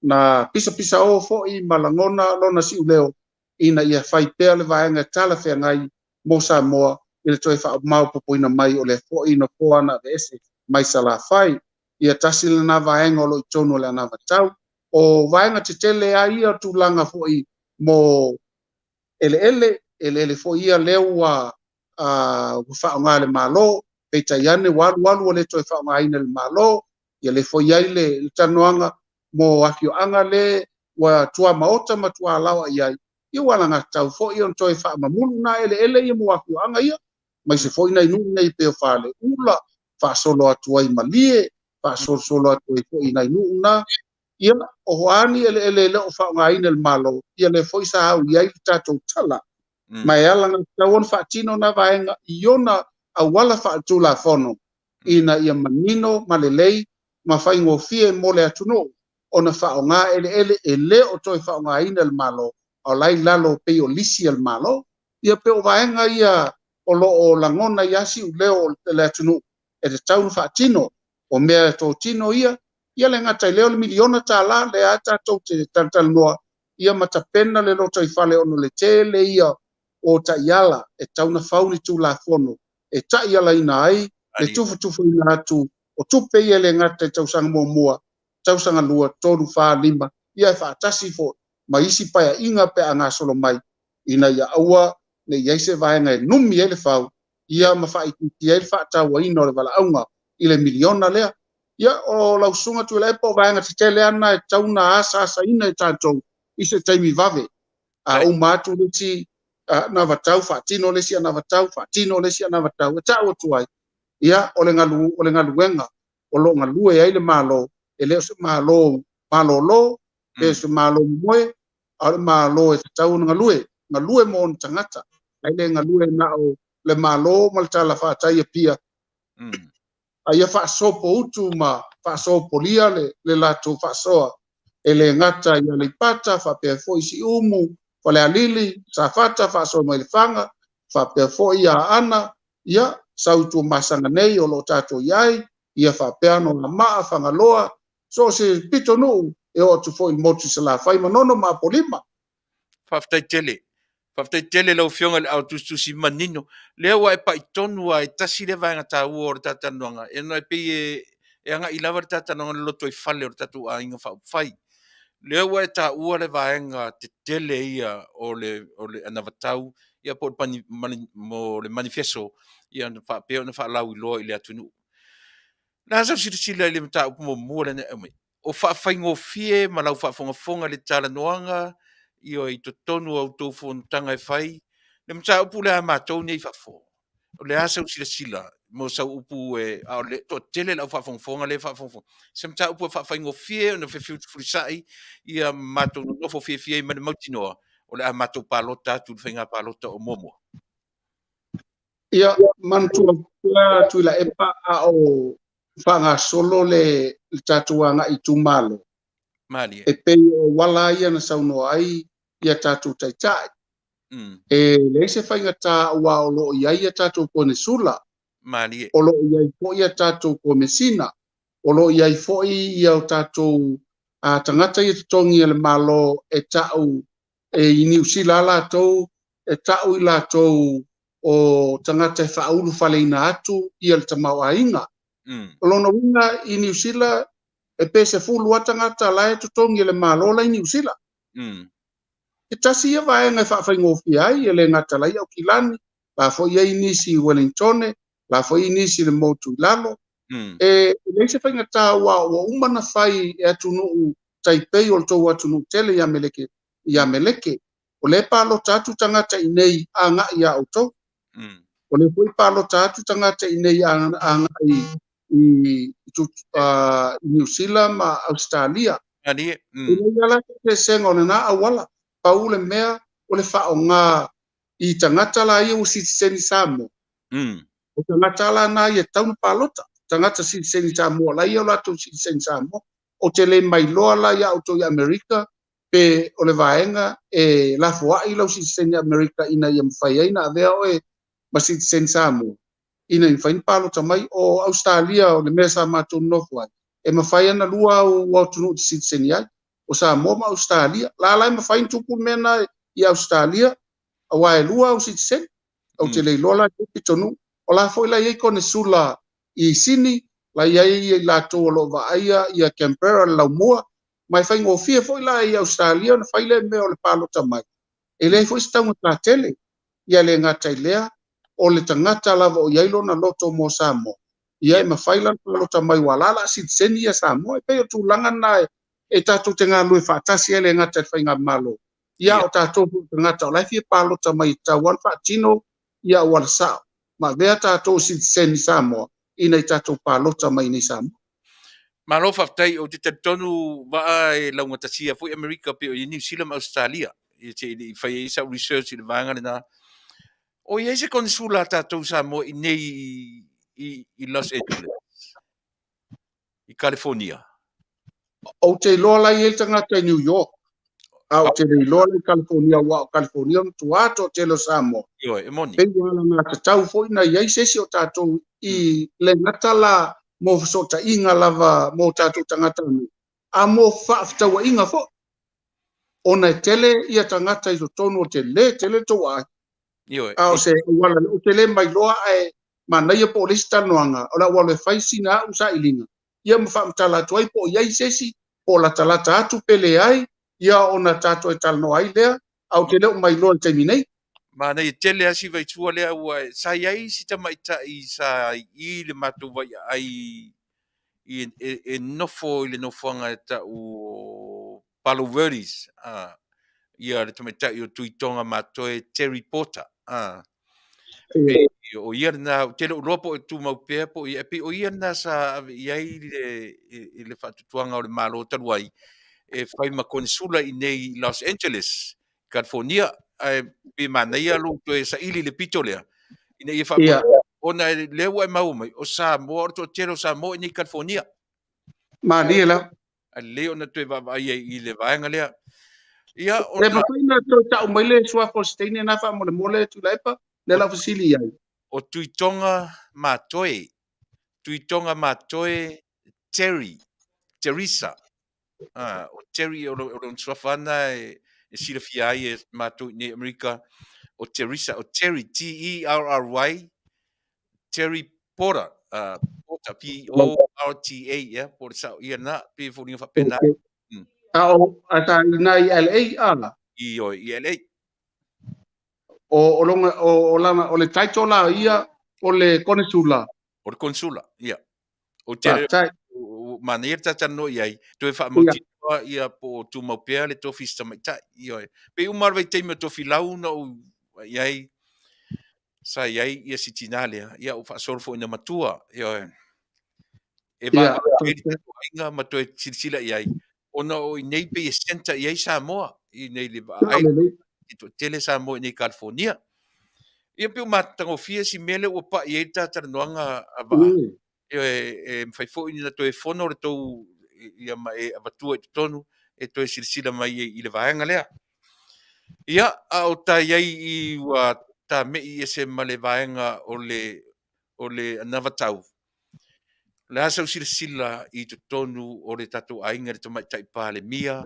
Speaker 7: na pisapisao foi ma lagona lona siuleo ina ia fai pea le vaega e talafeagai mo Samoa i le toe faamaopoopoina mai o lea foi nofoa na aveese mai Salafai. Ia tasi lena vaega o lo o i totonu o le anavatau. O vaega tetele lava ia o tulaga foi mo eleele, eleele foi ia lea ua faaaoga e le Malo, peitai ane ua alu alu ua le toe faaaogaina e le Malo, ia lea foi i ai le talanoaga mo afioaga le ua tuamaota ma tualaoa i ai, ia ua alagatatau foi ona toe faamamulu nā eleele ia mo afioaga ia, aemaise foi nai nuu nei pei o Faleula, faasolo atu ai Malie, faasolosolo atu ai foi i nai nuu na, ia o a ni eleele e le o faaaogaina e le Malo, ia lea foi sa au i ai le tatou tala. Ma e alagatatau ona faatino nā vaega i ona auala faaletulafono ina ia manino ma lelei ma faigofie mo le atunuu ona faaaoga eleele e le o toe faaaogaina e le Malo, a o la e i lalo pei o lisi a le Malo. Ia pei o vaega ia o lo o lagona ai lava siuleo o le atunuu e tatau ona faatino. O mea totino ia, ia le gata i lea o le miliona tala lea lava tatou te talatalanoa ia ma tapena le lotoifale ona o le tele ia o taiala e tatau ona fau ni Tulafono e taialaina ai le tufatufaina atu o tupe ia e le gata i tausaga muamua, tausaga lua, tolu, fa, lima, ia e faatasi foi ma isi paeaiga pe a gasolo mai ina ia aua ne i i ai se vaega e numi ai le fau ia ma faaitiitia ai le faatauaina o le valaauga i le miliona lea. Ia, o lau Susuga Tuilaepa, o vaega tetele lava na e tatau ona asaasaina e tatou i se taimi vave. A uma atu le isi anavatau, faatino le isi anavatau, faatino le isi anavatau, e tau atu ai, ia, o le galuega o lo o galue ai le Malo, e le o se Malo malolo, pe o se Malo momoe, a o le Malo e tatau ona galue, galue mo ona tagata, ae le galue na o le Malo ma le tala fatai Apia, a ia faasopoutu ma faasopolia le latou faasoa, e le gata i Aleipata, faapea foi Siumu, Falealili, Safata, faasoa mai Lefaga, faapea foi Aana, ia, sau i Tuamasaga nei o lo o tatou i ai, ia faapea Anoamaa, Fagaloa, so o se pitonuu e oo atu foi i le motu i Salafai, Manono ma Apolima.
Speaker 2: Faafetai tele. Faafetai tele lau Afioga i le Ao Tusitusi manino. Lea ua e pai tonu lava i tasi lea vaega taua o le ta talanoaga, ona e pei e e agai lava le ta talanoaga i le lotoifale o le tatou aiga faaupufai. Lea ua e taua le vaega tetele ia o le o le anavatau ia po o le pani, mani, mo le manifeso ia ona faapea ona faalauiloa i le atunuu. O le a sau silasila i le mataupu muamua lea na e aumai? O faafaigofie ma lau faafogafoga i le talanoaga ia i totonu o a outou fonotaga e fai le mataupu lea a matou nei i fafo. O le a sau silasila mo sau upu e, a o le toatele le au faafogafoga lea e faafogafoga, se mataupu e faafaigofie ona fefulifulisai ia matou nonofo fiafia ai ma le mautinoa o le a matou palota atu i le faiga palota o muamua.
Speaker 7: Ia, manatua pea Tuilaepa a o faagasolo le tatou agai itumalo.
Speaker 2: Malie.
Speaker 7: E pei o auala ia na saunoa ai ia tatou taitai. E leai se faigata aua o lo o i ai a tatou konesula.
Speaker 2: Malie.
Speaker 7: O lo o i ai foi a tatou komesina. O lo o i ai foi ia o tatou tagata ia totogi e le Malo e ta'u e i Niu Sila a latou, e ta'u i latou o tagata e faaulufaleina atu ia le tamaoaiga. O lona uiga i Niu Sila e pe 10 lava tagata la e totogi e le Malo la i Niu Sila. E tasi ia vaega e faafaigofie ai, e le gata la i Aukilani, la foi i ai nisi i Wellingtone, la foi i nisi i le motu i lalo. E leai se faigata aua ua uma ona fai e atunuu tai pei o le tou atunuu tele i Ameleke, i Ameleke. O lea e palota atu tagata i inei agai ia outou. O lea foi e palota atu tagata i inei agai i Niu Sila ma Ausetalia. E leai lava la se eseesega o lena auala. Pau le mea o le faaaoga i tagata la ia ua sitiseni Samoa. O tagata la na ia e tatau ona palota. Tagata sitiseni Samoa la ia o latou sitiseni Samoa. Ou te le mailoa la ia outou i Amerika pe o le vaega e lafoai lau sitiseni Amerika ina ia mafai ai ona avea oe ma sitiseni Samoa ina ia mafai ona palota mai. O Ausetalia o le mea sa matou nonofo ai, e mafai ona lua au atunuu e te sitiseni ai, o Samoa ma Ausetalia. La la e mafai ona tupu le mea lena i Ausetalia, aua e lua au sitiseni. Ou te le iloa la i pitonuu. O la foi la i ai konesula i Sini, la i ai i latou o lo o vaaia ia Canberra le laumua, ma e faigofie foi la i Ausetalia ona fai lea mea o le palota mai. E leai foi se taugata tele. Ia le gata i lea, o le tagata lava o i ai lona loto mo Samoa, ia e mafai la ona palota mai aua o la o le a sitiseni ia Samoa. E pei o tulaga na e tatou te galulue faatasi ai le gata i le faigamalo, ia a o tatou foi o tagata o la e fia palota mai e tatau lava ona faatino ia auala sao ma avea tatou o sitiseni Samoa ina ia tatou palota mai i inei Samoa.
Speaker 2: Malo faafetai, ou te talitonu Vaa e laugatasia foi Amerika pei o i Niu Sila ma Ausetalia se i le i fai ai sau research i le vaega lena. O i ai se konesula a tatou Samoa i nei i Los Angeles? i California?
Speaker 7: Ou te iloa la e i ai le tagata i New York, a ou te le iloa la i California, aua o California o le matua toatele o Samoa.
Speaker 2: Ioe, e moni.
Speaker 7: Pei ua alagatatau foi na i ai se isi o tatou i le gata la mo fesootaiga lava mo tatou tagatanuu, a mo faafetauaiga foi, ona e tele ia tagata i totonu o tele tele le tou aai.
Speaker 2: Ioe.
Speaker 7: A o se auala, ou te le mailoa ae manaia po o le isi talanoaga, o le a ou alu e fai sina au sailiga, ia ma faamatala atu ai po o i ai se isi, po o latalata atu pe leai, ia ona tatou e talanoa ai lea, ae ou te le o mailoa i le taimi nei.
Speaker 2: Manaia tele lava si vaitua lea ua sa i ai si tamaitai sa i i le matou vaiaai i e nofo i le nofoaga e tau o Palo Verdes, a, ia le tamaitai o Tuitoga Matoe Terry Porter, a. Pei o ia lena, ou te le o iloa po o tumau pea po o ia, pei o ia lena sa ave i ai le, le faatuatuaga o le Malo talu ai e fai ma konesula i inei i Los Angeles, California, ae pe manaia lou toe saili i le pito lea, ina ia faapea, ona lea ua e maua mai, o Samoa, o le toatele o Samoa i inei i California.
Speaker 7: Malie lava.
Speaker 2: Ae lelei ona toe vaavaai ai i le vaega lea. Ia,
Speaker 7: ona... E mafai ona toe tau mai le suafa o se teine lena faamolemole, Tuilaepa, lea la fesili i ai.
Speaker 2: O Tuitoga Matoe, Tuitoga Matoe Terry, Teresa. Ah, o Terry o lona suafa lena e silafia ai e matou i inei i Amerika, o Teresa, o Terry, T-E-R-R-Y, Terry Porter, Porter, P-O-R-T-A, ia, po o le sao ia lena, pei e foliga faapena.
Speaker 7: A o, a sa i ina i LA, a la?
Speaker 2: Ioe, i LA.
Speaker 7: O, o lona, o, o lana, o le title la ia, o le konesula.
Speaker 2: O le konesula, ia. O te, manaia le talanoa i ai, toe faamautinoa ia po o tumau pea le tofi si tamaitai. Ioe. Pei uma lava le vaitaimi o Tofilau na ou i ai, sa i ai ia si tinā lea, ia ua faasolo foi ina matua, ioe. E vaavaai ai le aiga ma toe silasila i ai, ona o i inei pei e centre i ai Samoa, i inei i le vaai, e toatele Samoa i inei i California. Ia pei ua matagofie si mea lea ua pai ai le ta talanoaga a Vaa. Ioe, e mafai foi ona toe fono le tou ia ma e avatua i totonu e toe silasila mai ai i le vaega lea. Ia, a o ta i ai i ua tamei ese ma le vaega o le o le anavatau, o le a sau silasila i totonu o le tatou aiga i le Tamaitai Palemia,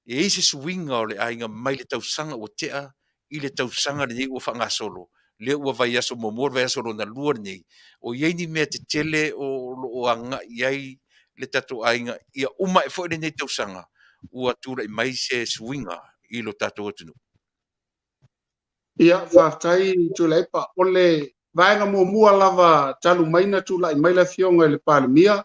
Speaker 2: e i ai se suiga o le aiga mai le tausaga ua tea i le tausaga lenei ua faagasolo, lea ua vaiaso muamua, le vaiaso lona lua lenei, o i ai ni mea tetele o lo o agai i ai le tatou aiga ia uma ae foi lenei tausaga ua tulai mai se suiga i lo tatou atunuu?
Speaker 7: Ia, faafetai Tuilaepa. O le vaega muamua lava talu mai na tulai mai le Afioga i le Palemia,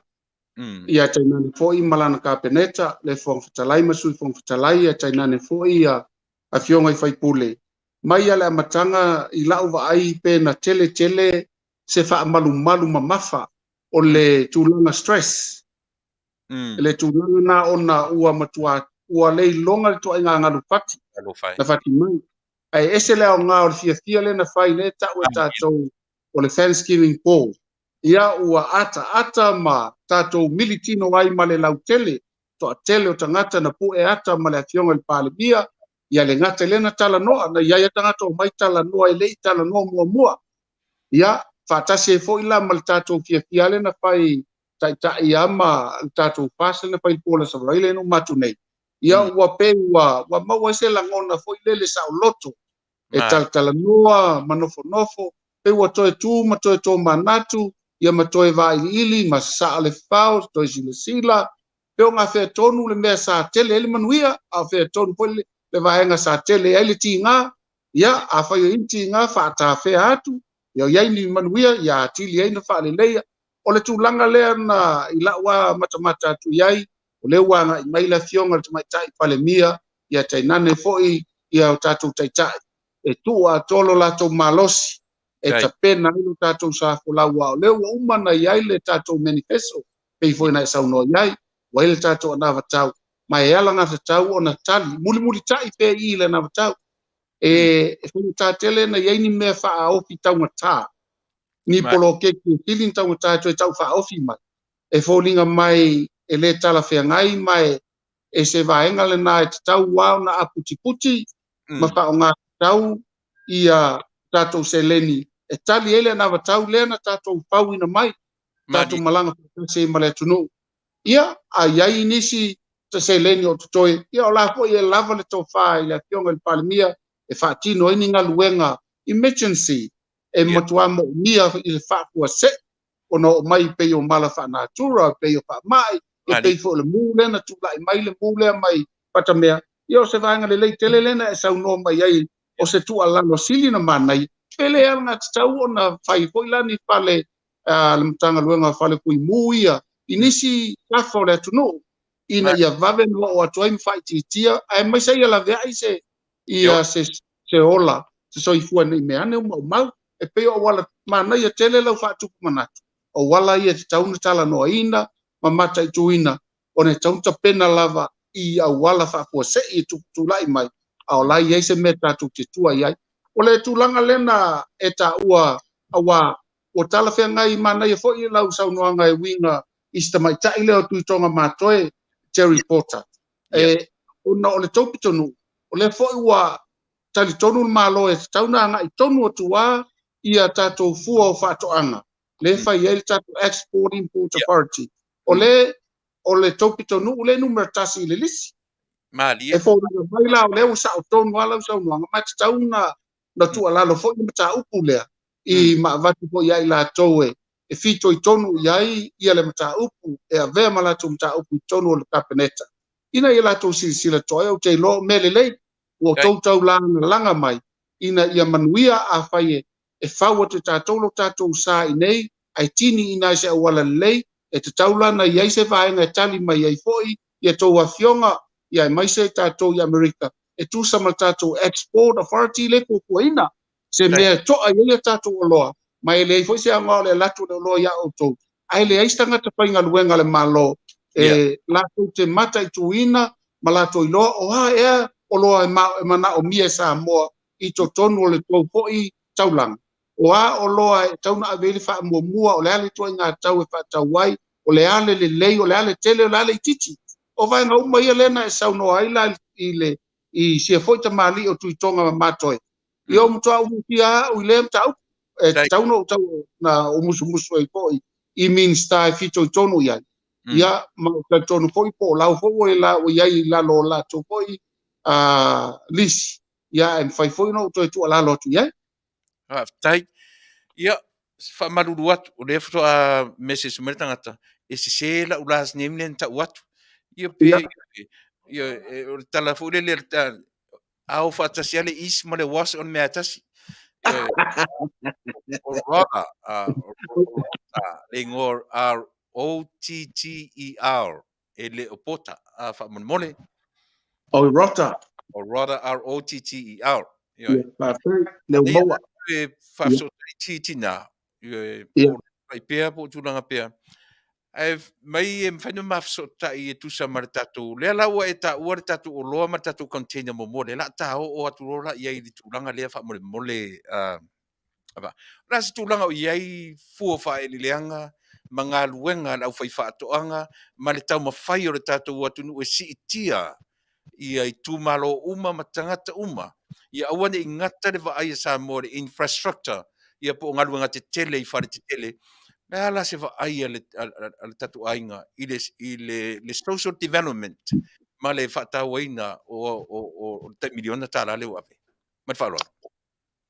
Speaker 7: ia tainane foi ma lana Kapeneta, le Fofoga Fetalai ma Sui Fofoga Fetalai, ia tainane foi ia Afioga i sui usufono. Mai lava le amataga i lau vaai pe na tele tele se faamalumalu mamafa o le tulaga stress, le tulaga na ona ua matua ua le iloga le ituaiga galu fati na fati mai. Ae ese le aoga o le fiafia lea na fai lea e tau e tatou o le Thanksgiving Ball. Ia ua ataata ma tatou militino ai ma le lautele, toatele o tagata na pue ata ma le Afioga i le Palemia, ia le gata i lea na talanoa, na i ai a tagata omai talanoa e le i talanoa muamua. Ia, faatasi ai foi la ma le tatou fiafia lea na fai taitai a ma le tatou fast lea na fai i le po o le Aso Faraile na uma atu nei. Ia ua pei ua maua ai se lagona foi lele saoloto e talatalanoa ma nofonofo, pei ua toe tu ma toe tomanatu, ia ma toe vailiili ma sasaa le fao, toe silasila, pe o gafea tonu le mea sa tele ai le manuia, a o fea tonu foi le vaega sa tele ai le tiga, ia afai o i ai ni tiga, faatafea atu, ia o i ai ni manuia, ia atili ai na faaleleia. O le tulaga lea na i lau lava matamata atu i ai, o lea ua agai mai le Afioga i le Tamaitai Palemia, ia tainane foi ia o tatou taitai, e tuu atoa lo latou malosi e tapena ai lo tatou sa folau, aua o lea ua uma ona i ai le tatou manifesto, pei foi ona e saunoa i ai, ua i ai le tatou anavatau, ma e alagatatau ona tali, mulimulitai pea i i le anavatau. E faigata tele ona i ai ni mea faaofi taugata, ni poloketi e sili ona taugata e toe tau faaofi mai. E foliga mai e le talafeagai ma e se vaega lena e tatau lava ona aputiputi ma faaaoga tatau ia tatou seleni e tali ai le anavatau lea na tatou fauina mai, tatou malaga faatasi ai ma le atunuu. Ia, a i ai nisi seleni o totoe, ia o la foi e lava le tofa i le Afioga i le Palemia e faatino ai ni galuega emergency e matua moomia i le faafuasei ona oo mai pei o mala faanatura, pei o faamai, ia pei foi o le mu lea na tulai mai, le mu lea mai Patamea. Ia o se vaega lelei tele lea na e saunoa mai ai, o se tuualalo sili na manaia, pe le alagatatau ona fai foi la ni fale a le Matagaluega o Fale Fuimu ia i nisi tafa o le atunuu ina ia vave ona oo atu ai ma faaitiitia, aemaise ia laveai se ia se se ola, se soifua nei mea ane ua maumau. E pei o auala manaia tele lau faatupu manatu, o auala ia e tatau ona talanoaina ma mataituina, ona e tatau ona tapena lava i auala faafuasei e tulai mai, a o la e i ai se mea tatou te tua i ai. O le tulaga lea na e taua, aua ua talafeagai manaia foi lau saunoaga e uiga i si tamaitai lea o Tuitoga Matoe, Jerry Porter. E, ona o le tou pitonuu, o lea foi ua talitonu le Malo e tatau ona agai tonu atu lava ia tatou fua o faatoaga, lea e fai ai le tatou Export Import Authority. O le o le tou pitonuu lea e numera tasi i le lisi.
Speaker 2: Malie.
Speaker 7: E foliga mai la o lea ua sao tonu lava lau saunoaga, ma e tatau ona tuualalo foi le mataupu lea i ma avatu foi ia i latou e fitoitonu i ai ia le mataupu, e avea ma latou mataupu i totonu o le Kapeneta, ina ia latou silasila totoa ai. Ou te iloa o mea lelei ua outou taulagalaga mai ina ia manuia afai e fau atu e tatou lo tatou sa i nei, ae tini ina i se auala lelei, e tatau la ona i ai se vaega e tali mai ai foi ia tou afioga, ia aemaise tatou i Amerika, e tusa ma le tatou Export Authority lea e fuafuaina, se mea e to'a i ai a tatou oloa, ma e leai foi se aoga o le alu atu o le oloa iā outou, ae leai se tagata faigaluega a le Malo e latou te mataituina ma latou iloa o a ea oloa e manaomia e Samoa i totonu o le tou foi taulaga, o a oloa e tatau ona ave i ai le faamuamua, o le a le ituaiga tau e faatau ai, o le a le lelei, o le a le tele, o le a le itiiti. O vaega uma ia lea na e saunoa ai la i le i sia foi tamalii o Tuitoga ma Matoe. Ia o matua umutia au i lea mataupu, e tatau ona ou tau na ou musumusu ai foi i Minisita e fitoitonu i ai. Ia, ma ou talitonu foi po o lau foi ua i ai i lalo o latou foi lisi, ia e mafai foi ona ou toe tuualalo atu i ai.
Speaker 2: Faafetai. Ia, faamalulu atu, o lea faatoa message mai le tagata, e sese lau last name lea na tau atu. Ia pe, ia, o le tala foi lele, a o faatasi lava le is ma le was o le mea tasi. O Rotter, le igoa R-O-T-T-E-R, e le o Porter, faamolemole.
Speaker 7: O Rotter.
Speaker 2: O Rotter, R-O-T-T-E-R.
Speaker 7: Ia, faafetai, lea ua maua.
Speaker 2: E faafesootai titina, po o pea po o tulaga pea. Ae mai e mafai ona ma fesootai e tusa ma le tatou, lea la ua e taua le tatou oloa ma le tatou container muamua, lea la ta oo atu loa la i ai i le tulaga lea faamolemole. O le a se tulaga o i ai fua faaeleeleaga ma galuega a le aufaifaatoaga ma le taumafai o le tatou atunuu e siitia ia itumalo uma ma tagata uma, ia aua ne i gata le vaai a Samoa i le infrastructure, ia po o galuega tetele i fale tetele. O le a la se vaai a le tatou aiga i le social development ma le faatauaina o le tai miliona tala lea ua ave? Ma le faaaloalo.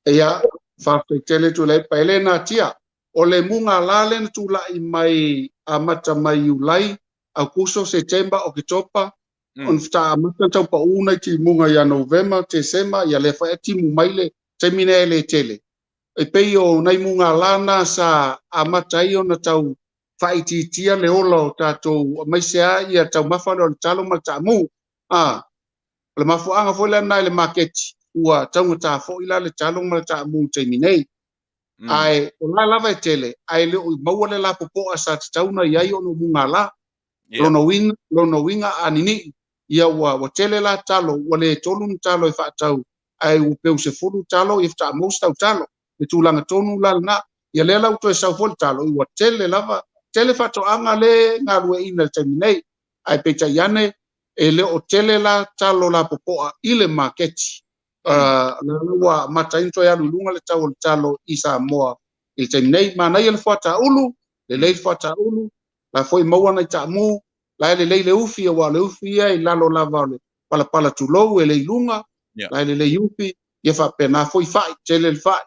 Speaker 7: Ia, faafetai tele Tuilaepa. E le natia, o le mugala lea na tulai mai amata mai Iulai, Aokuso, Setema, Oketopa, ona faatoa amata tau pau nai timuga ia Novema, Tesema, ia lea foi e timu mai le taimi nei e le tele. E pei o nai mugala na sa amata ai ona tau faaitiitia le ola o tatou, aemaise lava ia taumafa lea o le talo ma le taamu. O le mafuaaga foi lena i le maketi, ua taugata foi la le talo ma le taamu i le taimi nei. Ae o la lava e tele, ae le o i maua le lapopoa sa tatau ona i ai ona o mugala. Lona uiga a ninii, ia ua tele la talo, ua le tolu ni talo e faatau, ae ua peu 10 talo, ia faatoa maua se tau talo. Le tulaga tonu la lena. Ia lea la ua toe sau foi le talo, ua tele lava Tele faatoaga lea e galueaiina i le taimi nei, ae peitai ane e le o tele la talo lapopoa i le maketi. O lea ua amata ai ona toe alu i luga le tau o le talo i Samoa i le taimi nei. Manaia le fuata ulu, lelei le fuata ulu, la foi maua nai taamu, la e lelei le ufi, aua o le ufi ia i lalo lava o le palapala tulou e le i luga, la e lelei ufi, ia faapena foi fai, tele le fai.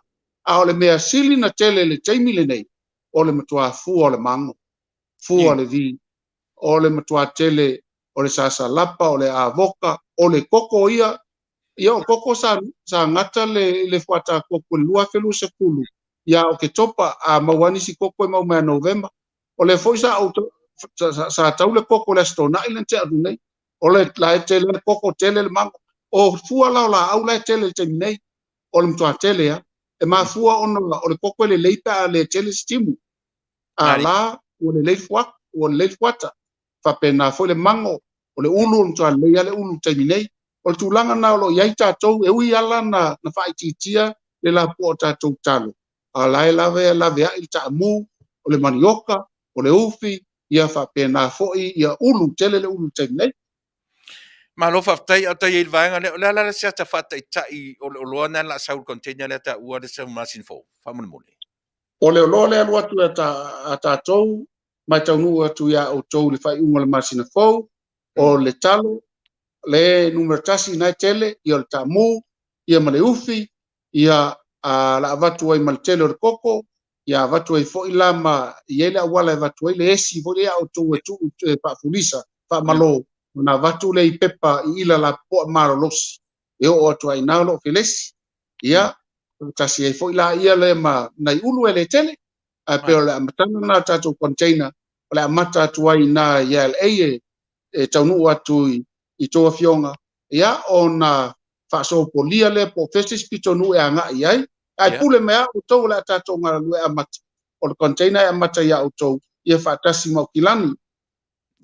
Speaker 7: A o le mea sili na tele i le taimi lenei, o le matua fua o le mago, fua o le vi, o le matua tele o le sasalapa, o le avoka, o le koko ia. Ia o koko sa, sa gata le, le fuata koko i le 2020 ia Oketopa, a maua nisi koko e mau mai ia Novema. O lea foi sa ou sa, sa, sa tau le koko i le Aso Toonai le na tea atu nei. O le la e tele le koko, tele le mago. O fua la o laau la e tele i le taimi nei, o le matua tele lava. E mafua ona o le koko e lelei pe a le tele se timu. A la ua lelei le fuata, ua lelei le fuata. Faapena foi le mago, o le ulu, o le matua lelei lava le ulu i le taimi nei. O le tulaga lena o lo o i ai tatou, e ui lava la na faaitiitia le lapoa o tatou talo, a o la e lava e laveai le taamu, o le manioka, o le ufi, ia faapena foi ia ulu, tele le ulu i le taimi nei.
Speaker 2: Malo faafetai, a o tai ai i le vaega lea, o le a la se ata faataitai o le oloa lena o le a sau i le container lea taua le sau masina fou, faamolemole.
Speaker 7: O le oloa lea alu atu a tatou ma e taunuu atu iā outou i le faaiuga o le masina fou, o le talo, le numera tasi na e tele, ia o le taamu, ia ma le ufi, ia a la avatu ai ma le tele o le koko, ia avatu ai foi la ma i ai le auala e avatu ai le esi foi lea a outou e tuu e faafulisa, faamalo, ona avatu lea i pepa i ila lapopoa malolosi e oo atu ai i ina o lo o felesi. Ia, faatasi ai foi la ia lea ma nai ulu e le tele, ae pei o le amataga lena o le tatou container, o le amata atu ai i ina i LA e taunuu atu i tou afioga, ia ona faasopolia lea po o fea se isi pitonuu e agai i ai, ae pule mai lava outou o le a tatou galulue amata, o le container e amata ia outou, ia faatasi ma Aukilani.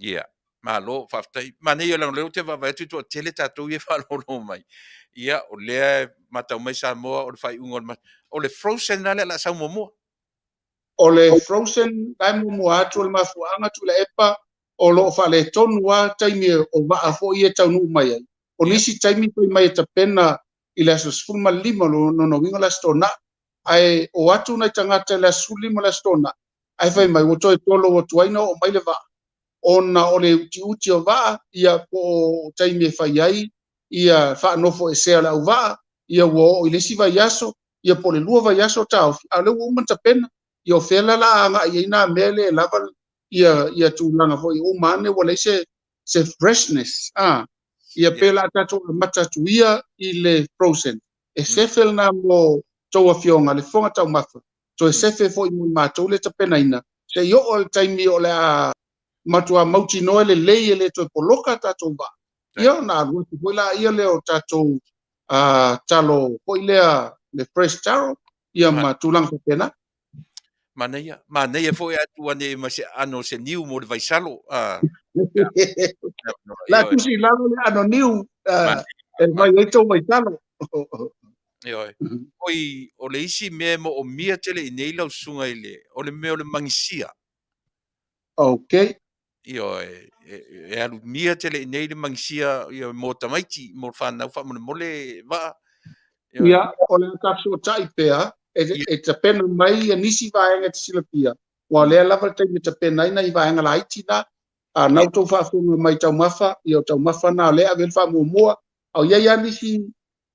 Speaker 2: Ia, malo, faafetai. Manaia leaga o lea ou te vaavaai atu e toatele tatou ia e faalogologo mai. Ia, o lea e matau mai Samoa o le faaiuga o le o le Frozen la lea o le a sau muamua.
Speaker 7: O le Frozen la e muamua atu o le mafuaaga Tuilaepa o lo o faaletonu lava taimi o vaa foi ia e taunuu mai ai. O nisi taimi fai mai e tapena i le aso 15 o lona uiga o le Aso Toonai, ae o atu nai tagata i le aso 15 o le Aso Toonai, ae fai mai ua toe tolo ua tuai ona oo mai le vaa, ona o le utiuti o vaa, ia po o taimi e fai ai ia faanofoesea o le auvaa, ia ua oo i le isi vaiaso, ia po o le lua vaiaso o taofi, a o lea ua uma ona tapena. Ia o fea la la a agai ai nā mea le lava ia ia tulaga foi uma ane ua leai se se freshness a ia pe la tatou amata atu ia i le frozen e sefe lena mo tou afioga le fofoga taumafa toe sefe foi mo i matou le tapenaina se i oo le taimi o le a matua mautinoa e lelei e le toe poloka tatou vaa ia ona alu atu foi la ia lea o tatou talo foi lea le fresh taro ia ma tulaga faapena.
Speaker 2: Manaia, manaia foi a tuu ane ma se aano o se niu mo le vaisalo.
Speaker 7: La tusi i lalo le aano niu e fai ai tou vaisalo.
Speaker 2: Ioe. Oi, o le isi mea e moomia tele i nei lau susuga i le, o le mea o le magisia.
Speaker 7: Okay.
Speaker 2: Ioe, e alu mia tele i nei le magisia ia, mo tamaiti, mo whanau faamolemole vaa.
Speaker 7: Ioe. Ia, o le a ta fesootai pea, e tapena mai ia nisi vaega e te silafia, aua o lea lava le taimi e tapena ai nai vaega laiti na, a na outou faafofoga mai taumafa, ia o taumafa na o lea e ave i ai le faamuamua, a o i ai lava nisi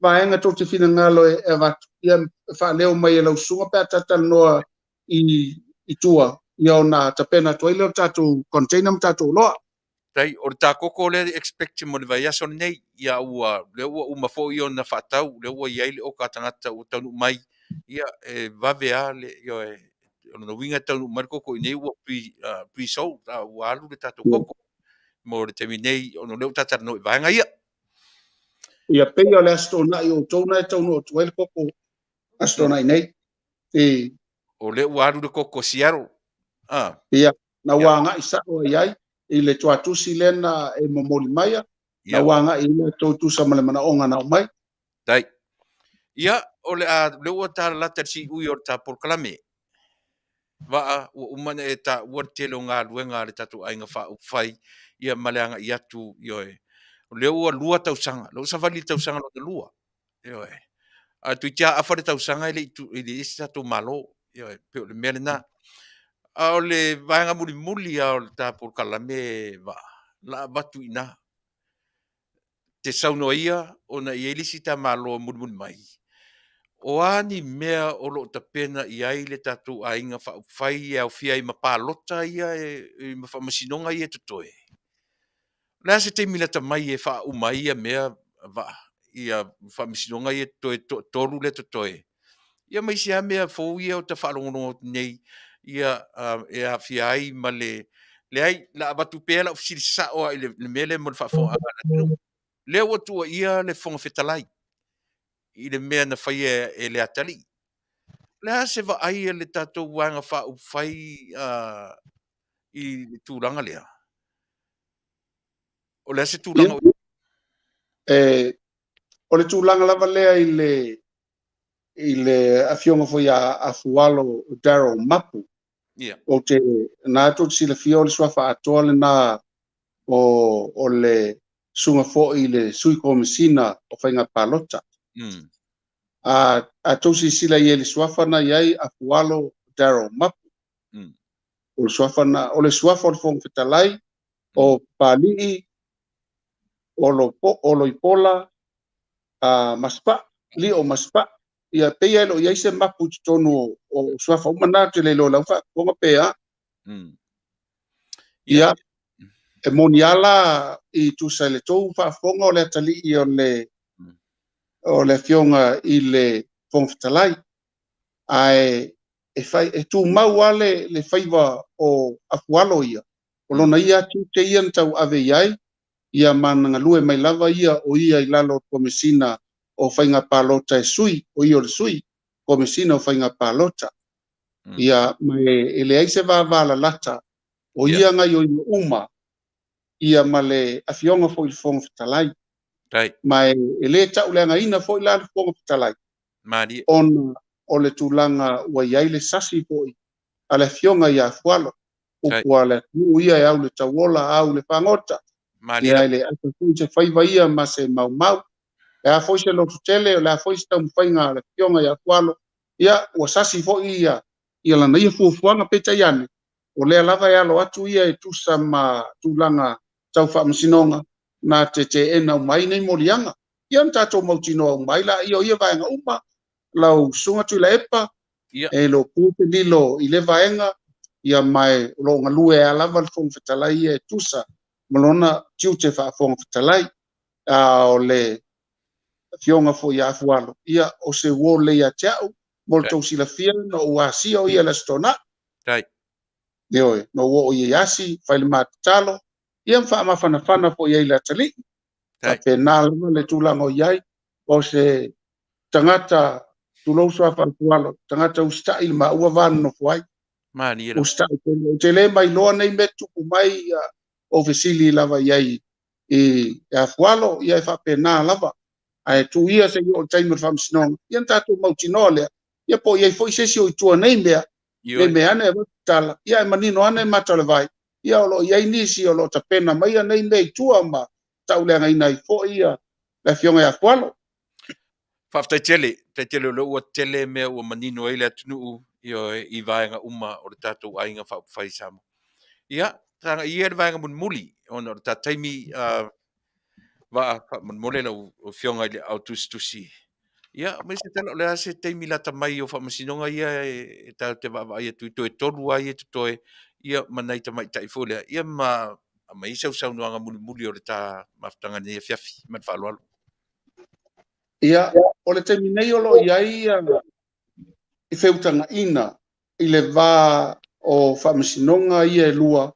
Speaker 7: vaega tou te finagalo e avatu, ia faaleo mai e lau susuga pe a talatalanoa i tua, ia ona tapena atu ai lea o le tatou container ma tatou oloa.
Speaker 2: Tai, o le ta koko lea e expect mo le vaiaso lenei, ia ua, lea ua uma foi ona faatau, lea ua i ai le oka a tagata ua taunuu mai, ia e vave lava le, ioe, o lona uiga e taunuu mai le koko i inei ua pre, pre-sold, ua alu le tatou koko mo le taimi nei, ona o lea ua talatalanoa i vaega ia.
Speaker 7: Ia pei o le Aso Toonai o outou na e taunuu atu ai le koko Aso Toonai nei.
Speaker 2: E. O lea ua alu le koko Seattle.
Speaker 7: Ah. Ia, na ua agai sao ai ai i le tuatusi lea na e momoli maia, na ua agai i le tou tusa ma le manaoga na aumai.
Speaker 2: Tai. Ia, o le a, lea ua talalata le siui o le ta polokalame. Vaa, ua uma ona e taua le tele o galuega a le tatou aiga faaupufai, ia ma le agai atu, ioe. O lea ua 2 tausaga, lea ua savali i le tausaga lona 2, ioe. Ae toeitiiti lava afa le tausaga e le i i ai se tatou Malo, ioe, pei o le mea lena. A o le vaega mulimuli lava o le ta polokalame Vaa, o le a avatu i ina. Te saunoa ia ona e i ai le isi ta Malo e mulimuli mai, o a ni mea o lo o tapena i ai le tatou aiga faaupufai e aofia ai ma palota ia e, ma faamasinoga ia e totoe? O le a se taimi lata mai e faauma ai ia mea Vaa, ia faamasinoga ia e totoe, toatolu lea e totoe, ia ma isi lava mea fou ia ou te faalogologo atu nei, ia e aafia ai ma le leai, o le a avatu pea lau fesili sao lava i le mea lea mo le faafofogaaga a le atunuu. Lea ua tuuaia le Fofoga Fetalai i le mea na faia e le atalii. O le a se vaai a le tatou Vaega Faaupufai i le tulaga lea? O le a se tulaga o...
Speaker 7: O le tulaga lava lea i le i le afioga foi ia Afualo Darryl Mapu.
Speaker 2: Yeah.
Speaker 7: Ou te, na tou te silafia o le suafa atoa lena o, o le susuga foi i le Sui Komesina o Faiga Palota. A, a tou silasila i ai i le suafa na i ai Afualo Darryl Mapu. O le suafa na, o le suafa o le Fofoga Fetalai, o Papalii, o Oloipola, Masepaa, Lio Masepaa. Ia, pei lava e le o i ai se mapu i totonu o suafa uma na, ou te le iloa i lau faafofoga pe a. Ia, e moni lava la i tusa i le tou faafofoga o le atalii o le o le afioga i le Fofoga Fetalai, ae e fai, e tumau lava le, le faiva o Afualo ia, o lona ia tiute ia na tauave i ai, ia ma na galue mai lava ia o ia i lalo o le Komesina o Faiga Palota e sui, o ia o le sui Komesina o Faiga Palota. Ia, ma e leai se vavalalata o ia gaioiga uma, ia ma le afioga foi i le Fofoga Fetalai. Ma e le tauleagaina foi la le Fofoga Fetalai, ona o le tulaga ua i ai le sasi foi a le afioga ia Afualo, upu a le atunuu ia e au le tauola, au le fagota, ia e le afa foi se faiva ia ma se maumau. Le a foi se loto tele, o le a foi se taumafaiga a le afioga ia Afualo, ia ua sasi foi ia ia lana ia fuafuaga, peitai ane, o lea lava e alo atu ia e tusa ma tulaga tau faamasinoga na te teena uma ai nei moliaga. Ia ona tatou mautinoa uma ai laia o ia vaega uma, lau Susuga Tuilaepa, e le o po se lilo i lea vaega, ia ma e o lo o galue ai lava le Fofoga Fetalai ia e tusa ma lona tiute faa-Fofoga Fetalai. A o le afioga foi ia Afualo, ia o se uo lelei ia te au, mo le tou silafia, na ou asia o ia i le Aso Toonai. Ioe, na ou oo i ai asi, fai le ma tatalo, ia ma faamafanafana foi i ai i le atalii. Faapena lava le tulaga o i ai, o se tagata, tulou suafa Afualo, tagata usitai i le maua va nonofo ai. Usitai tele. Ou te le mailoa nei mea tutupu mai, ia, ou fesili lava i ai i Afualo, ia e faapena lava. Ae tuu ia se i oo i le taimi o le faamasinoga, ia na tatou mautinoa lea, ia po o i ai foi se isi o i tua nei mea, nei mea ane e avatu tala, ia e manino ane mata o le vai, ia o lo o i ai nisi o lo o tapena maia nei mea i tua ma tauleagaina ai foi ia le afioga ia Afualo.
Speaker 2: Faafetai tele, faafetai tele o lea ua tele mea ua manino ai le atunuu ioe i vaega uma o le tatou aiga faaupufai i Samoa. Ia, tagai ia le vaega mulimuli ona o le ta taimi Vaa faamolemole lau afioga i le au tusitusi. Ia, aumai se tala, o le a se taimi lata mai o faamasinoga ia e tatou te vaavaai atu i toe 3 lava ia e totoe, ia ma nai tamaitai foi lea, ia ma aumai sau saunoaga mulimuli o le ta mafutaga i lenei afiafi. Ma le faaaloalo.
Speaker 7: Ia, o le taimi nei o lo o i ai i feutagaina i le va o faamasinoga ia e lua,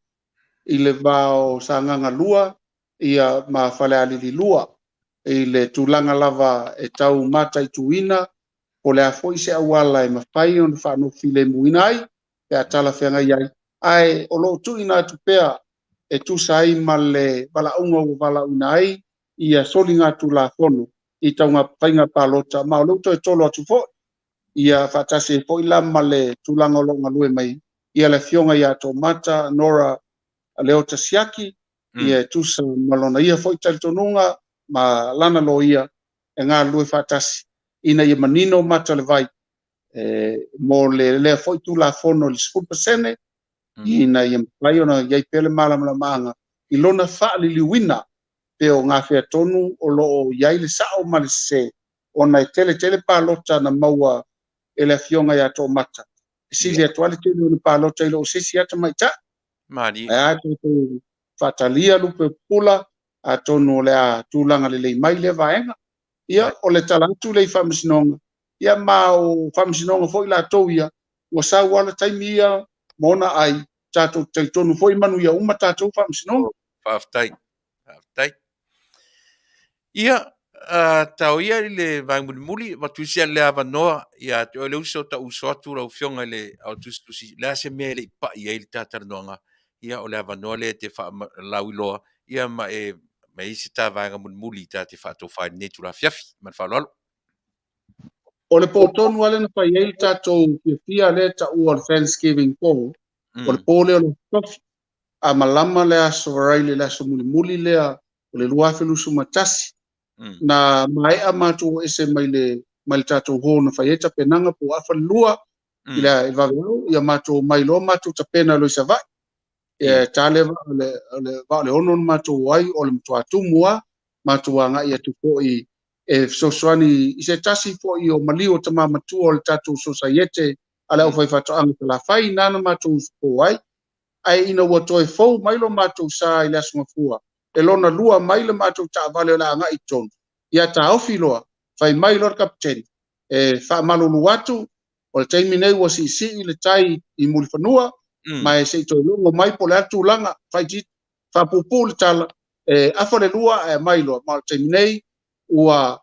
Speaker 7: i le va o Sagaga 2 ia ma Falealili 2, i le tulaga lava e tau mataituina po o le a foi se auala e mafai ona faanofofilemuina ai pe a talafeagai ai, ae o lo o tuuina atu pea e tusa ai ma le valaauga ua valaauina ai ia soligatulafono i tauga faiga palota, ma o lea ua toe tolo atu foi ia faatasi ai foi la ma le tulaga o lo o galue mai ia le afioga ia Toomata Nora Leota Siaki, ia e tusa ma lona ia foi talitonuga ma lana loia e galulue faatasi ina ia manino mata o le vai e, mo le lea foi Tulafono i le 10% ina ia mafai ona i ai pea le malamalamaaga i lona faaliliuina pe o gafea tonu o lo o i ai le sao ma le sese, ona e tele tele palota na maua e le afioga ia Toomata. E sili atu lava le tele o ona palota i lo se isi lava tamaitai.
Speaker 2: Malie.
Speaker 7: Ae a tatou faatalia lupe pupula, atonu o le a tulaga lelei mai lea vaega. Ia, o le tala atu lea i faamasinoga, ia ma o faamasinoga foi latou ia, ua sau lava le taimi ia ma ona ai, tatou te talitonu foi e manuia uma tatou faamasinoga.
Speaker 2: Faafetai. Faafetai. Ia, uh, tao ia i le vaega mulimuli, avatu isi le avanoa ia te oe le uso, tau uso atu lau Afioga i le ao tusitusi, le a se mea e le i pai ai le ta talanoaga, ia o le avanoa lea e te faalauiloa, ia ma e ma i se ta vaega mulimuli ta te faatofa i lenei itula afiafi. Ma le faaaloalo.
Speaker 7: O le pō tonu lava lea na fai ai le tatou fiafia lea e taua o le Thanksgiving po, o le pō lea o le Aso Tofi, a malama le Aso Faraile, le aso mulimuli lea o le 2021, na maea matou o ese mai le mai le tatou hall na fai ai tapenaga po o afa le lua i le vaveao, ia matou mai loa matou tapena loa i Savaii. Ia ta le vaa o le, le vaa o le 6 na matou o ai, o le matua tumu lava, matou agai atu foi e fesoasoani i se tasi foi o maliu o tama matua o le tatou sosaiete a le aufaifaatoaga Salafai, nana matou usupo ai. Ae ina ua toe fou mai lo matou sa i le Aso Gafua, e lona lua mai le matou taavale o le a agai i totonu, ia taofi loa, fai mai loa le kapiteni, e faamalulu atu, o le taimi nei ua siisii le tai i Mulifanua, ma e se i toe logo mai po o le a le tulaga, faaitiiti, faapuupuu le tala, e afa le lua ae aumai loa, ma o le taimi nei ua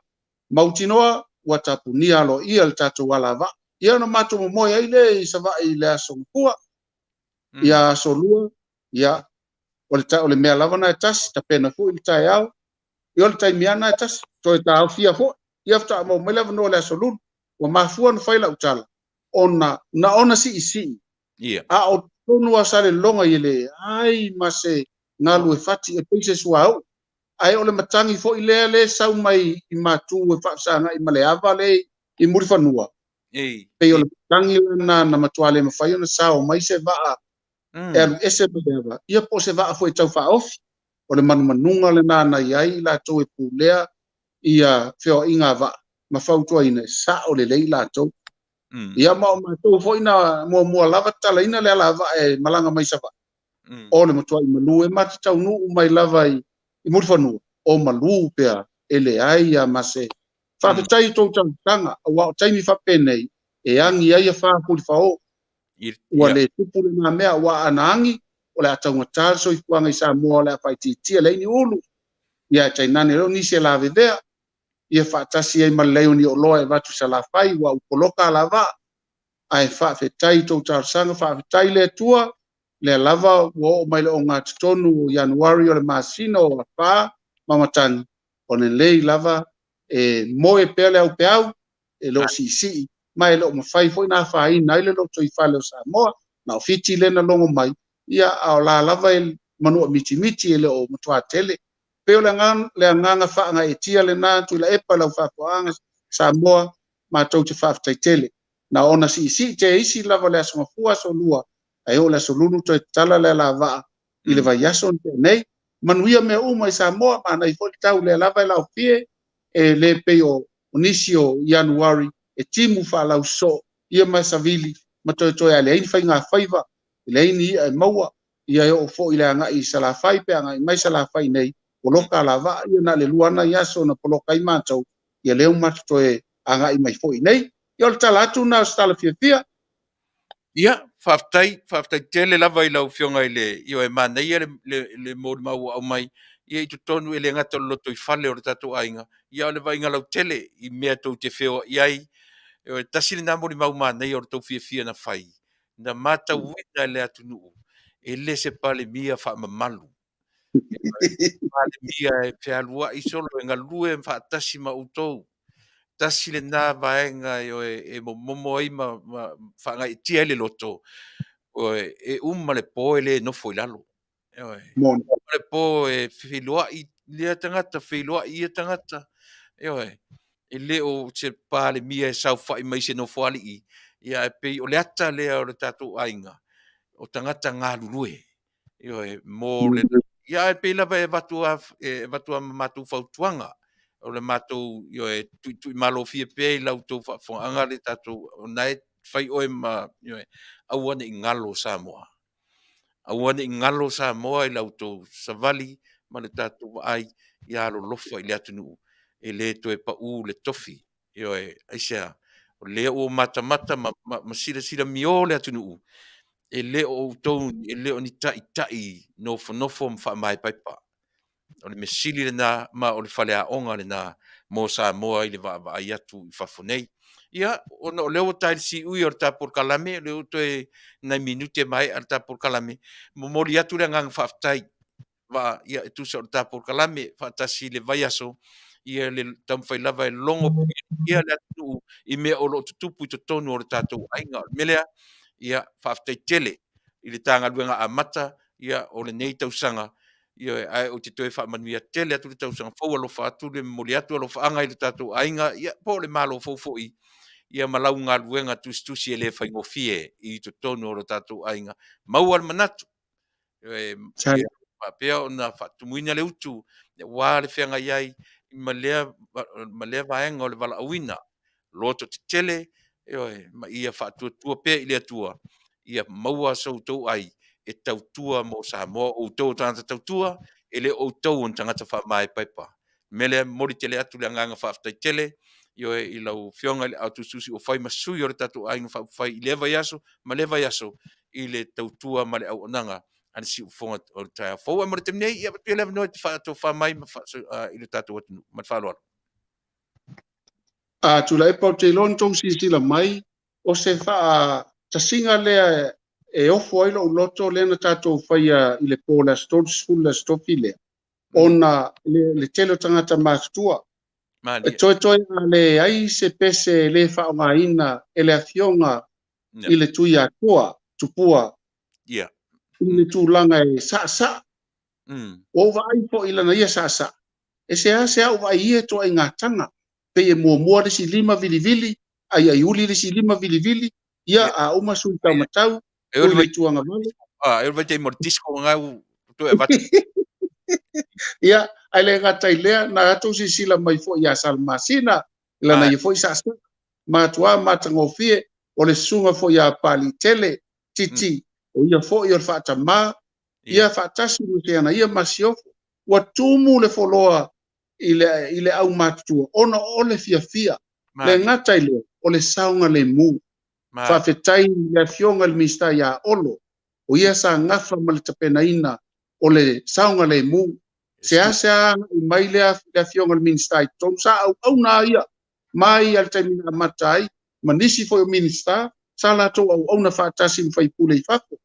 Speaker 7: mautinoa ua tapunia aloaia le tatou alavaa. Ia ona matou momoe ai lea i Savaii i le Aso Gafua, ia Aso Lua, ia o le, o le mea lava na e tasi, tapena foi le taeao, ia o le taimi lava na e tasi, toe taofia foi, ia faatoa maua mai le avanoa i le Aso Lulu. Ua mafua ona fai lau tala, ona na ona siisii, a o totonu lava o Salelologa e leai ma se galu e fati e pei se suauu. Ae o le matagi foi lea lea e sau mai i Matu e faafesagai ma le ava lea i Mulifanua, pei o le matagi lena na matua le mafai ona sao mai se vaa e alu ese mai le ava, ia po o se vaa foi e tau faaofi. O le manumanuga lena na i ai i latou e pulea ia feoaiga a vaa ma fautuaina e sao lelei latou. Ia ma o matou foi na muamua lava tatalaina le alavaa e malaga mai Savaii, o le matuai malu e ma te taunuu mai lava i Mulifanua, o malu pea e leai a ma se faafetai i tou talosaga, aua o taimi faapenei e agi ai afa Fulifao. Ua le tupu lena mea, aua ana agi o le a taugata le soifuaga i Samoa, o le a faaitiitia leai ni ulu, ia ae tainane lea o nisi e lavevea, ia faatasi ai ma le leai o ni oloa e avatu i Salafai, ua u poloka alavaa. Ae faafetai i tou talosaga, faafetai i le Atua, lea lava ua oo mai le ogatotonu o Ianuari o le masina o afa ma matagi, o lelei lava e moe pea le aupeau, e le o siisii, ma e le o mafai foi ona afaina ai le lotoifale o Samoa. Na o Fiti lea na logo mai, ia a o la lava e manua mitimiti e le o matua tele. Pei o le agaga, le agaga faagaeetia lena Tuilaepa i lau faafofogaaga Samoa, matou te faafetai tele. Na ona siisii te isi lava le Aso Gafua, Aso Lua, ae oo i le Aso Lulu toe tatala le alavaa i le vaiaso na tea nei. Manuia mea uma i Samoa, manaia foi le tau lea lava e laofie, e le pei o nisi o Ianuari e timu faalausoo ia ma savili ma toetoe a leai ni faigafaiva, e leai ni i'a e maua, ia e oo foi i le agai i Salafai pe agai mai Salafai nei, poloka alavaa, ia na o le lua lava nai aso na poloka ai matou, ia lea ua matou toe agai mai foi nei. Ia o le tala atu lena o se tala fiafia.
Speaker 2: Ia, faafetai, faafetai tele lava i lau Afioga i le, ioe, manaia le, le, le molimau ua aumai, ia i totonu e le gata o le lotoifale o le tatou aiga, ia a o le vaaiga lautele i mea tou te feoai ai. Ioe, tasi lena molimau manaia o le tou fiafia na fai, na matauina e le atunuu, e le se Palemia faamamalu. Palemia e fealuai solo e galue faatasi ma outou. Tasi lena vaega e momomo ai ma faagaeetia ai le loto. Ioe, e uma le po e le nofo i lalo. Ioe.
Speaker 7: Moni.
Speaker 2: Uma le po e feiloai lea tagata, feiloai ia tagata. Ioe. E le o se Palemia e saofai mai se nofoalii, ia ae pei o le ata lea o le tatou aiga, o tagata galulue. Ioe, mo le ia ae pei lava e avatu a e avatu a ma matou fautuaga o le matou ioe tuitui malofie pea i la outou faafofogaaga le tatou o na e fai oe ma ioe aua ne i galo Samoa. Aua ne i galo Samoa i la outou savali ma le tatou vaai ia alolofa i le atunuu e le toe pau le tofi. Ioe, aisea? O lea ua matamata ma, ma, ma silasila miō le atunuu, e le o outou, e le o ni taitai nofonofo ma faamaepaepa. O le mea sili lena ma o le faleaoga lena mo Samoa i le vaavaai atu i fafo nei. Ia, ona o lea ua ta i le siui o le ta polokalame, o lea ua toe nai minute e maea le ta polokalame, momoli atu le agaga faafetai va ia e tusa o le ta polokalame faatasi i le vaiaso, ia le taumafai lava e logo ia le atunuu i mea o lo o tutupu i totonu o le tatou aiga. O le mea lea, ia faafetai tele i le ta galuega amata ia o lenei tausaga, ia ae ou te toe faamanuia tele atu le tausaga fou, alofa atu le momoli atu alofaaga i le tatou aiga, ia po o le Malo fou foi, ia ma lau galuega tusitusi e le faigofie i totonu o le tatou aiga. Maua le manatu, e faapea ona faatumuina le utu aua le feagai ai ma lea, ma lea vaega o le valaauina loto tetele, ioe, ma ia faatuatua pea i le Atua ia maua so outou ai e tautua mo Samoa. O outou o tagata tautua, e le o outou o ni tagata faamaepaepa. O le mea lea, momoli tele atu le agaga faafetai tele, ioe, i lau Afioga i le Aotusitusi ua fai ma sui o le tatou aiga faaupufai i lea vaiaso ma lea vaiaso i le tautua ma le auaunaga a le siufofoga o le taeao fou. Ae mo le taimi nei, ia avatu ia le avanoa e te faatofa mai ma i le tatou atunuu. Ma le faaaloalo.
Speaker 7: A Tuilaepa, ou te iloa na tou silasila mai, o se faatasiga lea e ofo ai lou loto lea na tatou faia i le po o le aso 30 le aso tofi lea, ona le tele o tagata matutua. E toetoe a leai se pese e le faaaogaina e le afioga i le Tuiatoa Tupua i le tulaga e saasaa. Ua ou vaai foi i lana ia saasaa, e seasea ou vaai i ia ituaiga taga, pei e muamua le isi lima vilivili, aiaiuli le isi lima vilivili, ia a uma sui taumatau, ui le ituagavale.
Speaker 2: E o le vaitaimi o le disco nga u toe avatu.
Speaker 7: Ia, ae le gata i lea, na tou silasila mai foi ia Salamasina, i lana ia foi saasaa, matua matagofie, o le susuga foi ia Papaliitele, Titi, o ia foi o le faatamā, ia faatasi ma se ana ia masiofo, ua tumu le foloa i le, i le aumatutua ona o le fiafia. Le gata i lea, o le saogalemu. Faafetai i le Afioga i le Minisita ia Olo, o ia sa gafa ma le tapenaina o le saogalemu. Seasea agai mai le, le Afioga i le Minisita i totonu, sa auauna ia mai lava i le taimi na amata ai, ma nisi foi o Minisita sa latou auauna faatasi ma faipule i fafo.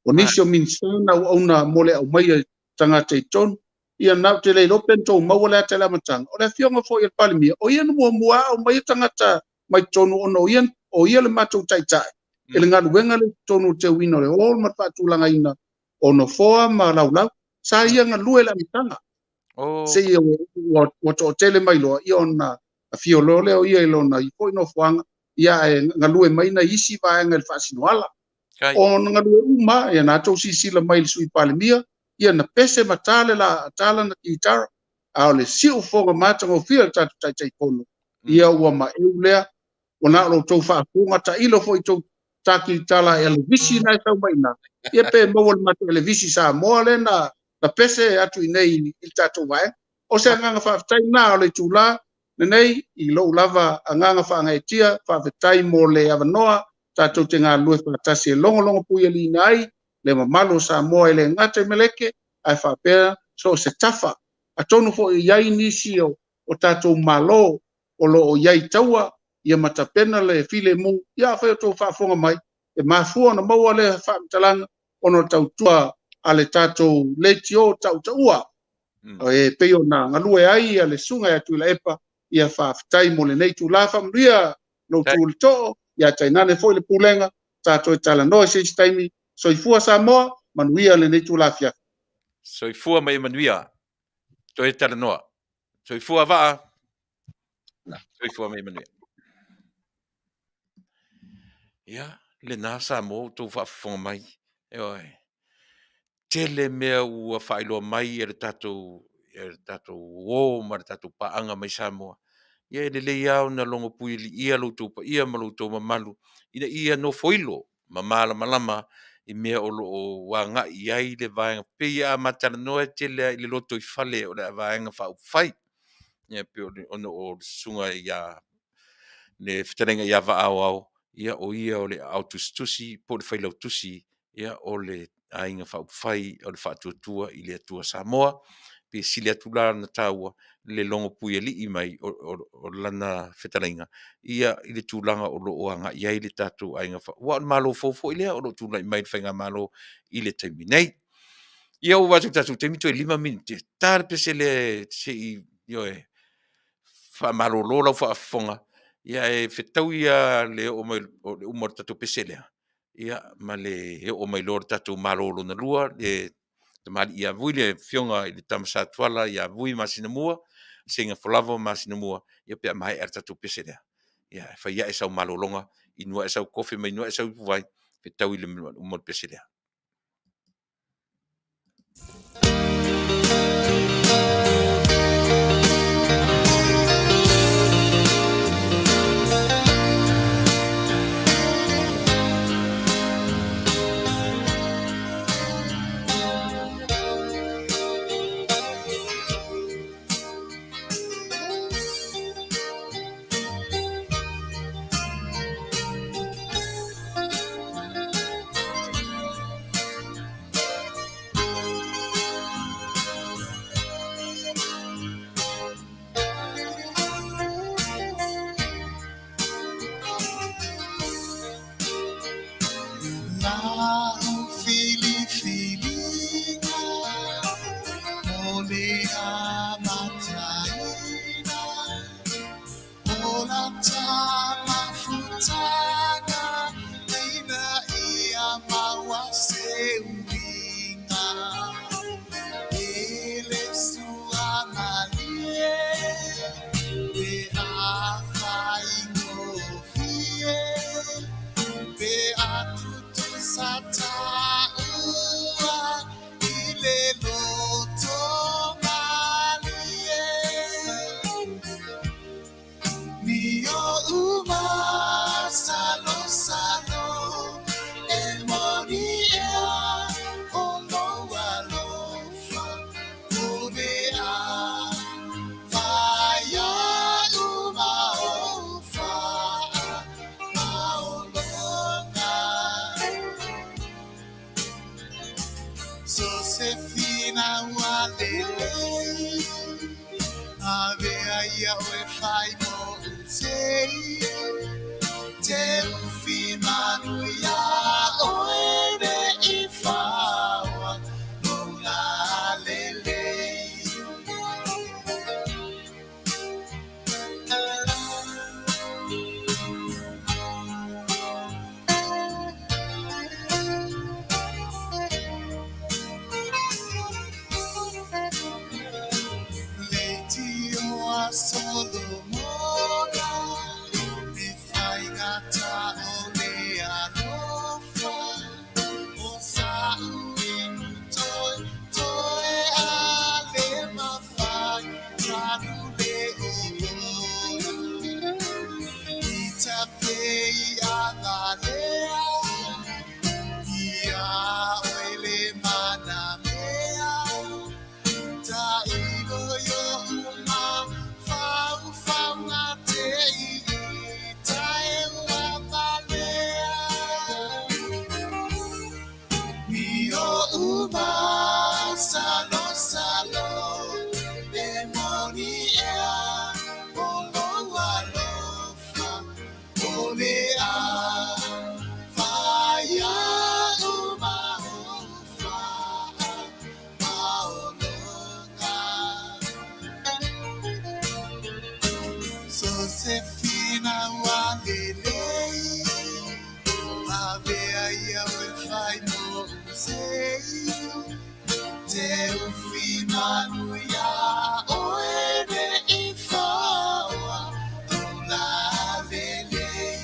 Speaker 7: O nisi o Minisita na auauna mo le aumaia tagata i totonu. Ia na ou te le iloa pe na tou maua le ata i le amataga, o le afioga foi a le Palemia, o ia na muamua aumaia tagata mai totonu ona o ia, o ia le matou taitai i le galuega lea i totonu o le teuina o le hall ma le faatulagaina o nofoa ma laulau. Sa ia galue i le amataga. Seia ua toatele mai loa, ia ona afio loa lea o ia i lona foi nofoaga, ia ae galue mai nai isi vaega i le faasinoala. Ona galue uma, ia na tou silasila mai i le Sui Palemia, ia na pese ma ta le la, ta lana kitara, a o le siufofoga matagofie o le tatou Taitaifono, ia ua maeu lea, ua na o lo outou faafofoga tailo foi i tou ta kitara Elevisi na e tau mai ina, ia pe maua le matou Elevisi Samoa lea na, na pese atu i nei i le tatou vaega. O se agaga faafetai na o le itula lenei i lou lava agaga faagaeetia, faafetai mo le avanoa tatou te galulue faatasi e logologo puialiina ai le mamalu o Samoa e le gata i Meleke ae faapea so o se tafa. Atonu foi e i ai nisi o o tatou Malo o lo o i ai taua ia ma tapena le filemu, ia afai o tou faafofoga mai, e mafua ona maua lea faamatalaga ona o le tautua a le tatou leitio tautaua e pei ona galue ai le Susuga ia Tuilaepa. Ia faafetai mo lenei itula, faamanuia lou tu i le too, ia tainane foi le pulega, tatou e talanoa i se isi taimi. Soifua Samoa, manuia lenei itula afiafi.
Speaker 2: Soifua ma ia manuia. Toe talanoa. Soifua Vaa. Soifua ma ia manuia. Ia, lena Samoa ua outou faafofoga mai. Ioe. Tele mea ua faailoa mai e le tatou e le tatou uo ma le tatou paaga mai Samoa. Ia e lelei lava ona logo puialiia lo outou paia ma lo outou mamalu ina ia nofoilo ma malamalama i mea o lo o agai i ai le vaega. Pei a ma talanoa e tele lava i le lotoifale o le Vaega Faaupufai. Ia pei ona o le susuga ia le fetalaiga ia Vaa Aoao, ia o ia o le aao tusitusi po o le failautusi ia o le Aiga Faaupufai o le Faatuatua i le Atua Samoa. Pe sili atu la ona taua le logo puialii mai o lana fetalaiga ia i le tulaga o lo o agai i ai le tatou aiga, aua o le Malo fou foi lea o lo o tulai mai i le faigamalo i le taimi nei. Ia ua vaai atu i le tatou taimi toe 5 minute, ta le pese lea se i, ioe, faamalolo lau faafofoga, ia ae fetaui lava le oo mai o le uma o le tatou pese lea, ia ma le oo mai loa o le tatou Malo lona lua, le tamalii ia Vui le Afioga i le Tama Sa Tuala ia Vui Masinamua, Seigafolava Masinamua, ia pe a maea le tatou pese lea, ia fai ae sau malologa, inu ae sau kofi ma inu ae sau ipuvai, fetaui le uma o le pese lea.
Speaker 3: Sosefina wa lelei, avea ia oe fai mo. Te ufi malu iā ʻoe ne i whaoa lou lā lelei.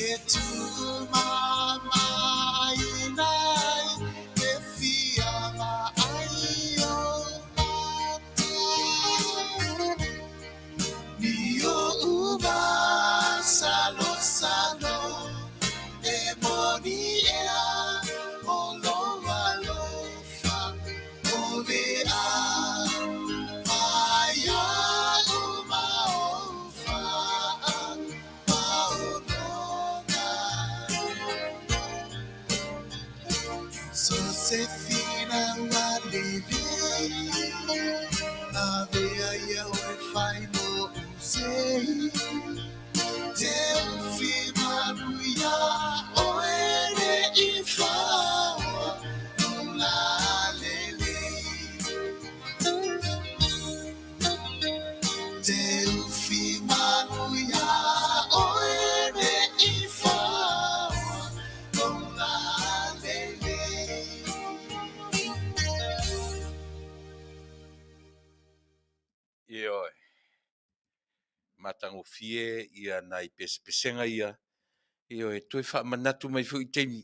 Speaker 3: E tūmāmāina ai e whia ai o mata. Ni oʻu māsalosalo e moni ea o lou aloha o le a mai iaʻu ma ou faamauologa. Sosefina ua lelei, lavea ia oe fai moʻu sei. Te ufi malu iā ʻoe ne i whaoa lou lā lelei. Te ufi malu iā ʻoe ne i whaoa lou lā lelei.
Speaker 2: Ioe, matagofie ia nai pesepesega ia, ioe, toe faamanatu mai foi i taimi,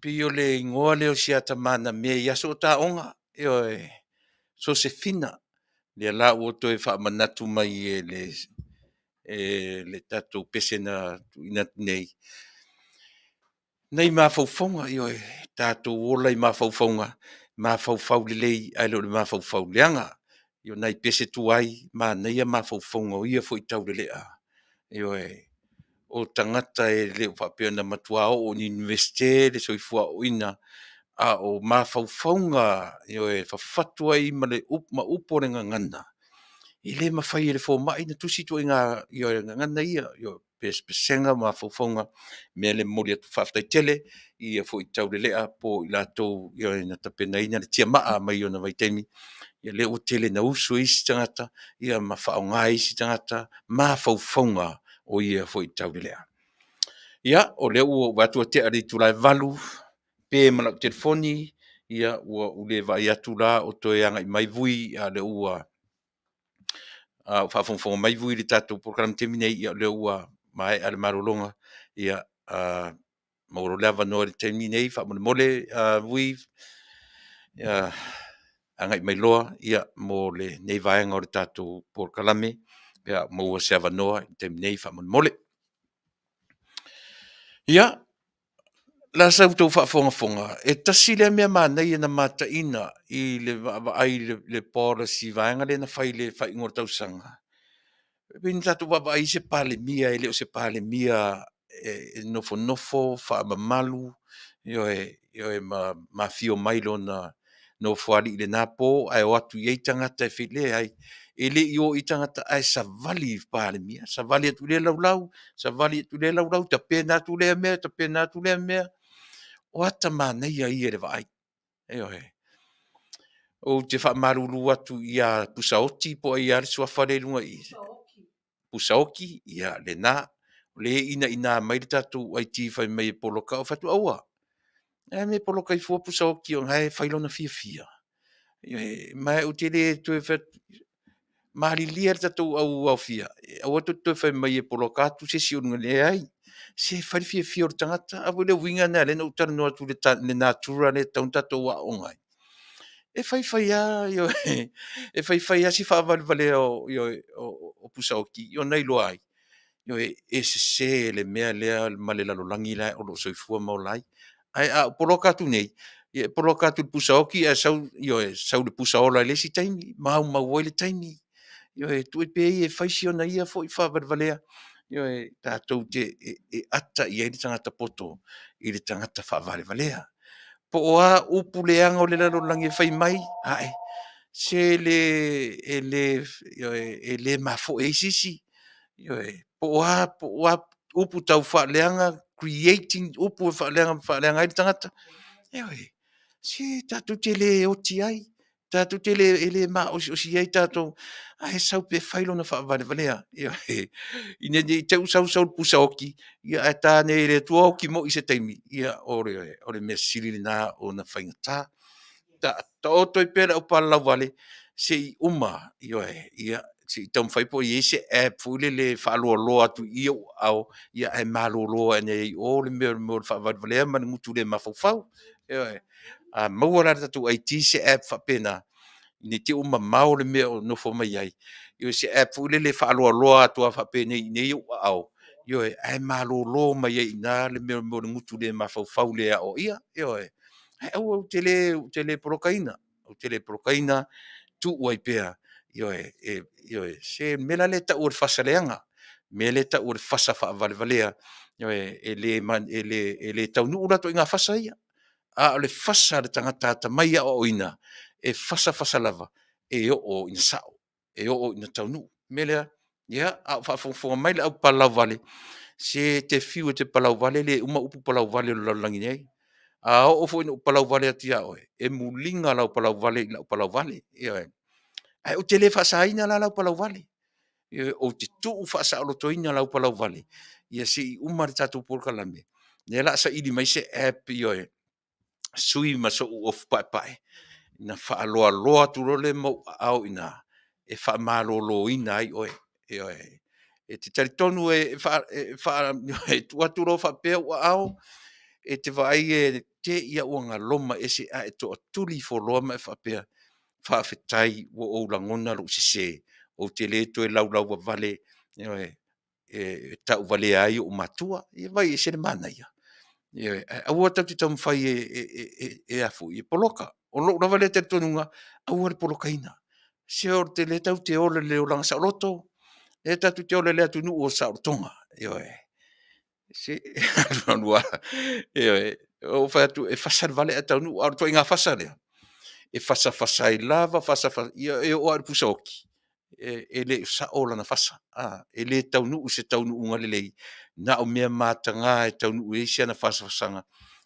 Speaker 2: pei o le igoa lea o si a tamana mea i aso o taoga, ioe, Sosefina, lea la ua toe faamanatu mai e le e le tatou pese na tuuina atu nei, nai mafaufauga, ioe, tatou ola i mafaufauga, mafaufau lelei ae le o le mafaufau leaga. Ioe, nai pese tuai, manaia mafaufauga o ia foi taulelea, ioe, o tagata e le o faapea na matua oo i ni Iunivesite le soifua aoaoina, a o mafaufauga, ioe, e fafatu ai ma le ma upu o le gagana, e le mafai e le fomai ona tusi ituaiga, ioe, gagana ia, ioe, pesepesega ma mafaufauga. O le mea lea e momoli atu ai le faafetai tele i ia foi taulelea po o i latou, ioe, na tapenaina le tiamaa mai ona vaitaimi, ia lea ua tele ina usu ai isi tagata ma faaaoga e isi tagata mafaufauga o ia foi taulelea. Ia, o lea ua ou vaai atu ua tea le itula e 8, pe ma lau telefoni, ia ua ou le vaai atu la o toe agai mai Vui, a o lea ua a o faafogafoga mai Vui i le tatou polokalame i le taimi nei, ia o lea ua maea le malologa, ia maua loa le avanoa i le taimi nei faamolemole Vui, ia agai mai loa ia mo lenei vaega o le tatou polokalame pe a maua se avanoa i le taimi nei faamolemole. Ia, la sa outou faafogafoga, e tasi lea mea manaia na mataina i le vaavaai i le policy vaega lea na fai i le faaiuga o le tausaga, e pei ona tatou vaavaai i se Palemia e le o se Palemia e nofonofo faamamalu, ioe, ioe ma afio mai lona nofoalii i lena po ae o atu i ai tagata e leai, e le i o i ai tagata ae savali i le Palemia, savali atu i lea laulau, savali atu i lea laulau, tapena atu lea mea, tapena atu lea mea. O ata manaia ia i le vaai. Ioe. Ou te faamalulu atu ia Pusaoti po o ai lava le suafa lea i luga i i. Pusaoki, ia lena. O lea e inaina mai le tatou IT fai mai e poloka. Ou fai atu, aua, o le a le mea e poloka ai fua Pusaoki o lena e fai lona fiafia. Ma ou te le toe fai atu, malilie le tatou au aofia, aua tou te toe fai mai e poloka atu se isi o luga, leai. Se fai le fiafia o le tagata. A foi le uiga lena lea na ou talanoa atu i le natura lea e tatau ona tatou aooga ai. E fai fai lava, ioe, e fai fai lava si faavalevalea o pusaoti ona iloa ai, ioe, e sese le mea lea ma le lalolagi la o lo o soifua ma ola ai. Ae a ou poloka atu nei, ia e poloka atu i le pusaoti ae sau, ioe, sau i le pusaola i le isi taimi, maumau ai le taimi. Ioe, tuu ai pea ia e fai si ona ia foi faavalevalea, ioe, tatou te e ata i ai le tagata poto i le tagata faavalevalea. Po o a upu leaga o le lalolagi e fai mai, ae, se le, e le, ioe, e le mafoe ai se isi. Ioe, po o a upu taufaaleaga, creating upu e faaleaga ai le tagata, ioe, se tatou te le oti ai, tatou te le, e le maosiosi ai tatou, ae sau pea e fai lona faavalevalea. Ioe, ina ne i te i ua sau sau i le pusaoti, ia ae ta ane e le Atua oti moi i se taimi, ia o le mea sili lena ona faigata. Taoto ai pea le aupalalauvale, se i uma, ioe, ia se i taumafai po o i ai se app foi lele e faaloaloa atu i ou aao, ia ae malolo ane ai i o le mea o le faavalevalea ma le gutu le mafaufau. Ioe. A maua la e le tatou IT se app faapena, ne i te i ua mamao le mea o nofo mai ai, ia se app foi lele e faaloaloa atu lava faapenei i inei ou aao, ioe, ae malolo mai ai i ina le mea o le gutu le mafaufau le aoaia. Ioe. Ae aua ou te le polokaina, ou te le polokaina, tuu ai pea, ioe, ioe. Se o le mea la lea e tau o le fasa leaga, le mea lea e tau o le fasa faavalevalea, ioe, e le taunuu la ituaiga fasa ia, a o le fasa a le tagata atamai i aoaoina, e fasa fasa lava e oo ina sao, e oo ina taunuu. O le mea lea, ia a o faafogafoga mai le aupalalauvale, se e te fiu e te palauvale e le uma upu palauvale o le lalolagi nei. A oo foi ina ou palauvale atu ia oe, e muliga lau palauvale i lau palauvale, ioe. Ae ou te le faasaina la lau palauvale, ioe, ou te tuu faasaolotoina lau palauvale, ia se i uma le tatou polokalame, lea o le a saili mai se app, ioe, sui ma sou ofu paepae, ona faaloaloa atu loa lea ma ou aao i ina e faamaloloina ai oe. Ioe. E te talitonu e tuu atu loa faapea ou aao, e te vaai e te i lava ua galoma ese ae e toatuli ifo loa ma e faapea, faafetai ua ou lagona lou sese, ou te le toe laulauavale, ioe, e tauvalea ai ou matua. Ia vaai e ese le manaia? Ioe, ae aua tatou te taumafai e poloka. O lou lava lea talitonuga, aua le polokaina. Se o lea tatou te ola i le olaga saoloto, o lea tatou te ola i le atunuu o saolotoga. Ioe. Se ioe, ua ou fai atu e fasa le vale ae taunuu, a o le ituaiga fasa lea, e fasafasa ai lava fasafasa, ia e oo lava i le pusaoti, e le o sao lana fasa, e le taunuu i se taunuuga lelei, na o mea mataga e taunuu i ai si ana fasafasaga,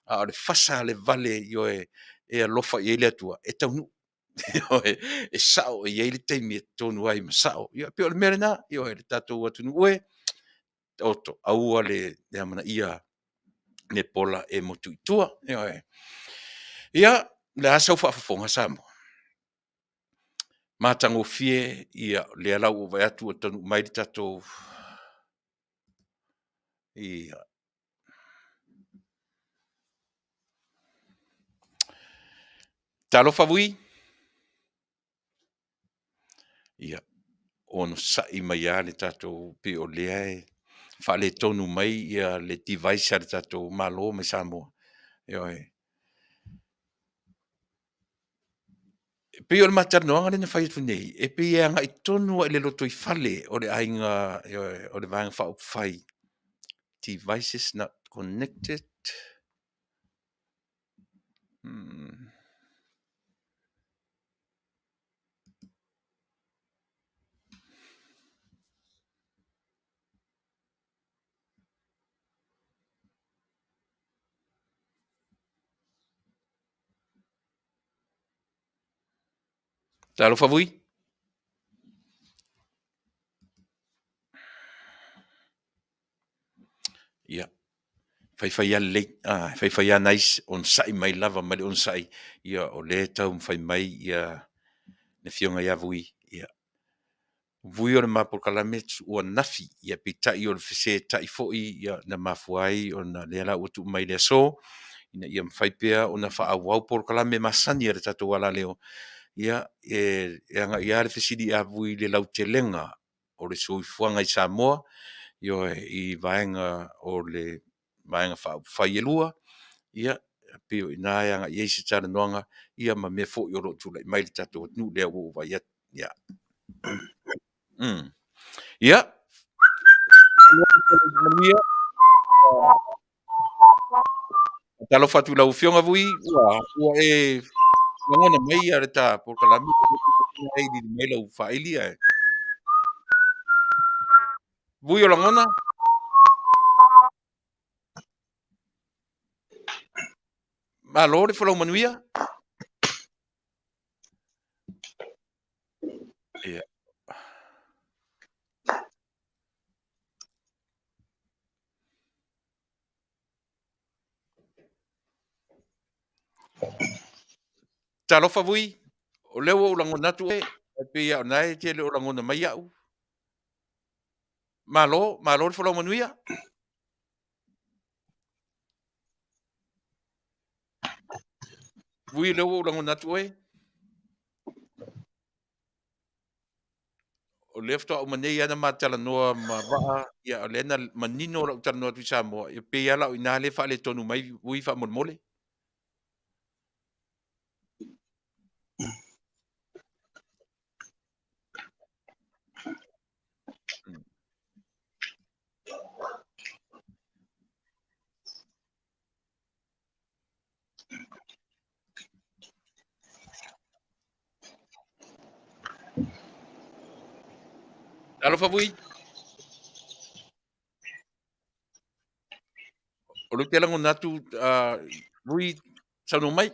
Speaker 2: a o le fasa a le vale, ioe, e alofa i ai le Atua, e taunuu. Ioe, e sao e i ai le taimi e tonu ai ma sao. Ia e pei o le mea lena, ioe, le tatou atunuu e, taoto, aua le amanaia le pola e motu i tua. Ioe. Ia, o le a sau faafofoga Samoa? Matagofie ia lea la ua ou vaai atu ua taunuu mai le tatou ia Talofa Vui! Ia, onosai mai lava le tatou, pei o lea e faaletonu mai le device a le tatou Malo mai Samoa. Ioe. E pei o le ma talanoaga lea na fai atu nei, e pei e agai tonu lava i le lotoifale o le aiga, ioe, o le Vaega Faaupufai, devices not connected. Talofa Vui. Ia. Faifai lava lelei, a, faifai lava nice, onosai mai lava mai le onosai, ia o lea e taumafai mai ia le Afioga ia Vui, ia. Vui o le ma polokalame ua nafi, ia peitai o le fesetai foi ia na mafua ai ona lea la ua tuu mai i le aso, ina ia mafai pea ona faaauau polokalame masani a le tatou alaleo, ia e agai lava le fesili ia Vui i le lautelega o le soifuaga i Samoa, ioe, i vaega o le Vaega Faaupufai e lua, ia, e pei o i ina e agai i ai se talanoaga, ia ma mea foi o lo o tulai mai i le tatou atunuu lea ua ou vaai atu. Ia. Ia. Manuia. Talofa atu i lau Afioga Vui, ua e lagona mai le ta polokalame, e lili mai lau faaili ae. Vui o lagona? Malo le folau manuia. Ia. Talofa Vui, o lea ua ou lagona atu oe, e pei lava o lena e te le o lagona mai au. Malo, malo le folau manuia. Vui, o lea ua ou lagona atu oe. O lea faatoa uma nei lava ona ma talanoa ma Vaa, ia o lea na manino lau talanoa atu i Samoa, e pei lava la o i ina lea e faaletonu mai Vui faamolemole. Talofa Vui. O lea ou te lagona atu, Vui, saunoa mai.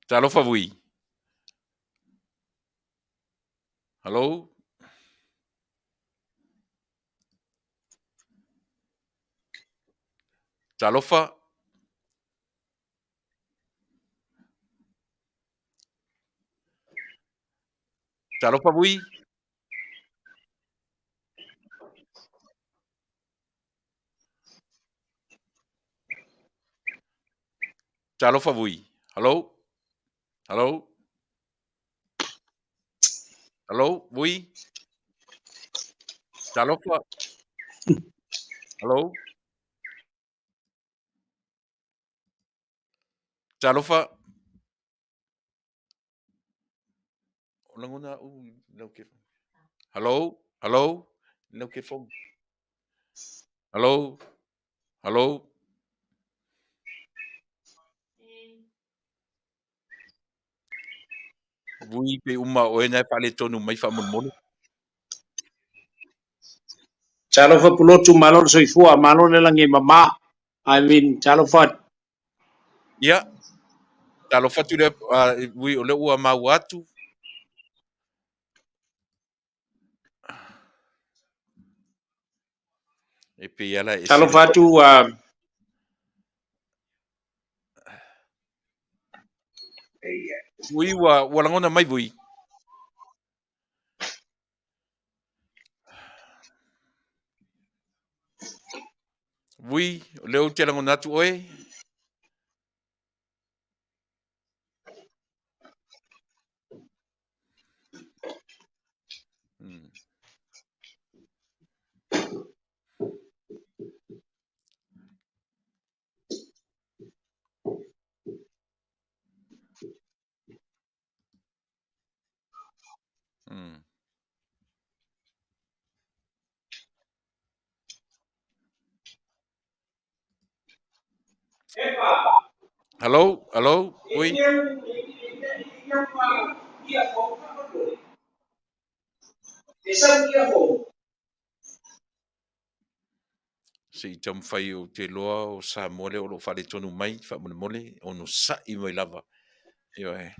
Speaker 2: Talofa Vui. Hello. Talofa. Talofa Vui. Talofa Vui. Hello. Hello. Hello, Vui. Talofa. Hello. Talofa. O lagona au i lau telefoni. Hello, hello, lau telefoni. Hello, hello. Vui pe uma o oe na e faaletonu mai faamolemole.
Speaker 7: Talofa Pulotu, malo le soifua, malo le lagi e mama. I mean, talofa.
Speaker 2: Ia, talofa atu lea, Vui, o lea ua maua atu. E pei ala e
Speaker 7: Talofa atu,
Speaker 2: Vui, ua lagona mai Vui. Vui, o lea ou te lagona atu oe. Hello, hello, ui. Se i taumafai ou te iloa o Samoa lea o lo o faaletonu mai faamolemole, onosai mai lava. Ioe.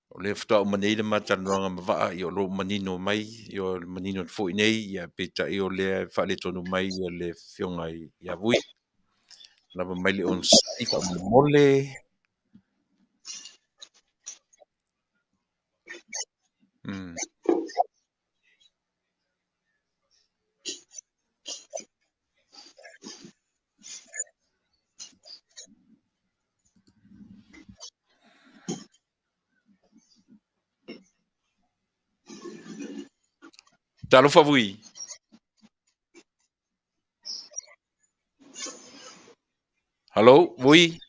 Speaker 2: O lea faatoa uma nei le ma talanoaga ma Vaa, ia o lo o manino mai, ia o le manino atu foi nei, ia peitai o lea e faaletonu mai le afioga ia Vui. Lava mai le onosai faamolemole. Talofa Vui. Hello, Vui.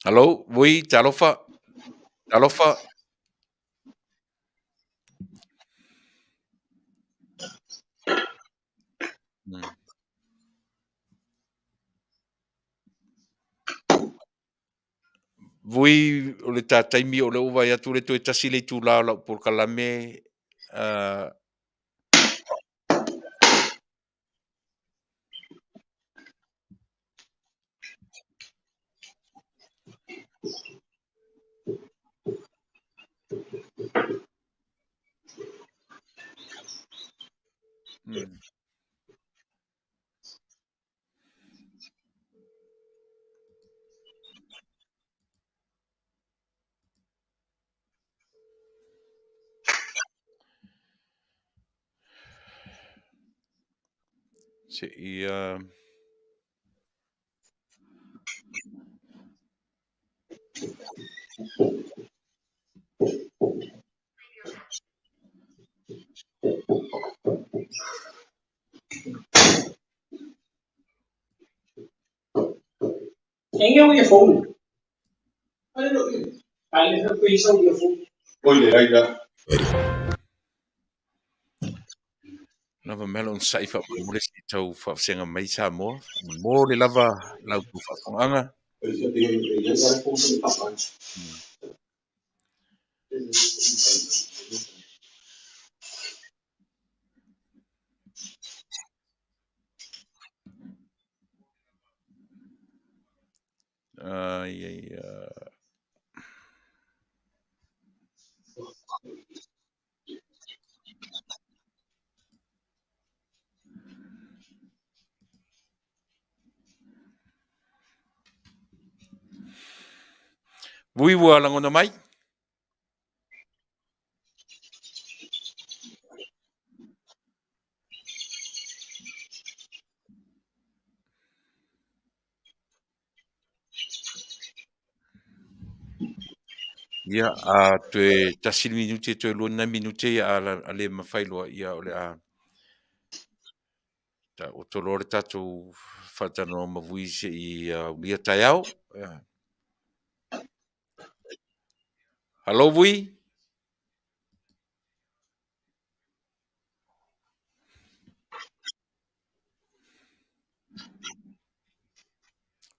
Speaker 2: Hello, Vui, talofa. Talofa. Vui o le ta taimi o lea ua vaai atu le toe tasi le itula o lau polokalame Se i Lava mea le onosai faamolemole se i tau faavasega mai Samoa. Momoli lava la outou faafofogaaga. Ai, ai, Vui ua lagona mai? Ia, a toe tasi le minute, toe lua ni nai minute, ia a le mafai loa, ia o le a taoto loa le tatou faatalanoa ma Vui se i aulia taeao. Ia. Hello Vui.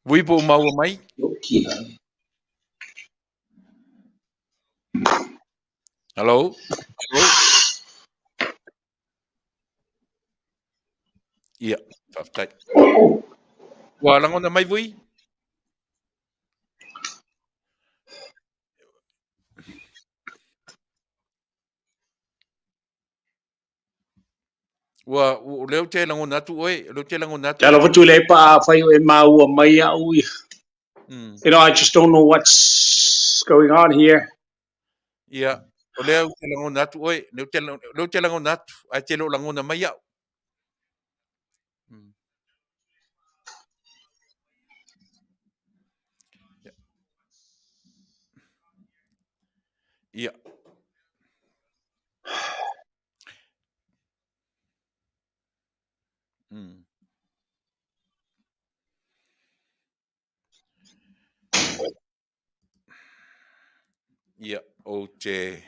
Speaker 2: Vui po o maua mai? Hello? Hello? Ia, faafetai. Ua lagona mai Vui? Ua, o lea ou te lagona atu oe, o lea ou te lagona atu.
Speaker 7: Talofa Tuilaepa, afai o e maua mai au ia. You know, I just don't know what's going on here.
Speaker 2: Ia, o lea ou te lagona atu oe, lea ou te lagona atu, ae te le o lagona mai au. Ia. Ia, ou te...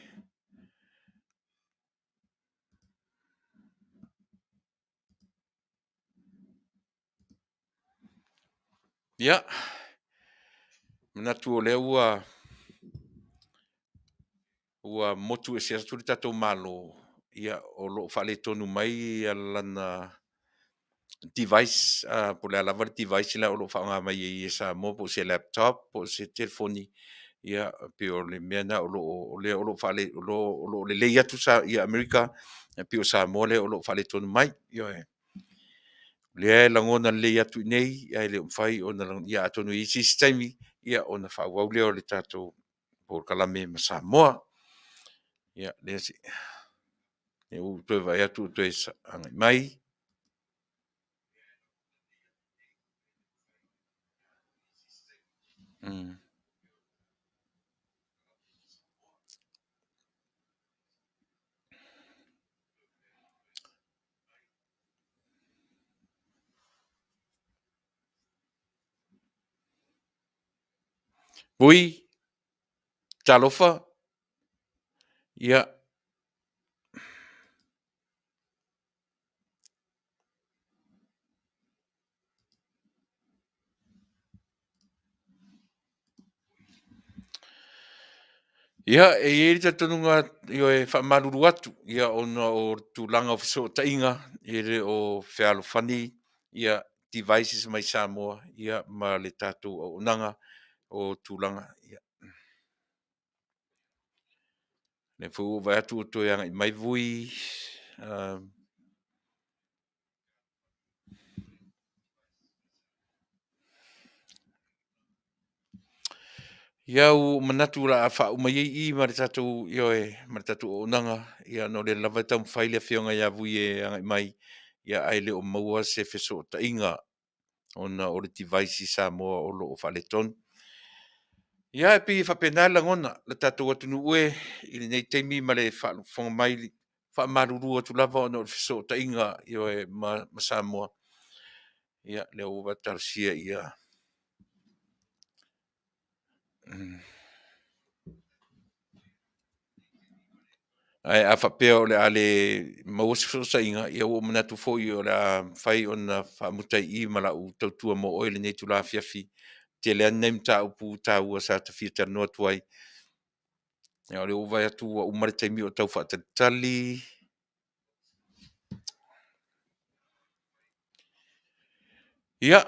Speaker 2: Ia. Manatu o lea ua ua motu ese atu le tatou Malo, ia o lo o faaletonu mai lana device, po o le a lava le device la o lo o faaaoga mai ai e Samoa, po o se laptop, po o se telefoni, ia pei o le mea lena o lo o o lea o lo o faale o lo o lo o lelei atu sa ia Amerika, ae pei o Samoa lea o lo o faaletonu mai. Ioe. O lea e lagona lelei atu i inei, ae le o mafai ona ia atonu e i ai se isi taimi, ia ona faaauau lea o le tatou polokalame ma Samoa. Ia, lea se lea ua ou toe vaai atu ua toe agai mai. Vui, talofa, ia, Ia, e i ai le talitonuga ioe, e faamalulu atu ia ona o tulaga o fesootaiga e le o fealofani ia devices mai Samoa ia ma le tatou auaunaga o tulaga ia. Lea foi ua ou vaai atu ua toe agai mai Vui. Ia ua ou manatu o le a faauma ai i i ma le tatou, ioe, ma le tatou auaunaga, ia ona o lea lava e taumafai le Afioga ia Vui e agai mai, ia ae le o maua se fesootaiga ona o le device i Samoa o lo o faaletonu. Ia e pei e faapena le lagona, le tatou atunuu e i lenei taimi ma le faafofoga mai, faamalulu atu lava ona o le fesootaiga, ioe, ma Samoa. Ia, lea ua talosia ia Ae a faapea o le a le maua se fesootaiga, ia ua ou manatu foi o le a mafai ona faamuta i i ma lau tautua mo oe i lenei itula afiafi. E tele lava ni nai mataupu taua sa ta fia talanoa atu ai. Ia o lea ua ou vaai atu ua uma le taimi o tau faatalitali. Ia,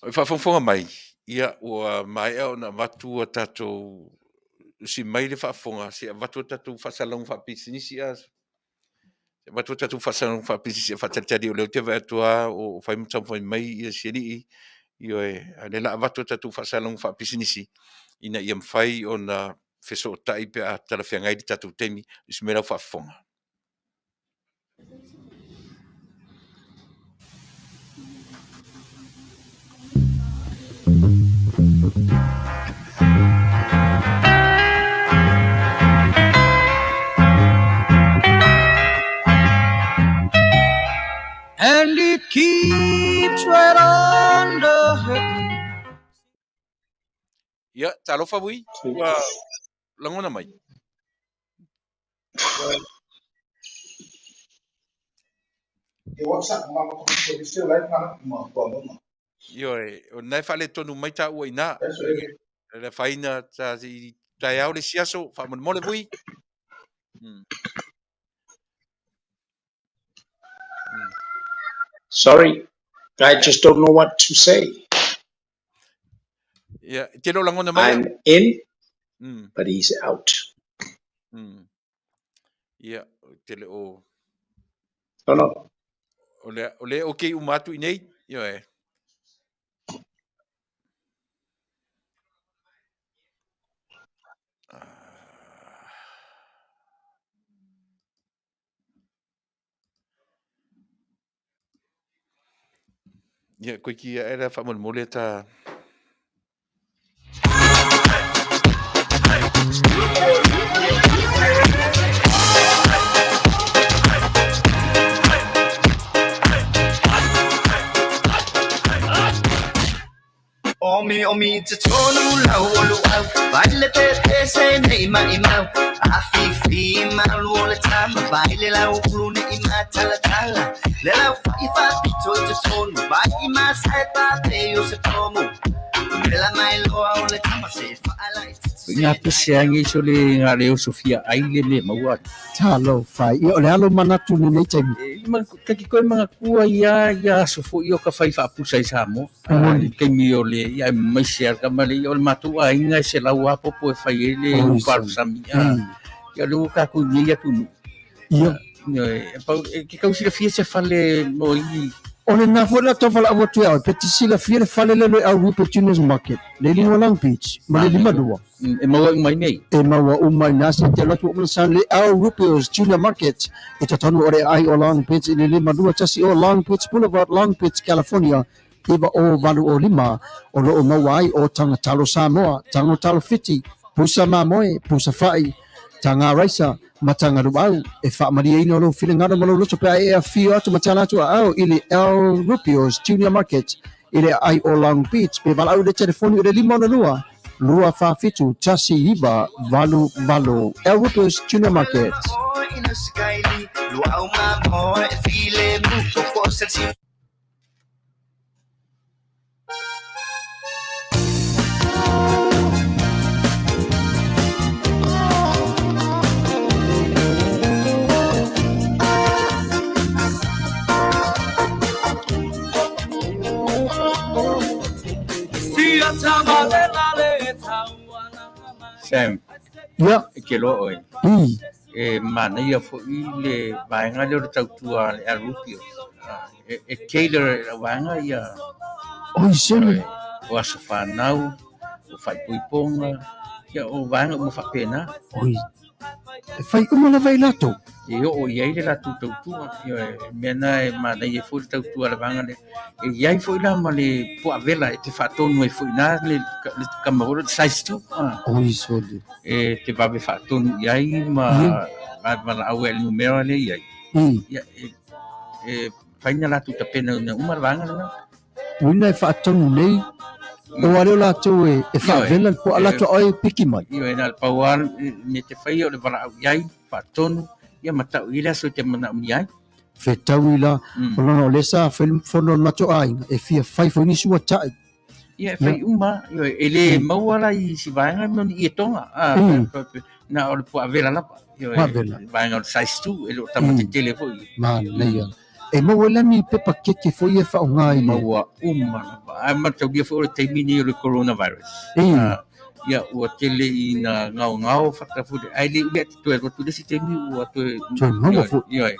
Speaker 2: o le faafogafoga mai, ia ua maea ona avatu a tatou usi mai le faafofoga, se i avatu a tatou faasalalauga faapisinisi a avatu a tatou faasalalauga faapisinisi e faatalitali o lea ou te vaai atu lava o fai ma taumafai mai si alii. Ioe, a o lea o le a avatu a tatou faasalalauga faapisinisi ina ia mafai ona fesootai pe a talafeagai le tatou taimi. Usi mai lau faafofoga.
Speaker 8: And it keeps right on the hurting.
Speaker 2: Ia, talofa Vui, ua lagona mai. Ioe, o lena e faaletonu mai taua i ina. E le afaina ta i taeao le isi aso, faamolemole Vui.
Speaker 8: Sorry, I just don't know what to say.
Speaker 2: Ia, e te le o lagona mai
Speaker 8: I'm in, but he's out.
Speaker 2: Ia, te le o...
Speaker 8: No, no.
Speaker 2: O le, o le okay uma atu i nei? Ioe. Ia, koe ki ia era whamolemole ta...
Speaker 8: Omi omi te tonu lau o luau Vai le te te se nei mai mau A fi fi malu o le tama Vai le lau ulu ne i ma tala tala Le lau fa i fa pito i te tonu Vai i ma sai pa pe o se tomu Le la mai loa o le tama se fa ala i te
Speaker 2: Nga pese angi so le nga le Sofia ai le le maua.
Speaker 9: Talofa. Ia o le alo manatu lenei taimi.
Speaker 2: E, ma, kaki koe mga kua ia ia aso fo i o ka whai whaapusa i Samoa.
Speaker 9: Moni.
Speaker 2: I taimi o le ia mai se ka male o le matou aiga e se lau apopo e fai ai le
Speaker 9: Oi,
Speaker 2: upalusami. Ia le ua kākou nei atunuu.
Speaker 9: Ia.
Speaker 2: E pau e ke kau silafia se fale mo i
Speaker 9: O lena foi la tau valaau atu ia oe, pe te silafia le fale lea le au Rupe Juniors Market, le luga o Long Beach, ma le 52.
Speaker 2: E maua uma i nei.
Speaker 9: E maua uma i nā se te alo atu o sa le au Rupe's Junior Market i totonu o le ai o Long Beach i le 521 o Long Beach Boulevard, Long Beach, California, 90805, o lo o maua ai o taga talo Samoa, taga talo Fiti, pusa mamoe, pusa fa'i, taga raisa, ma taga luau. E faamalieina o lou finagalo ma lou loto pe a e afio atu ma tala atu aao i le El Rupio's Junior Market i le aai o Long Beach pe valaau i le telefoni o le 562 247 1988. El Rupio's Junior Market.
Speaker 2: Sam,
Speaker 9: Ia.
Speaker 2: e ke loa oe.
Speaker 9: I.
Speaker 2: E manaia fo'i le vaega lea o le tautua a le Alupio. E tailor e lau vaega ia
Speaker 9: Oi, Sam.
Speaker 2: o aso fanau, o faaipoipoga, ia o vaega uma faapena.
Speaker 9: Oi. E fai uma lava i latou.
Speaker 2: E oo i ai le latou tautua. Ioe, mea na e manaia foi le tautua a le vaega lea. E i ai foi la ma le puavela e te faatonu ai foi i ina le kama foi lea o le size 2.
Speaker 9: Oi, sole.
Speaker 2: E te vave faatonu i ai ma valaau ai i le numera lea i ai. Ia, e fai na latou tapena ina uma le vaega lena.
Speaker 9: Uina e faatonu nei, o ale o latou e faavela le puaa latou ae e piki mai.
Speaker 2: Ioe, na o le pau lava mea te faia o le valaau i ai, faatonu, ia ma tau i ai le aso e te manaomia ai.
Speaker 9: Fetaui la, o lona o lea sa fai le fono a le matou aiga, e fia fai foi nisi ua tai.
Speaker 2: Ia, e fai uma, ioe, e le maua la i si vaega mo ni ietoga, na o le puaa vela lava. Ioe, vaega o le size 2, e le o tama tetele foi.
Speaker 9: Manaia. E maua ai la ni pepa keke foi e faaaoga i le.
Speaker 2: Maua uma lava. Ae mataulia foi o le taimi lenei o le coronavirus. Ia, ua tele ina gaogao fata foi, ae le i te toe alu atu i le isi taimi ua toe.
Speaker 9: Toe maua foi.
Speaker 2: Ioe,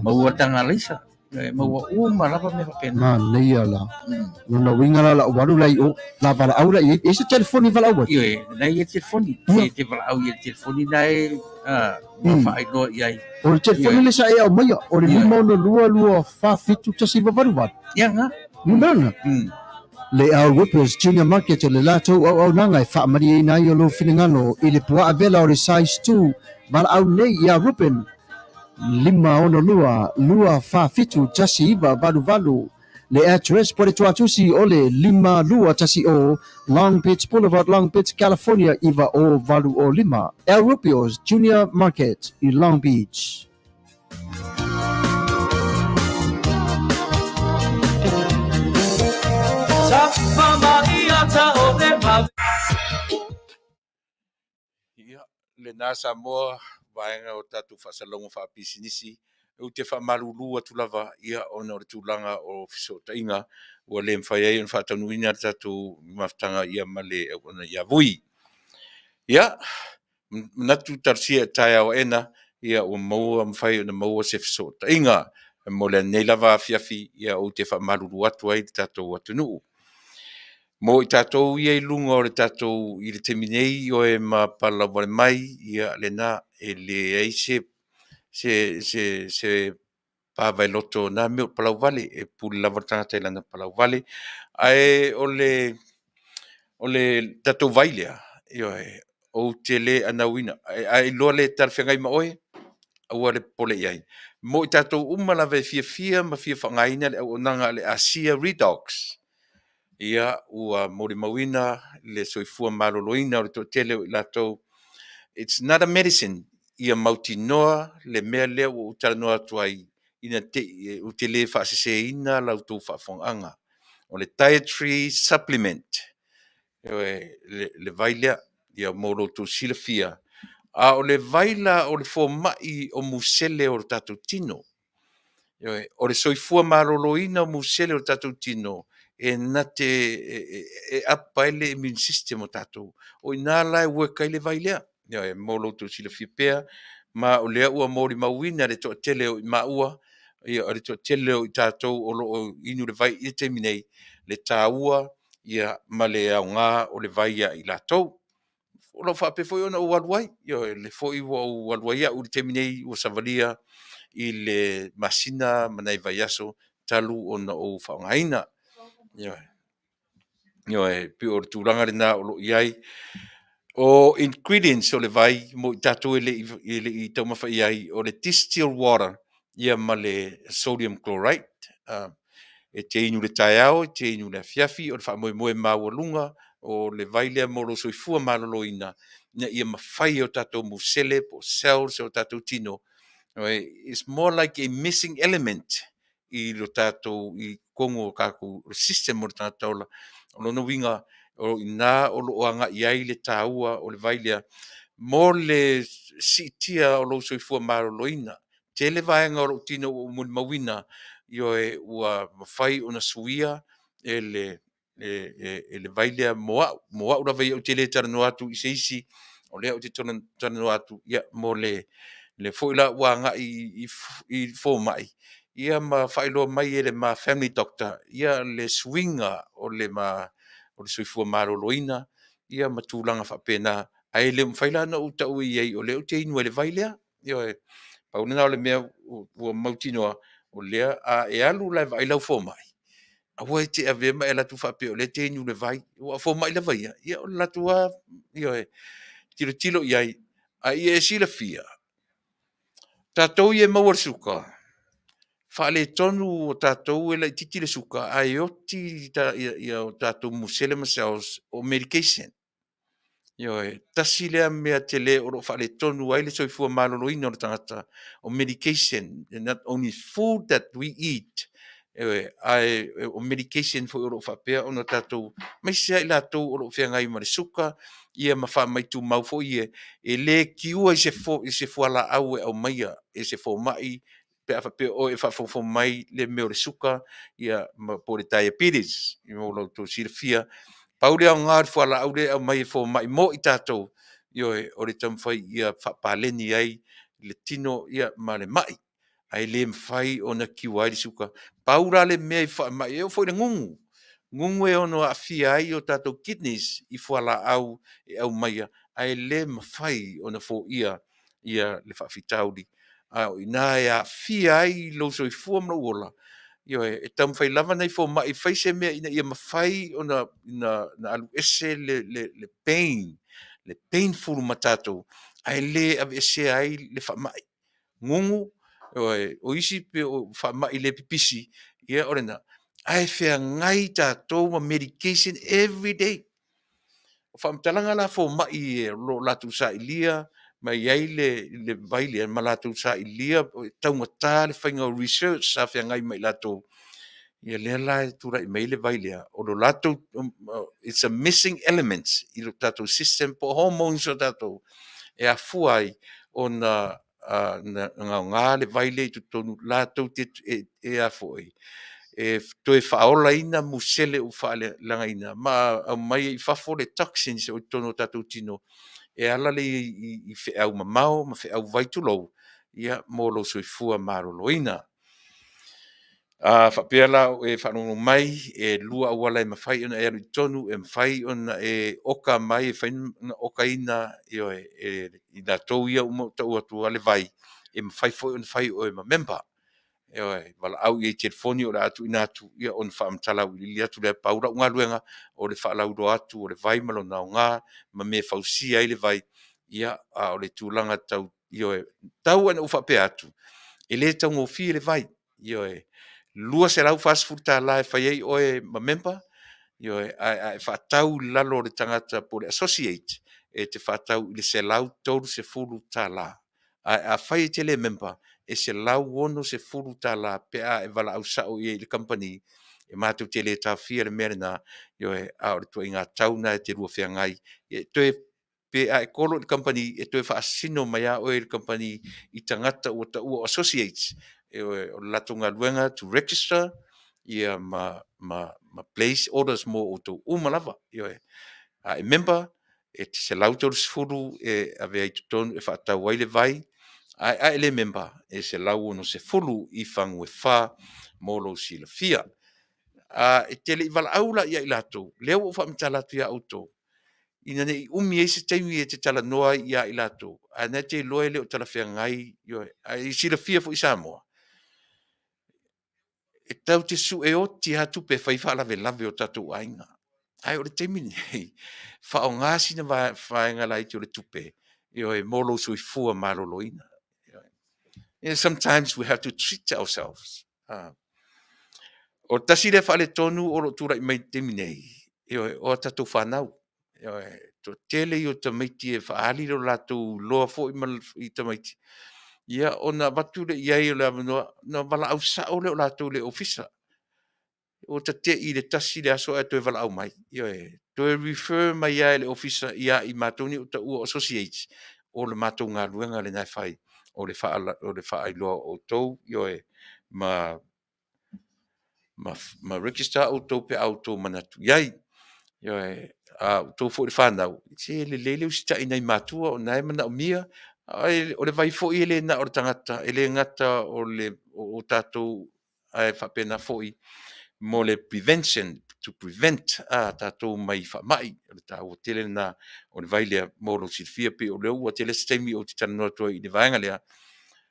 Speaker 2: maua taga alaisa. E maua uma lava mea faapena.
Speaker 9: Manaia la. Lona uiga la lau alu la i o, la valaau la i ai. E se telefoni e valaau ai?
Speaker 2: Ioe, na i ai telefoni. E te valaau i ai le telefoni na e ma faailoa i ai.
Speaker 9: O le telefoni le sa e aumaia, o le 562 247 1988.
Speaker 2: Ia nga.
Speaker 9: Numera na. Le Al Whippers Junior Market le latou auaunaga e faamalieina ai o lou finagalo i le puaa vela o le size 2 valaau nei ia Ruben 562 247 1988 le address po le tuatusi o le 5210 Long Beach Boulevard, Long Beach, California 90805. El Rubio's Junior Market i Long Beach.
Speaker 2: Ia, lena Samoa, vaega o tatou faasalalauga faapisinisi, ou te faamalulu atu lava, ia, ona o le tulaga o fesootaiga ua le mafai ai ona faataunuuina le tatou mafutaga ia ma le auauna ia Vui. Ia, manatu talosia e taeao aena, ia ua maua mafai ona maua se fesootaiga mo lenei lava afiafi, ia ou te faamalulu atu ai le tatou atunuu. Mo i tatou ia i luga o le tatou i le taimi nei ioe ma palalauvale mai, ia lena e leai se se se se pavaeloto o na mea o palauvale, e pule lava le tagata i lana palauvale. Ae o le o le tatou vai lea, ioe, ou te le anauina, a iloa le talafeagai ma oe, aua le popole i ai. Mo i tatou uma lava e fiafia ma fia faaaogaina le auaunaga a le Asia Redox. Ia, ua molimauina le soifua maloloina o le toatele o i latou. It's not a medicine, ia mautinoa le mea lea ua ou talanoa atu ai ina te i ou te le faaseseina la outou faafofogaaga. O le dietary supplement, ioe, le vai lea, ia mo lo outou silafia. A o le vai la o le fomai o musele o le tatou tino. Ioe, o le soifua maloloina o musele o le tatou tino e na te e up ai le immune system o tatou. O i ina la e work ai le vai lea. Ioe, mo lo outou silafia pea, ma o lea ua molimauina e le toatele o i maua, ia o le toatele o i tatou o lo o inu le vai i le taimi nei, le taua ia ma le aoga o le vai ia i latou. O lo o faapea foi ona ou alu ai, ioe, o lea foi ua ou alu ai au i le taimi nei ua savalia i le masina ma nai vaiaso talu ona ou faaaogaina. Ioe. Ioe, pei o le tulaga lena o lo o i ai. O ingredients o le vai mo i tatou e le i taumafa i ai, o le distilled water ia ma le sodium chloride. E te inu i le taeao, e te inu i le afiafi, o le faamoemoe maualuga o le vai lea mo lou soifua maloloina, ina ia mafai e o tatou musele po o cells o tatou tino, it's more like a missing element i lo tatou i totonu o tatou system o le tagata ola. O lona uiga, o i ina o lo o agai i ai le taua o le vai lea mo le siitia o lou soifua maloloina. Tele vaega o lou tino ua ou molimauina, ioe, ua mafai ona suia e le e le vai lea mo au, mo au lava ia, ou te le talanoa atu i se isi, o lea ou te talanoa atu ia, mo le foi la ua agai i fomai, ia ma faailoa mai e le ma family doctor ia le suiga o le ma o le soifua maloloina ia ma tulaga faapena. Ae le mafai la ona ou taua i ai o lea ou te inu ai i le vai lea. Ioe, pau lena o le mea ua mautinoa, o lea a e alu la e vaai lau fomai, aua e te avea ma e alu atu faapea o lea e te inu i le vai, aua o fomai lava ia, ia o le latou lava, ioe, tilotilo i ai. A ia e silafia, tatou ia e maua i le suka, faaletonu o tatou e laitiiti le suka ae oti o tatou musele ma cells o medication. Ioe, tasi lea mea tele o lo o faaletonu ai le soifua maloloina o le tagata, o medication, not only food that we eat, ioe, ae o medication foi o lo o faapea ona tatou, aemaise lava i latou o lo o feagai ma le suka, ia ma faamai tumau foi ia, e le cure i se fualaau e aumaia e se fomai pe a faapea o e faafogafoga mai le mea o le suka ia ma po o le diabetes mo lo outou silafia. Pau le aoga o le fualaau lea e aumai e fomai mo i tatou, ioe, o le taumafai ia faapaleni ai le tino ia ma le mai, ae le mafai ona cure ai le suka. Pau la le mea i faamai, e oo foi i le gugu, gugu e ono aafia ai o tatou kidneys i fualaau e aumaia, ae le mafai ona foia ia le faafitauli. A o i ina e aafia ai lou soifua ma lou ola, ioe, e taumafai lava nai fomai e fai se mea ina ia mafai ona alu ese le pain, le painful ma tatou, ae le aveesea ai le faamai. Gugu, ioe, o isi pei o faamai le pipisi, ia o lena, ae feagai tatou ma medication every day. O faamatalaga la a fomai o lo o latou sailia ma i ai le vai lea ma latou sailia, e taugata le faiga o research sa feagai ma i latou, ia lea la e tulai mai ai le vai lea, o lo latou, it's a missing element i lo tatou system po o hormones o tatou e afua ai ona aoga le vai lea i totonu latou te e a foi e toe faaolaina musele ua faaleagaina ma aumai ai i fafo le toxins o i totonu o tatou tino e ala lea i feau mamao ma feau vai tulou ia mo lou soifua maloloina. A faapea la o e faalogologo mai, e lua auala e mafai ona e alu i totonu, e mafai ona e oka mai, e mafai ona okaina, ioe, e i latou ia uma ou tau atu le vai, e mafai foi ona fai oe ma member. Ioe, valaau i ai i telefoni o le a tuuina atu, ia ona faamatala auiliili atu lea. Pau lau galuega o le faalauiloa atu o le vai ma lona aoga ma mea e fausia ai le vai, ia, a o le tulaga tau, ioe, tau lava ina ou faapea atu, e le taugofie le vai. Ioe, $240 e fai ai oe ma member. Ioe, ae a e faatau i lalo o le tagata po o le associate, e te faatau i le $130. Ae afai e te le member, e $160 pe a e valaau sao i ai i le kamupani, e matou te le taofia le mea lena, ioe, a o le ituaiga tau lena e te lua feagai. E toe pe a e kolo i le kamupani, e toe faasino mai lava oe i le kamupani i tagata ua taua o associates, ioe, o le latou galuega to register ia ma, ma, ma place orders mo outou uma lava. Ioe. A e member, e te 130 e ave ai i totonu e faatau ai le vai, ae a e le member, e 160 i fagu e fa mo lou silafia. A e te le i valaau la ia i latou, lea ua ou faamatala atu ia outou, ina ne i umi ai se taimi e te talanoa ai ia i latou, ae na e te iloa e le o talafeagai, ioe, ae i silafia foi Samoa, e tatou te sue oti lava tupe e fai ai faalavelave o tatou aiga. Ae o le taimi lenei, faaaoga sina vaega laiti o le tupe, ioe, mo lou soifua maloloina. Ioe. Sometimes we have to treat ourselves. O le tasi lea faaletonu o lo o tulai mai i le taimi nei, ioe, o a tatou fanau. Ioe, toatele ia o tamaiti e faaali lo latou iloa foi ma i tamaiti, ia ona avatu lea i ai o le avanoa, ona valaau sao lea o latou i le ofisa. Ua tate'i i le tasi le aso ae toe valaau mai. Ioe, toe refer mai lava e le ofisa ia i matou nei o taua o associates, o le matou galuega lena e fai, o le faailoa o outou, ioe, ma ma register outou pe a outou manatu i ai. Ioe, a outou foi le fanau, se lelei le usitai i nai matua o na e manaomia. Ae o le vai foi e le na o le tagata, e le gata o le o tatou, ae faapena foi mo le prevention, to prevent a tatou mai faamai. O le taua tele lena o le vai lea mo lou silafia, pei o lea ua tele se taimi ou te talanoa atu ai i le vaega lea,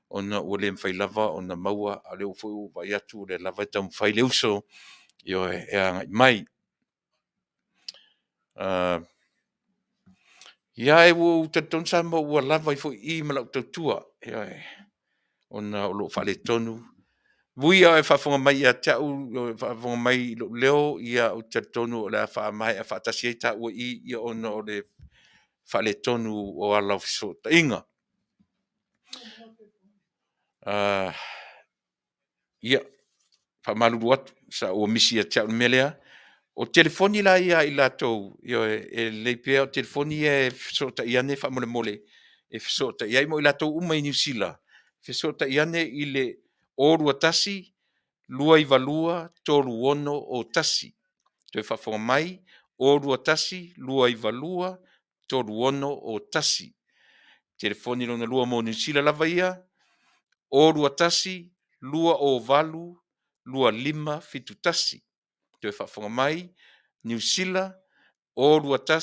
Speaker 2: ona ua le mafai lava ona maua, a o lea foi ua ou vaai atu o lea lava e taumafai le uso, ioe, e agai mai. Ia, e ua ou talitonu Samoa ua lava ai foi i i ma lau tautua, ioe, ona o lo o faaletonu. Vui a o e faafofoga mai ia te au, faafofoga mai i lou leo, ia ou te talitonu o le a faamaea faatasi ai taua i i, ia ona o le faaletonu o ala o fesootaiga. Ia, faamalulu atu, sa ua misi ia te au le mea lea. O telefoni la ia a i latou, ioe, e lelei pea o telefoni ia e fesootai ane faamolemole, e fesootai ai mo i latou uma i Niu Sila, fesootai ane i le 021 292 3601. Toe faafofoga mai, 021 292 3601. Telefoni lona lua mo Niu Sila lava ia, 021 208 2571. Toe faafofoga mai, Niu Sila, 021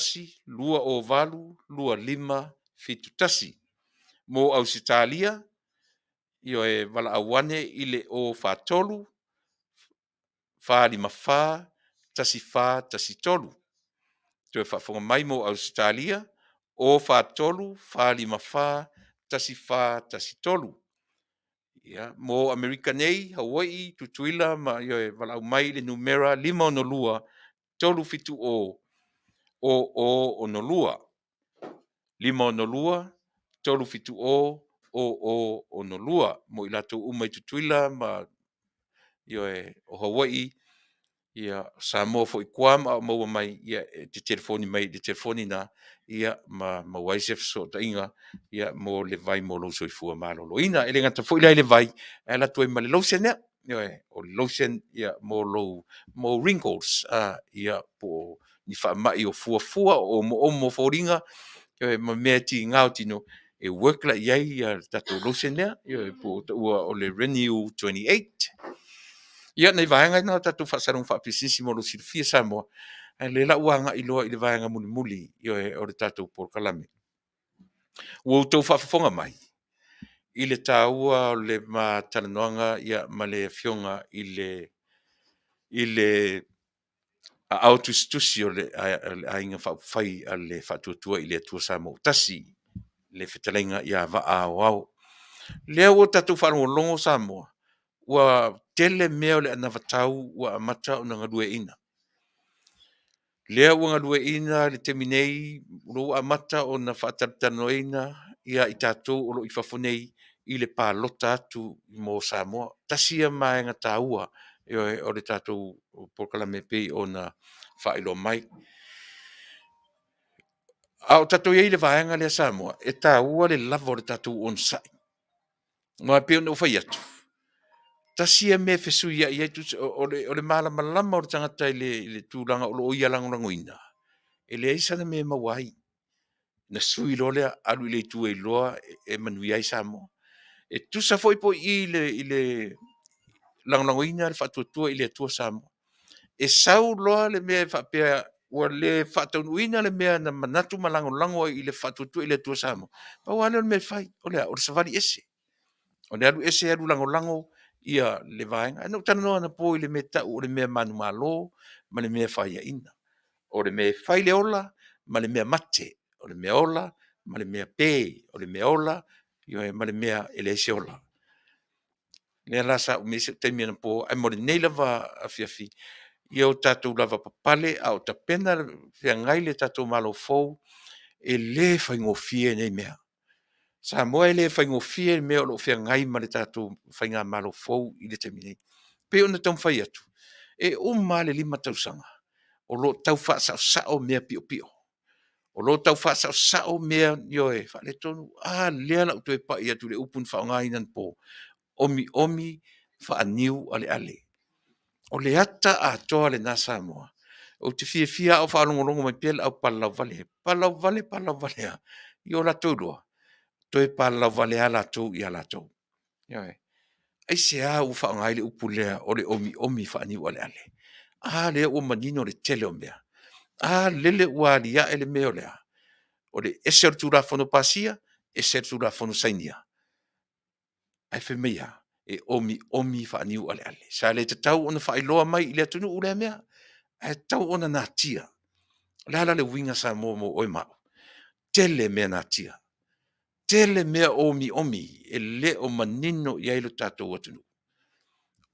Speaker 2: 208 2571. Mo Ausetalia, ioe, valaau ane i le 043 454 1413. Toe faafofoga mai mo Ausetalia, 043 454 1413. Ia, mo Amerika nei, Hawaii, Tutuila ma ioe, valaau mai i le numera 562 370 0062. 562 370 0062 mo i latou uma i Tutuila ma ioe, o Hawaii, ia Samoa foi Guam a o maua mai, ia e te telefoni mai i le telefoni na, ia ma maua ai se fesootaiga ia mo le vai mo lou soifua maloloina. E le gata foi la i le vai, ae alu atu ai ma le lotion lea. Ioe, o le lotion ia mo lou mo wrinkles, ia po o ni faamai o fuafua, o omoomo o foliga, ioe, ma mea e tiga o tino, e work la i ai ia le tatou lotion lea, ioe, po o taua o le Renew 28. Ia, nai vaega na o tatou faasalaga faapisinisi mo lou silafia Samoa, ae o lea la ua agai loa i le vaega mulimuli, ioe, o le tatou polokalame. Ua outou faafofoga mai i le taua o le ma talanoaga ia, ma le afioga i le aao tusitusi o le Aiga Faaupufai a le Faatuatua i le Atua Samoa ua Tasi, le fetalaiga ia Vaa Aoao. Lea ua tatou faalogologo Samoa, ua tele mea o le anavatau ua amata ona galueaiina. Lea ua galueaiina le taimi nei, o lo ua amata ona faatalatalanoaina ia i tatou o lo o i fafo nei i le palota atu mo Samoa. Tasi ia vaega taua o le tatou polokalame e pei ona faailoa mai. A o tatou i ai i le vaega lea Samoa, e taua le lava o le tatou onosai. Aua e pei ona ou fai atu, tasi ia mea e fesuiai ai, o le malamalama o le tagata i le tulaga o lo o ia lagolagoina, e leai sana mea e maua ai, ona sui loa lea, alu i le itu e iloa e manuia ai Samoa. E tusa foi po o i i le lagolagoina le faatuatua i le Atua Samoa. E sau loa le mea e faapea ua le faataunuuina le mea na manatu ma lagolago ai i le faatuatua i le Atua Samoa, pau lava lea o le mea e fai, o le a? O le savali ese. O le alu ese alu lagolago ia le vaega. Na ou talanoa anapo i le mea e tau o le mea manumalo ma le mea faiaina. O le mea e fai le ola ma le mea mate. O le mea ola ma le mea pe. O le mea ola, ioe, ma le mea e leai se ola. O lea la sa umi ai si ou taimi anapo, ae mo lenei lava afiafi, ia o tatou lavapapale a o tapena feagai le tatou Malo fou, e le faigofie nei mea. Samoa e le faigofie le mea o lo o feagai ma le tatou faigamalo fou i le taimi nei. E pei ona taumafai atu, e uma lava le 5 tausaga o lo o tau faasaosao mea piopio, o lo o tau faasaosao mea, ioe, faaletonu. A lea o le a ou toe pai atu i le upu na faaaogaina anapo, omiomi faaniualeale. O le ata atoa lena Samoa. Ou te fiafia lava o faalogologo mai pea le au palalauvale, palalauvale palalauvale lava, ia o latou iloa, toe palalauvale lava latou ia latou. Ioe. Aisea ua faaaoga ai le upu lea o le omiomi faaniualeale? A lea ua manino le tele o mea. A lele ua aliae le mea o le a? O le ese o le Tulafono pasia, ese le Tulafono sainia. Ae fai mai e a? E omiomi faaniualeale. Sa le tatau ona faailoa mai i le atunuu lea mea, ae tatau ona natia. O le a la le uiga Samoa mo oe ma au? Tele mea natia, tele mea omiomi e le o manino i ai lo tatou atunuu.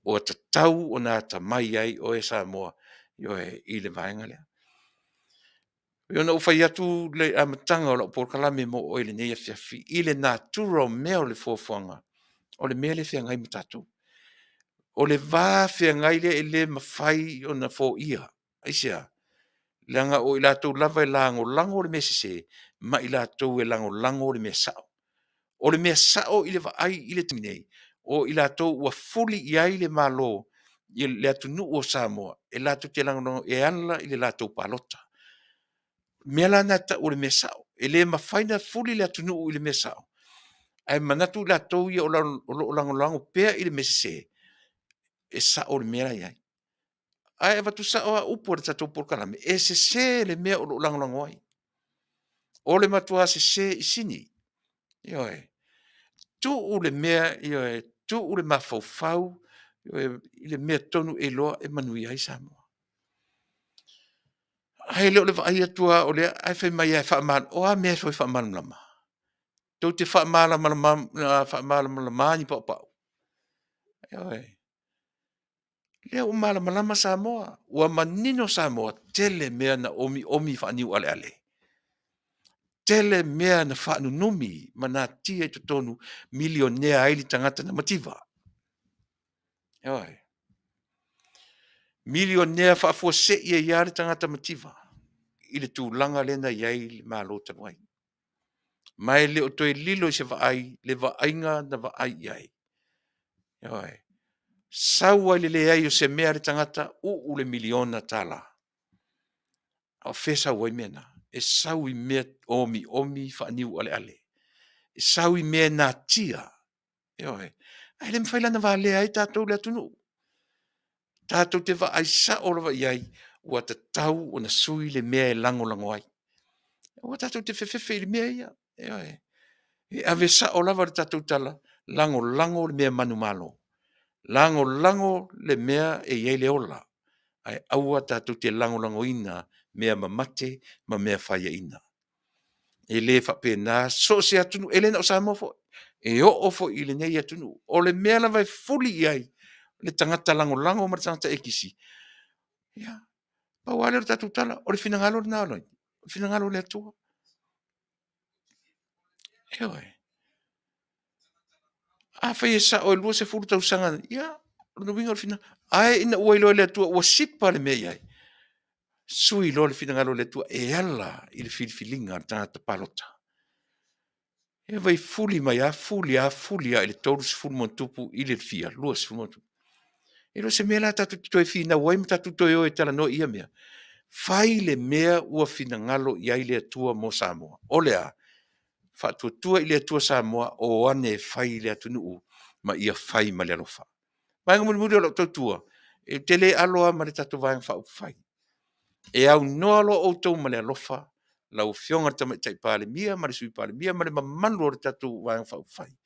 Speaker 2: Ua tatau ona atamai ai oe Samoa, ioe, i le vaega lea. E pei ona ou fai atu i le amataga o lau polokalame mo oe i lenei afiafi i le natura o mea o le foafoaga, o le mea lea e feagai ma tatou. O le va feagai lea e le mafai ona foia. Aisea? Leaga o i latou lava e lagolago le mea sese ma i latou e lagolago le mea sao. O le mea sao i le vaai i le taimi nei, o i latou ua fuli i ai le Malo i le atunuu o Samoa e latou te lagolago e ala i le latou palota. O le mea la lena e tau o le mea sao. E le mafai ona fuli le atunuu i le mea sao, ae manatu i latou ia o lo o lagolago pea i le mea sese, e sao le mea la e i ai. Ae avatu sao lava upu o le tatou polokalame, e sese le mea o lo o lagolago ai. O le matua sese i sini. Ioe. Tuu le mea, ioe, tuu le mafaufau, ioe, i le mea tonu e iloa e manuia ai Samoa. Ae le o le vaai atu lava o lea ae fai mai lava e o a mea e fai faamalamalama? Tou te faamalamalama ni paupau? Ioe. Lea ua malamalama Samoa, ua manino Samoa, tele mea na omiomi faaniualeale, tele mea na faanunumi ma natia i totonu, milionea ai le tagata na mativa. Ioe. Milionea faafuasei ai lava le tagata mativa i le tulaga lea na i ai le Malo talu ai. Ma e le o toe lilo i se vaai le vaaiga na vaai i ai. Ioe. Sau lava i le leai o se mea a le tagata, uu le miliona tala. A o fea e sau ai mea na? E sau i mea omiomi faaniualeale. E sau i mea e natia. Ioe. Ae le mafai la ona valea ai tatou le atunuu. Tatou te vaai sao lava i ai, ua tatau ona sui le mea e lagolago ai. Aua tatou te fefefe i le mea ia. Ioe. E ave sao lava le tatou tala, lagolago le mea manumalo, lagolago le mea e i ai le ola, ae aua tatou te lagolagoina mea mamate ma mea faiaina. E le faapena so o se atunuu, e le na o Samoa foi, e oo foi i lenei atunuu. O le mea lava e fuli i ai le tagata lagolago ma le tagata ekisi, ia, Pau lava lea o le tatou tala, o le finagalo lena o le finagalo o le Atua. Ioe. Afai e sao e 20 tausaga, ia, o lona uiga o le finagalo. Ae ina ua iloa e le Atua ua sipa le mea i ai, sui loa le finagalo o le Atua e ala i le filifiliga a le tagata palota. E vai fuli mai lava, fuli lava, fuli lava i le 30+ i le fia, 20+. E le o se mea la tatou te toe finau ai ma tatou toe o e talanoa i ia mea. Fai le mea ua finagalo i ai le Atua mo Samoa. O le a? Faatuatua i le Atua Samoa, o ane e fai le atunuu ma ia fai ma le alofa. Vaega mulimuli o lau tautua, ou te le alo lava ma le tatou Vaega Faaupufai. E aunoa loa outou ma le alofa, lau Afioga i le Tamaitai Palemia ma le Sui Palemia ma le mamalu o le tatou Vaega Faaupufai,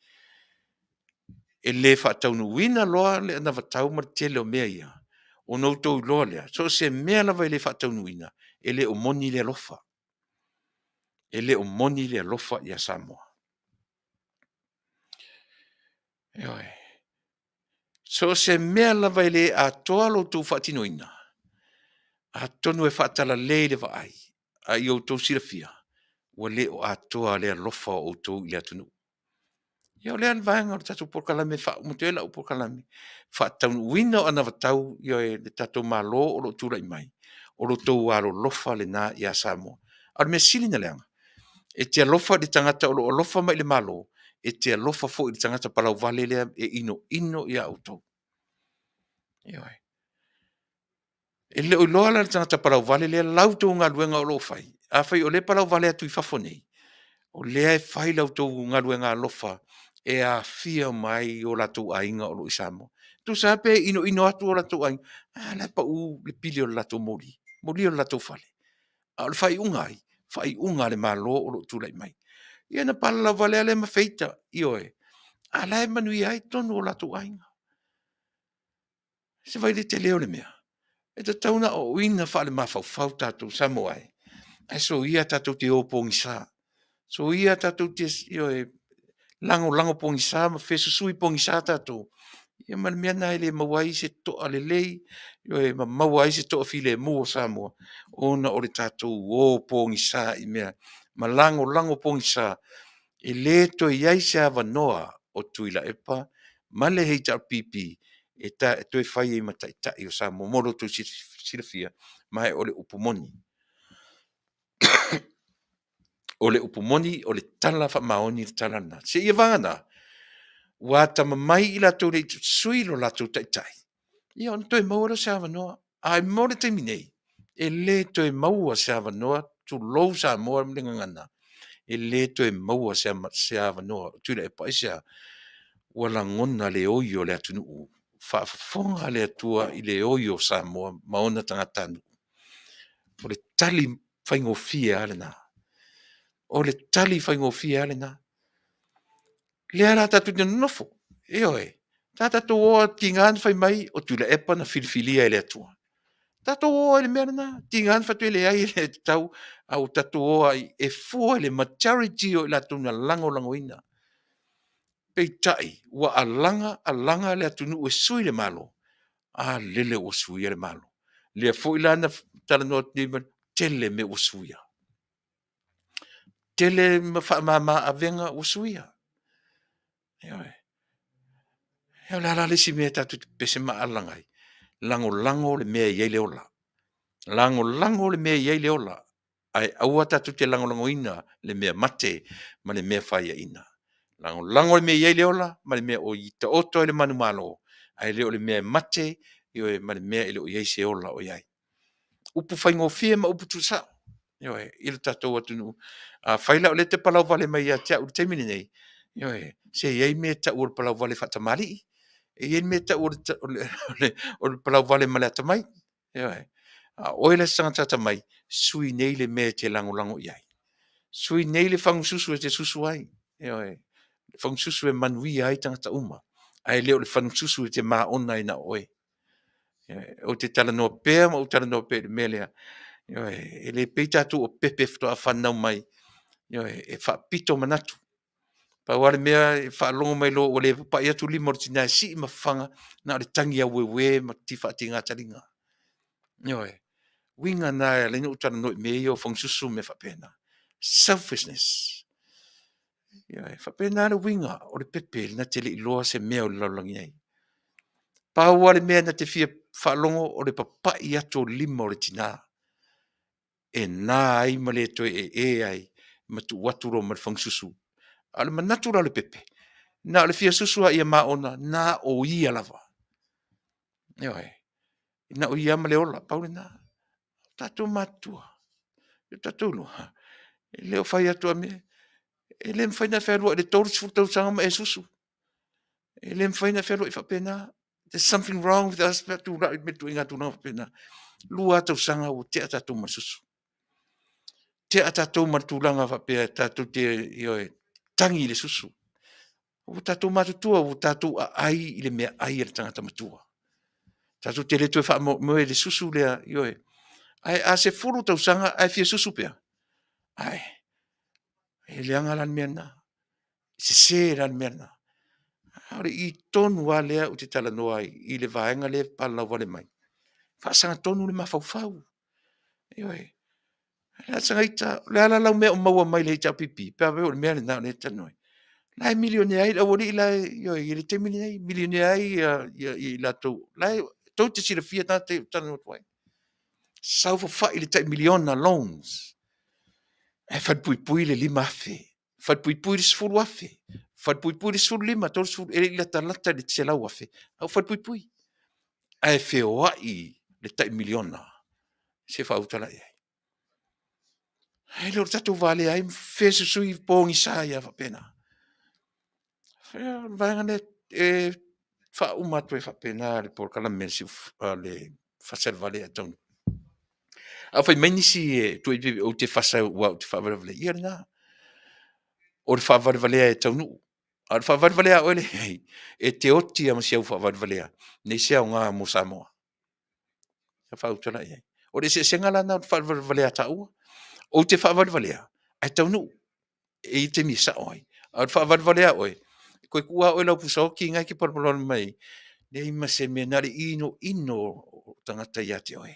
Speaker 2: e le faataunuuina loa le anavatau ma le tele o mea ia, ona outou iloa lea, so o se mea lava e le faataunuuina, e le o moni le alofa. E le o moni le alofa ia Samoa. Ioe. So o se mea lava e le atoa lo outou faatinoina, atonu e faatalale i le vaai, a ia outou silafia, ua le o atoa le alofa o outou i le atunuu. Ia o lea le vaega o le tatou polokalame e faauma atu ai lau polokalame, faataunuuina o anavatau e le tatou Malo o lo o tulai mai, o lo outou alolofa lena ia Samoa. A o le mea sili ona leaga, e te alofa i le tagata o lo o alofa mai i le Malo, e te alofa foi i le tagata palauvale lea e inoino ia outou. Ioe. E le o iloa la e le tagata palauvale lea la outou galuega o lo o fai. Afai o lea e palauvale atu i fafo nei, o lea e fai la outou galuega alofa e aafia uma ai o latou aiga o lo o i Samoa. Tusa lava pe inoino atu o latou aiga, a la e pau le pili o le latou moli, moli o le latou fale. A o le faaiuga a ai? Faaiuga a le Malo o lo o tulai mai. Ia ona palalauvale lava lea ma feita, ioe, a o la e manuia ai totonu o latou aiga. Se vaai i le tele o le mea? E tatau ona aoaoina faale-mafaufau tatou Samoa e, ae soia tatou te o pogisa, soia tatou te, ioe, lagolago pogisa ma fesusui pogisa tatou, ia ma le mea lena e le maua ai se toa lelei, ioe, ma maua ai se toafilemu o Samoa, ona o le tatou o pogisa i mea ma lagolago pogisa. E le toe i ai se avanoa o Tuilaepa ma le HRPP e toe fai ai ma Taitai o Samoa mo lo outou silafia, ma o le upu moni. O le upu moni, o le tala faamaoni le tala lena. Seia vagana ua atamamai i latou e le i sui lo latou Taitai, ia ona toe maua lea o se avanoa. Ae mo le taimi nei, e le toe maua se avanoa, tulou Samoa ma le gagana, e le toe maua se avanoa o Tuilaepa. Aisea? Ua lagona le oi o le atunuu, faafofoga le Atua i le oi o Samoa ma ona tagatanuu. O le tali faigofie lava lena. O le tali faigofie lava lena. Lea la tatou te nonofo, ioe, sa tatou o lava tiga ona fai mai o Tuilaepa na filifilia e le Atua. Tatou o ai i le mea lena, tiga ona fai atu e leai e le tatau, a ua tatou o lava e fua i le majority o i latou na lagolagoina. Peitai, ua alaga alaga le atunuu e sui le Malo, a lele ua suia le Malo. Lea foi la na talanoa atu nei, tele mea ua suia. Tele ma faamama avega ua suia. Ioe. O le a la le isi mea tatou te pepese ma alaga ai? Lagolago le mea e i ai le ola. Lagolago le mea e i ai le ola, ae aua tatou te lagolagoina le mea mate ma le mea faiaina. Lagolago le mea e i ai le ola ma le mea o i taoto ai le manumalo, ae le o le mea e mate, ioe, ma le mea e le o i ai se ola o i ai. Upu faigofie ma upu tuusao, ioe, i le tatou atunuu. Afai la o lea e te palauvale mai ia te au i le taimi lenei, ioe, se e i ai mea e tau o le palauvale faatamalii, e i ai le mea e tau o le palauvale ma le atamai. Ioe. A o oe la se tagata atamai, sui nei le mea e te lagolago i ai. Sui nei le fagususu e te susu ai. Ioe. Le fagususu e manuia ai tagata uma, ae le o le fagususu e te maona ai na o oe. Ou te talanoa pea ma ou talanoa pea i le mea lea. Ioe, e le pei tatou o pepe faatoa fanau mai, ioe, e faapito manatu. Pau lava le mea e faalogo mai loa ua le papai atu lima o le tina e sii ma fafaga, na o le tagi aueue ma faatiga taliga. Ioe. Uiga na e ala ai ona ou talanoa i mea ia o fagasusu ma mea faapena. Selfishness. Ioe, e faapena le uiga o le pepe na te le i iloa se mea o le lalolagi nei. Pau lava le mea na te fia faalogo o le papai atu o le lima o le tina e na ai ma le toe ee ai ma tuu atu loa ma le fagasusu. A o le manatu la o le pepe, na o le fia susu lava ia maona, na o ia lava. Ioe, na o ia lava ma le ola, pau lena. O tatou matutua, o tatou iloa, e le o fai atu a mea, e le mafai ona e fealuai i le 30 tausaga ma e susu. E le mafai ona e fealuai faapena. There's something wrong with us pe a tulai mai ituaiga tulaga faapena. 2 lava tausaga ua tea tatou ma le susu. Tea tatou ma le tulaga faapea tatou te, ioe, tagi i le susu. Ua tatou matutua, ua tatou aai i le meaai a le tagata matua. Tatou te le toe faamoemoe i le susu lea, ioe. Ae a 10 tausaga ae fia susu pea, ae, e leaga la le mea lena, e sese la le mea lena. A o le i tonu lava lea ou te talanoa ai i le vaega lea e palalauvale mai, faasagatonu le mafaufau. Ioe. O le a saga ita, o le a la lau mea o maua mai le HRPP pe afai o le mea lena o lea e te talanoa ai? O la e milionea ai le aualii la e, ioe, i le taimi lenei, milionea ai i latou, la e tou te silafia tagata ia ou te talanoa atu ai. Saofafai i le tai miliona loans, ae falepuipui le $5,000, falepuipui le $10,000, falepuipui le 15, 30, e le i latalata i le $100,000, a ua falepuipui. Ae feoai le tai miliona, se faautala i ai. Ae le o le tatou valea ai ma fesusui pogisa ai lava faapena. O le vaega lea e faauma atu ai faapena le polokalame a le fasa i le vale ae taunuu. A o fai mai nisi ou te fasa aua ou te faavalevalea, ia lena. O le faavalevalea e taunuu, a o le faavalevalea a oe lea e i ai, e te oti lava ma si au faavalevalea, leai se aoga mo Samoa. Faautala i ai. O le eseesega la lena o le faavalevalea a taua. Ou te faavalevalea ae taunuu, e i ai le taimi e sao ai. A o le faavalevalea a oe, e toe tuu lava oe i lau pusaoti lena e te palapala mai ai, leai ma se mea, na o le inoino o tagata ia te oe.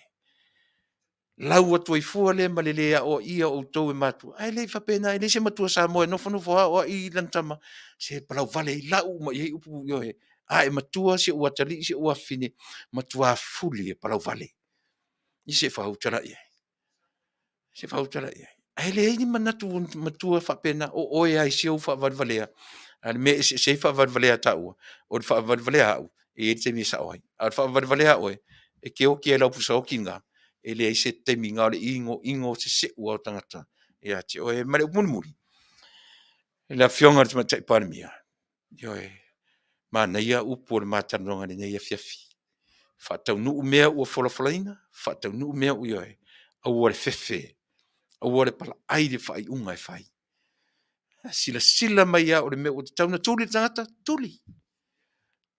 Speaker 2: Lau atu ai fua lea ma le le aoaia o outou e matua, ae le i faapena, e leai se matua Samoa e nofonofo aoai lana tama, se palauvale i lau uma i ai upu, ioe, a e matua si ou atalii si ou afafine, matua fuli e palauvale. Ia se i faautala i ai. Se i faautala i ai. Ae leai ni manatu matua faapena, o oe lava i si ou faavalevalea, a o le mea e eseese ai faavalevalea a taua, o le faavalevalea a au, e i ai le taimi e sao ai, a o le faavalevalea a oe, e te oti lava i lau pusaoti lena, e leai se taimi, na o le inoino seseu lava o tagata ia te oe. Ma le upu mulimuli, le Afioga i le Tamaitai Palemia, ioe, manaia upu o le ma talanoaga i lenei afiafi. Faataunuu mea ua folafolaina, faataunuu mea ua, ioe, aua le fefe, aua le palaai le faaiuga e fai. Silasila mai lava o le mea ua tatau ona tuli le tagata, tuli.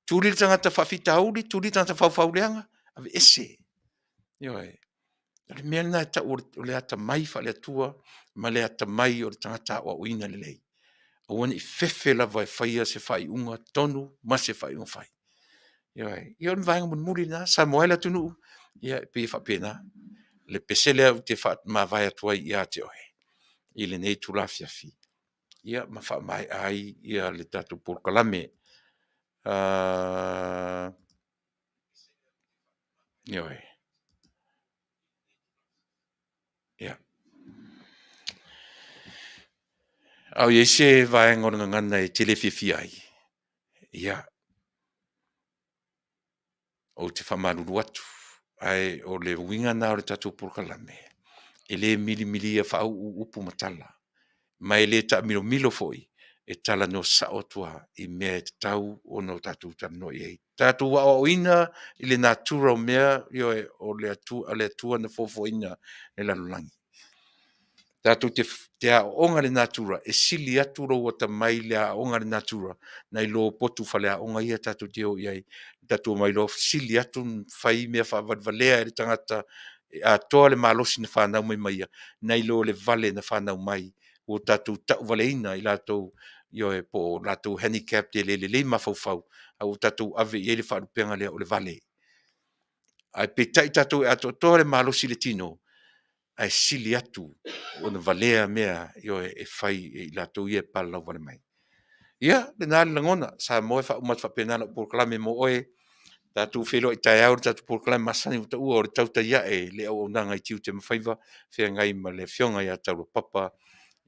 Speaker 2: Tuli le tagata faafitauli, tuli le tagata faufauleaga, aveese. Ioe. O le mea lena e tau o le atamai faale-Atua ma le atamai o le tagata aoaoina lelei. Aua ne i fefe lava e faia se faaiuga tonu ma se faaiuga fai. Ioe. Ia o le vaega mulimuli lena, Samoa e le atunuu, ia e pei e faapena le pese lea ou te faamavae atu ai ia te oe i lenei itula afiafi, ia ma faamaea ai ia le tatou polokalame. Ioe. Ia. A o i ai se vaega o le gagana e te le fiafia ai, ia, ou te faamalulu atu, ae o le uiga lena o le tatou polokalame, e le milimilia faauu upu ma tala, ma e le taamilomilo foi, e talanoa sao atu lava i mea e tatau ona tatou talanoa i ai. Tatou aoaoina i le natura o mea, ioe, o le Atua na foafoaina le lalolagi. Tatou te aooga i le natura, e sili atu lou atamai i le aoga i le natura nai lo potu faleaoga ia tatou te o i ai. Tatou omai loa sili atu fai mea faavalevalea e le tagata e atoa le malosi na fanau mai ma ia, nai lo le vale na fanau mai ua tatou tauvaleina i latou, ioe, po o latou handicapped e le lelei mafaufau, a ua tatou ave i ai le faalupega lea o le vale. Ae peitai tatou e atoatoa le malosi i le tino, ae sili atu ona valea mea ioe e fai e i latou ia e palalau vale mai. Ia, lena le lagona, Samoa e faauma atu faapena lau polokalame mo oe. Tatou feiloai taeao i le tatou polokalame masani ua taua o le Tautai Ae i le Auaunaga i Tiute ma Faiva, feagai ma le Afioga ia Taulapapa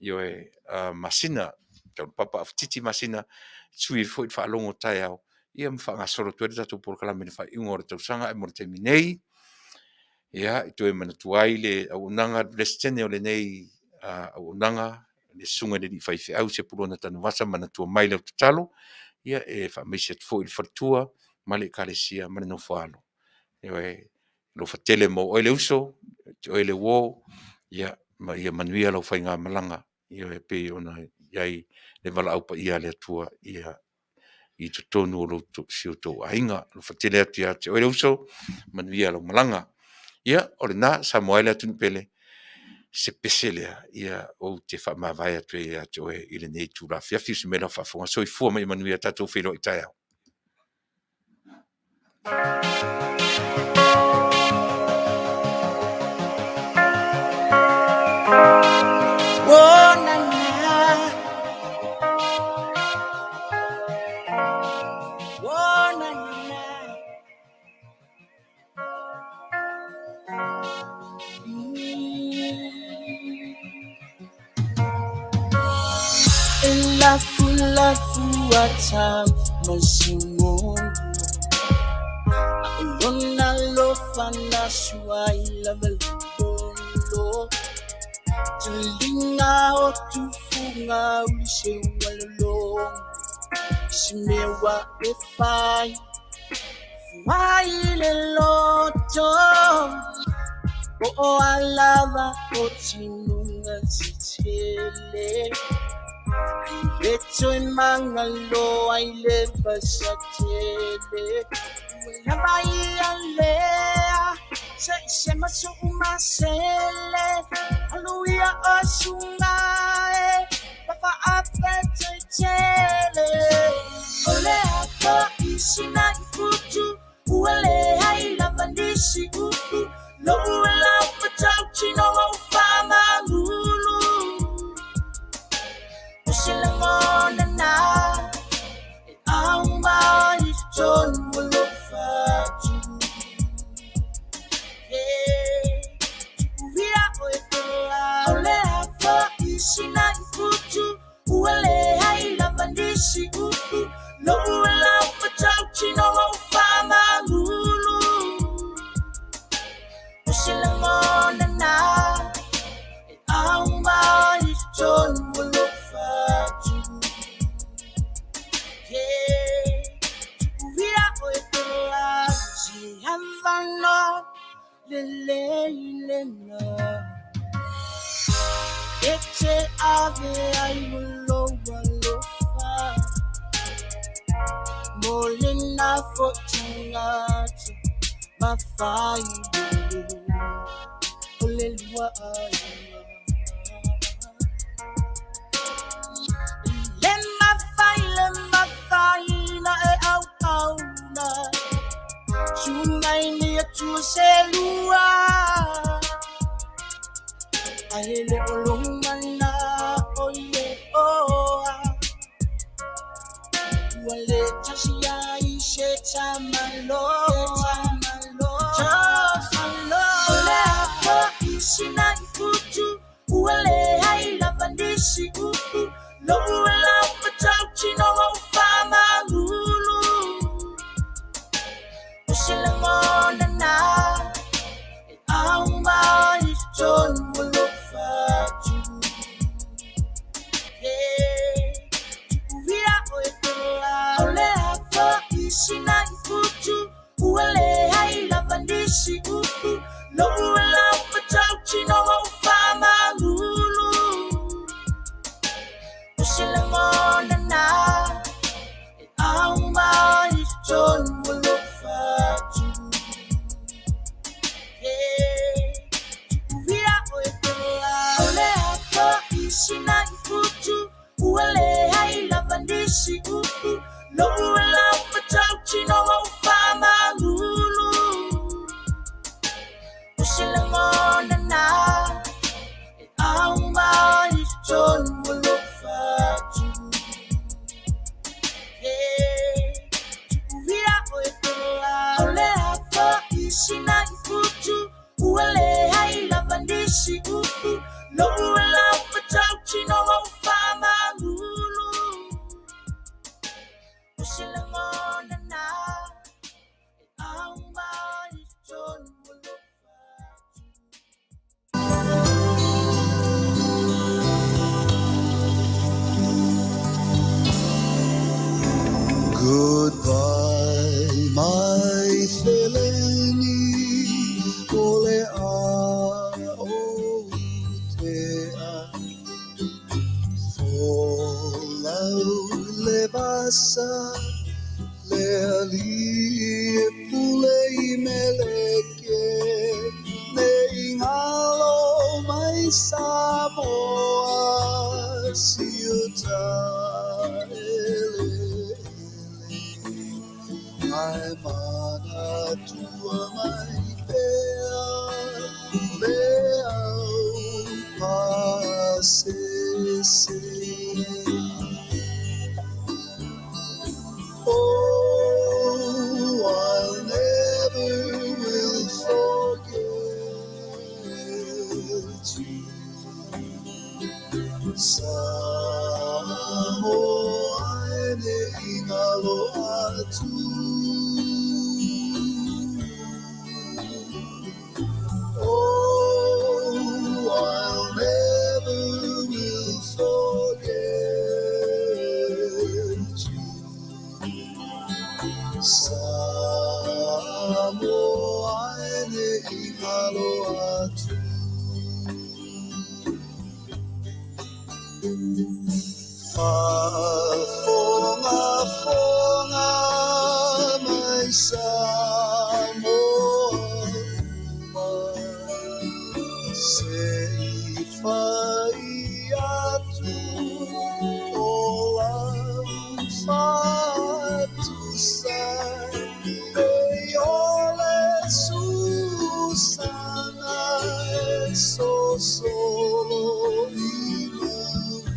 Speaker 2: ioe, Masina, Taulapapa Afatiti Masina, sui ai foi le faalogo taeao, ia ma faagasolo atu ai le tatou polokalame i le faaiuga o le tausaga. Ae mo le taimi nei, ia, e toe manatua ai le auaunaga a le Peresetene o lenei auaunaga, le Susuga i le Alii Faifeau Sepulona Tanuvasa, manatua mai lau tatalo, ia e faamaise atu foi i le faletua ma le Ekalesia ma le nofo-a-alo. Ioe. Alofa tele mo oe le uso, ia te oe le uo, ia ma ia manuia lau faigamalaga, ioe, e pei ona i ai le valaau paia a le Atua ia i totonu o si o outou aiga. Alofa tele atu ia te oe le uso, manuia lau malaga. Ia, o lena, Samoa e le atunuu pele, se pese lea, ia ou te faamavae atu ai ia te oe i lenei itula afiafi. O se mea lau faafofoga, soifua ma ia manuia, tatou feiloai taeao.
Speaker 1: E lafulafu ata masimolo Lona lofa na sua i lavalolo Tulinga o tufunga ulise walolongo Simewa e fai Fai le loto O alava o tinunga titele Le toe mangalo ai le vasatele Ua lava ia lea Se se masu masele Aluia o sunga e Pafa ape te tele O le ato i sina i futu Ua le ai lava nisi upu Lou e lau fatau tino au whamangulu O se lagona na E au mai i tonu o lou fatu Yeah Tuuia oe pea O le a fo'i sina i futu Ua leai lava nisi upu Lou e lau fatau tino au whamangulu O se lagona na E au mai i tonu o lou fatu Yeah Tuuia oe pea Se avanoa lelei lena E te ave ai o lou alofa Mo lena foi tagata mafai lele O le lua aiga Le mafai le mafai na e auauna Sungai ni atua se lua Ae le o lomana o ie oa Ua le tasi ai se tamaloa O le a fo'i sina i futu Ua leai lava nisi upu Lou e lau fatau tino au whamangulu O se lagona na E au mai i totonu o lou fatu Yeah Tuuia oe pea O le a fo'i sina i futu Ua leai lava nisi upu Lou e lau fatau tino au whamangulu O se lagona na E au mai i totonu o lou fatu Yeah Tuuia oe pea O le a fo'i sina i futu Ua leai lava nisi upu Lou e lau fatau tino au whamangulu. Lo'u e lau fatautino o whamangulu. O se lagona na e au mai i tonu o lou fatu.
Speaker 10: Goodbye, my Feleni, o le a o te a. Folau le vasa, le ali e pule i meleke, ne ingalo mai Samoa, siuta ele ele. Ai mana tua mai pea, le au pasese. Oh, I'll never will forget you. Samoa e ne ingalo atu. Oh, I'll never will forget you. Samoa e ne ingalo atu. Faafoga foga mai Samoa uma, se i fai atu o lau fatusa, e o le susana e sosolo i mauga.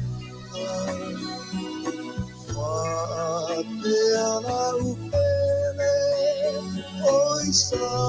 Speaker 10: Faapea lau pele oi Samoa.